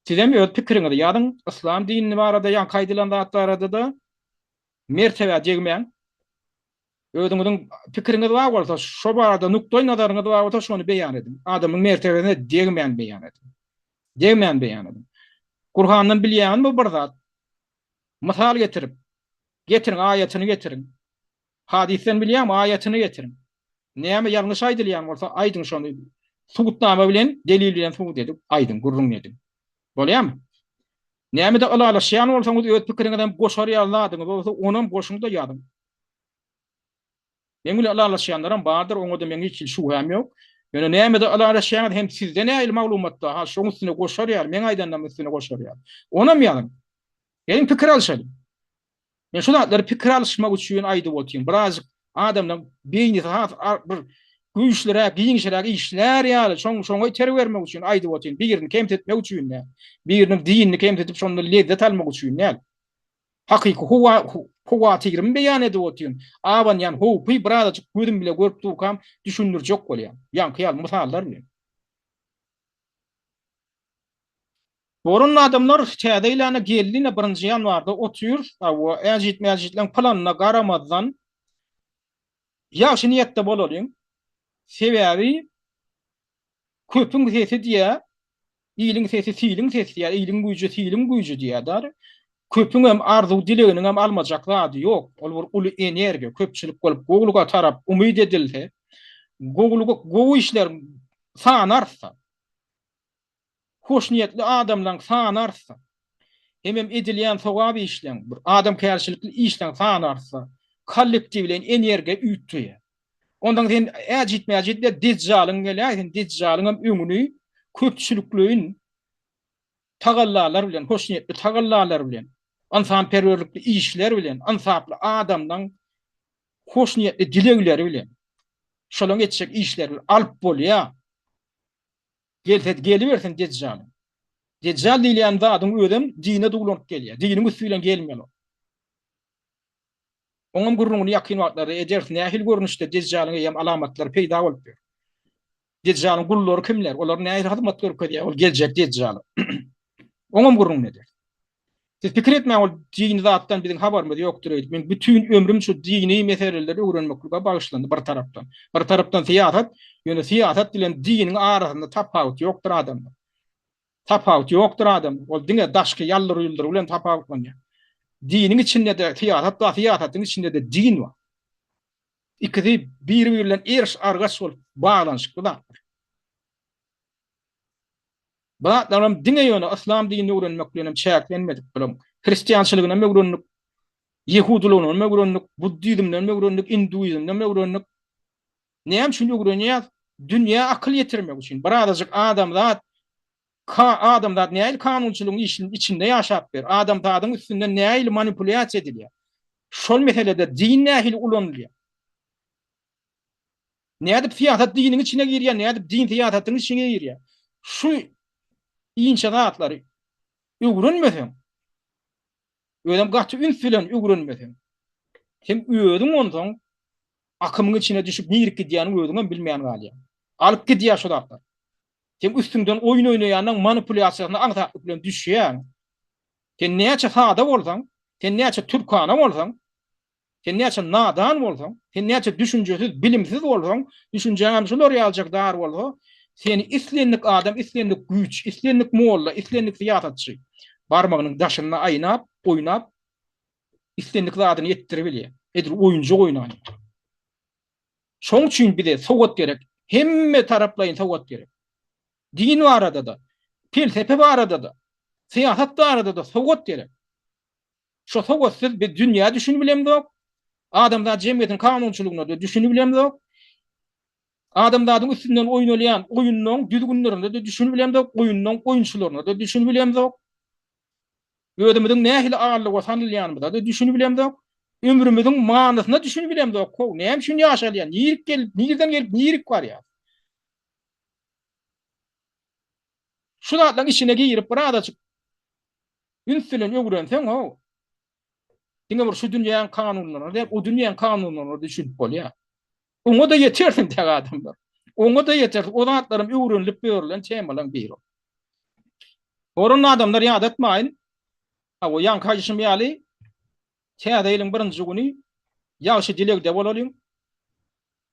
Speaker 4: Sizem öz pikiriňizi ýazyň, yslam dini barada ýaňky aýdylan zat barada-da mertebä degmäň. Özüňiziň pikiriňiz bar bolsa, şo barada nukdaý nazaryňyz bar bolsa şony beýan ediň. Adamyň mertebesine degmän beýan ediň. Degmän beýan ediň. Gurhandan bilýäňizmi bir zat? Mysal getirip, getiriň, aýatyny getiriň. Hadysdan bilýäňmi, aýatyny getiriň. Näme ýalňyş aýdylýan bolsa, aýdyň şony subutnama bilen, delil bilen subut edip aýdyň, gürrüň ediň. Bolýarmy? Nämede ylalaşýan bolsaňyz, öz pikiriňizem goşar ýaly zadyňyz bolsa, onam goşuň-da ýazyň. Meň bilen ylalaşýanlaram bardyr, oňa-da meň hiç hili şübhäm ýok. Ýöne nämede ylalaşýaňyz hem sizde nähili maglumat bar, ha şoň üstüne goşar ýaly, meň aýdanlarymyň üstüne goşar ýaly. Onam ýazyň. Geliň pikir alyşalyň. Men şu zatlary pikir alyşmak üçin aýdyp otyryn. Birazjyk adamlaryň beýnisi has bir güýçliräk, giňişräk işlär ýaly, şoň şoňa itergi bermek üçin aýdyp otyryn. Birini kemsitmek üçin däl. Biriniň dinini kemsidip şondan lezzet almak üçin däl. Hakyky howa howatyrymy beýan edip otyryn. Abanýan howpy birazajyk gözüm bile görüp durkam düşündirjek bolýan. Ýaňky ýaly mysallar bilen. Boran adamlar täze ýylana geldi ine birinji ýanwarda otyrys hawa äjit mäjitleň planyna garamazdan ýagşy niýetde bolalyň sebäbi köpüň sesi diýä iliň sesi siliň sesi diýä iliň güýji siliň güýji diýä dary köpüňem arzuw dileginiňem almajak zady ýok ol bir uly energiýa köpçülik bolup gowulyga tarap umyt edilse gowulyga gowy işleriň sany artsa Hoşniýetli adamlaň sany artsa, hemem edilýän sogap işleň, bir adamkärçilikli işleň sany artsa, kollektiwleýin energiýa üýtgeýär. Onsoň sen äjit-mäjit bilen dejjalyň gelýär, sen dejjalyňam öňüni köpçülikleýin tagallalar bilen, hoşniýetli tagallalar bilen, ynsanperwerlikli işler bilen, ynsaply adamlaň hoşniýetli dilegleri bilen, şolaň etjek işleri bilen alyp bolýar. Gelse gelibersin Dejjalyň. Dejjal diýilýän zadyň özem dine duwlanyp gelýär. Diniň üsti bilen gelmeli ol. Oňam gürrüňini ýakyn wagtlarda ederis. Nähili görnüşde Dejjalyň eýýäm alamatlary peýda bolup ýör. Dejjalyň gullary kimler? Olar nähili hyzmat görkezýär ol geljek Dejjala? Oňam gürrüňini ederis. Siz pikir etmäň ol dini zatdan biziň habarymyz ýokdur öýdüp. Men bütin ömrüm şu dini meseleleri öwrenmeklige bagyşlandy bir tarapdan. Bir tarapdan syýasat, ýöne syýasat bilen diniň arasynda tapawut ýokdur adamlar. Tapawut ýokdur adam. Ol diňe daşky ýaldyr-ýuldury bilen tapawutlanýar. Diniň içinde-de syýasat bar, syýasatyň içinde-de din bar. Ikisi biri-biri bilen eriş-argaç bolup baglanyşykly zatlar. Bu zatlaram diňe ýöne yslam dinini öwrenmek bilen hem çäklenmedik. Bulam hristiançylygyny hem öwrendik, ýehudylygyny hem öwrendik, buddizmini hem öwrendik, induizmini hem öwrendik. Näme üçin öwrenýäs? Dünýä akyl ýetirmek üçin. Birazajyk adamzat ka adamzat nähili kanunçylygyň işiniň içinde ýaşap ber? Adamzadyň üstünden nähili manipulýasiýa edilýär? Şol meselede din nähili ulanylýar? Nädip syýasat diniň içine girýär, nädip din syýasatyň içine girýär? Şu inçe zatlary öwrenmeseň, özem gaty üns bilen öwrenmeseň, sen özüň onsoň akymyň içine düşüp nirik gidýäniňi özüňem bilmän galýaň. Alyp gidýär şu zatlar. Seň üstüňden oýun oýnaýanyň manipulýasiýasyna aňsatlyk bilen düşýäň. Sen näçe sada bolsaň, sen näçe türkana bolsaň, Sen näçe nadan bolsaň, sen näçe düşünjesiz, bilimsiz bolsaň, düşünjäňem şular ýaljak dar bolsa, seni islendik adam, islendik güýç, islendik molla, islendik syýasatçy barmagynyň daşynda aýnap, oýnap, islendik zadyny etdiribilýär. Edil oýunjak oýnan ýaly. Şoň üçin bize sowat gerek. Hemme taraplaýyn sowat gerek. Din barada-da, pelsepe barada-da, syýasat barada-da sowat gerek. Şo sowatsyz biz dünýä düşünibilemzok, adamzat jemgyýetiniň kanunçylygyna-da düşünibilemzok, adamzadyň üstünden oýnalýan oýunlaryň düzgünlerine-de düşünibilemzok, oýunlaryň oýunçylaryna-da düşünibilemzok, özümiziň nähili aldyga sanylýanymyza-da düşünibilemzok, ömrümiziň manysyna düşünibilemzok, how, näme üçin ýaşalýar, nirik gelip, nirden gelip, nirik barýar? Şu zatlaryň içine girip birazajyk üns bilen öwrenseň how, diňe bir şu dünýäň kanunlaryna däl, o dünýäň kanunlaryna düşünip bolýar. Oňa-da ýetersiň täk adamlar. Oňa-da ýetersiň. O zatlaram öwrenilip ýörülen temalaryň biri. Horan adamlar ýadatmaýyn. Hawa, ýaňky aýdyşym ýaly, Täze ýylyň birinji güni ýagşy dilegde bolalyň.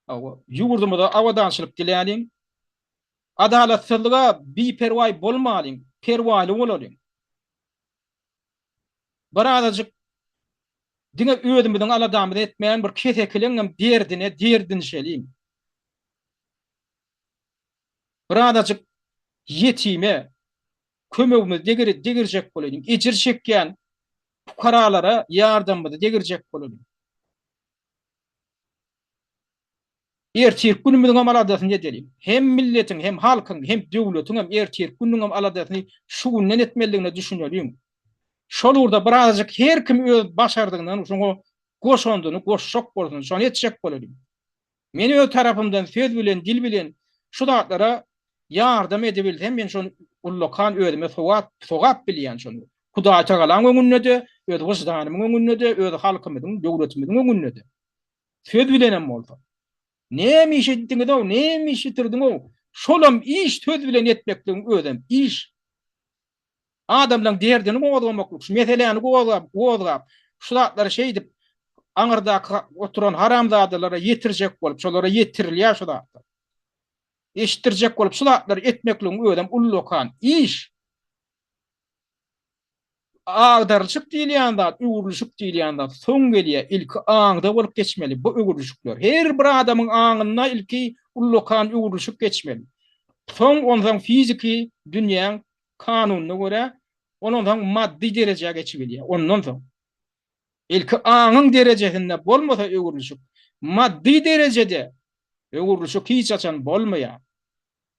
Speaker 4: Hawa, ýurdumyza abadançylyk diläliň. Adalatsyzlyga biperwaý bolmalyň, perwaýly bolalyň. Birazajyk diňe özümiziň aladamyzy etmän, bir kesekileňem derdine derdinişeliň. Birazajyk ýetime kömegimizi degirjek bolalyň, ejir çekýän pukaralara ýardamymyzy degirjek bolalyň. Ertirki günümiziňem aladasyny edeliň. Hem milletiň, hem halkyň, hem döwletiňem ertirki gününiňem aladasyny şu günden etmelidigine düşüneliň. Şol ugurda birazajyk her kim öz başardygyndan şoňa goşandyny goşjak bolsun, şony etjek bolalyň. Men öz tarapymdan söz bilen, dil bilen şu zatlara ýardam edebilsem, men şony ullakan özüme sogap, sogap bilýän şony. Hudaýtagalaň öňünde-de, öz wyždanymyň öňünde-de, öz halkymyzyň, döwletimiziň öňünde-de. Söz bilenem bolsa. Näme iş etdiňiz-ow, näme iş bitirdiň-ow? Şolam iş söz bilen etmekligiň özem iş. Adamlaň derdini gozgamaklyk, şu meseläni gozgap, gozgap, şu zatlary şeýdip aňyrdaky oturan haramzadalara ýetirjek bolup, şolara ýetirilýär şu zatlar. Eşitdirjek bolup şu zatlary etmekligiň özem ullakan iş. Agdarylyşyk diýilýän zat, öwrülişik diýilýän zat soň gelýär, ilki aňda bolup geçmeli bu öwrülişikler. Her bir adamyň aňynda ilki ullakan öwrülişik geçmeli. Soň onsoň fiziki dünýäň kanunyna görä, ol onsoň maddy derejä geçibilýär, ondan soň. Ilki aňyň derejesinde bolmasa öwrülişik, maddy derejede öwrülişik hiç haçan bolmaýar.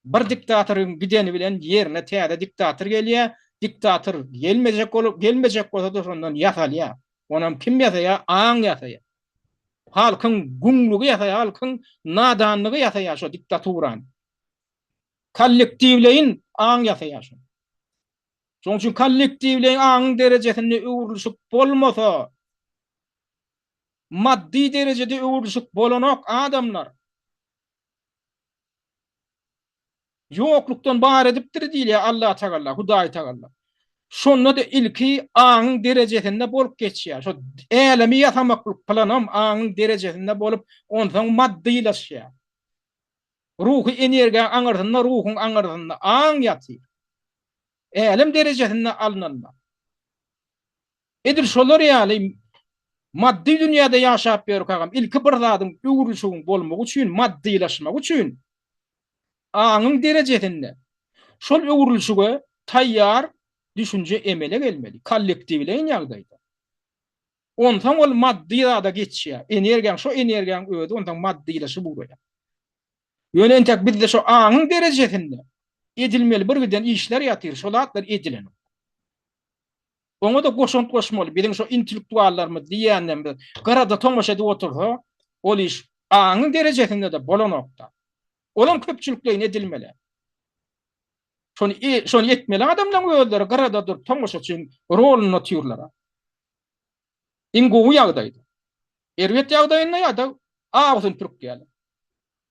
Speaker 4: Bir diktatoryň gideni bilen ýerine täze diktator gelýär, diktator gelmejek bolup, gelmejek bolsa-da şondan ýasalýar. Onam kim ýasaýar? Aň ýasaýar. Halkyň güňlügi ýasaýar, halkyň nadanlygy ýasaýar şo diktaturany. Kollektiwleýin aň ýasaýar şony. Şonuň üçin kollektiwleýin aňyň derejesinde öwrülişik bolmasa, Maddy derejede öwrülişik bolanok adamlar. Ýoklukdan bar edipdir diýilýär Allatagalla, Hudaýtagalla. Şonda-da ilki aňyň derejesinde bolup geçýär. Şo älemi ýasamaklyk planam aňyň derejesinde bolup, onsoň maddylaşýar. Ruhy energiýaň aňyrsynda, ruhuň aňyrsynda aň ýatyr. Älem derejesinde alnanda. Edil şolar ýaly maddy dünýäde ýaşap ýörkägem ilki bir zadyň öwrülişigiň bolmagy üçin, maddylaşmagy üçin aňyň derejesinde şol öwrülişige taýýar düşünje emele gelmeli, kollektiwleýin ýagdaýda. Onsoň ol maddy zada geçýär. Energiýaň, şo energiýaň özi onsoň maddylaşyp ugraýar. Ýöne entek bizde şo aňyň derejesinde edilmeli bir giden işler ýatyr, şo zatlar edilenok. Oňa-da goşant goşmaly. Biziň şo intellektuallarymyz diýýänlerimiz gyrada tomaşa edip otursa, ol iş aňyň derejesinde-de bolanok-da. Olam köpçülikleýin edilmeli. Şony e, şony etmeli adamlaryň özleri gyrada durup tomaşaçyň rolunda otyrlar. Iň gowy ýagdaýda. Erbet ýagdaýynda ýa-da awusyny pürkýärler.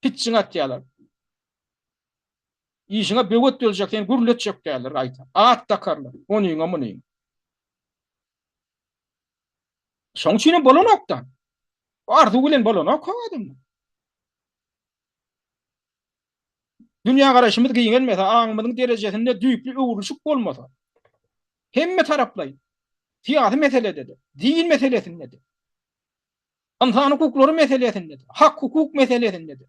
Speaker 4: Pitjiň atýarlar. Işiňe böwet geljek, seni gürletjek däldir gaýta. At dakarlar, onyňa munyňa. Şoň üçin hem bolanok-da. Arzuw bilen bolanok o adamlar. Dünýägaraýşymyz giňelmese, aňymyzyň derejesinde düýpli öwrülişik bolmasa, hemme taraplaýyn, syýasy meselede-de, din meselesinde-de, ynsan hukuklary meselesinde-de, hak-hukuk meselesinde-de,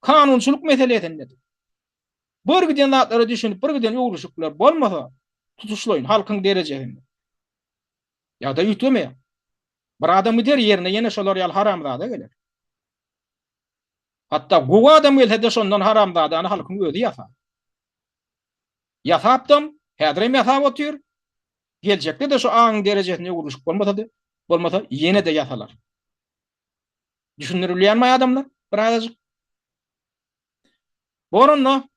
Speaker 4: kanunçylyk meselesinde-de bir giden zatlara düşünip, bir giden öwrülişikler bolmasa, tutuşlaýyn halkyň derejesinde ýagdaý üýtgemeýär. Bir adam gider, ýerine ýene şolar ýaly haramzada geler. Hatda gowy adam gelse-de şondan haramzadany halkyň özi ýasar. Ýasapdam, häzirem ýasap otyr. Geljekde-de şu aňyň derejesinde öwrülişik bolmasa-da, bolmasa ýene-de ýasalar. Düşündirilýärmi adamlar birazajyk? Bor onda.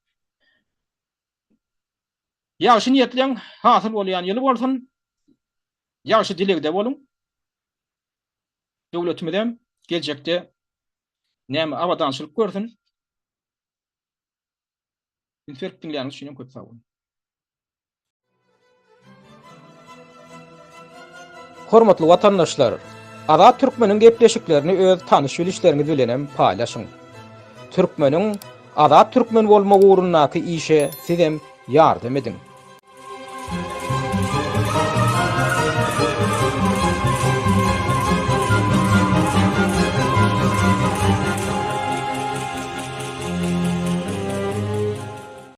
Speaker 4: Ýagşy niýetleň hasyl bolýan ýyly bolsun. Ýagşy dilegde boluň. Döwletimizem geljekde näme abadançylyk görsün. Üns berip diňläniňiz üçin hem köp sag boluň.
Speaker 9: Hormatly watandaşlar! Azat Türkmeniň gepleşiklerini öz tanyş-bilişleriňiz bilenem paýlaşyň. Türkmeniň Azat Türkmen bolmagy ugrundaky işe sizem ýardam ediň.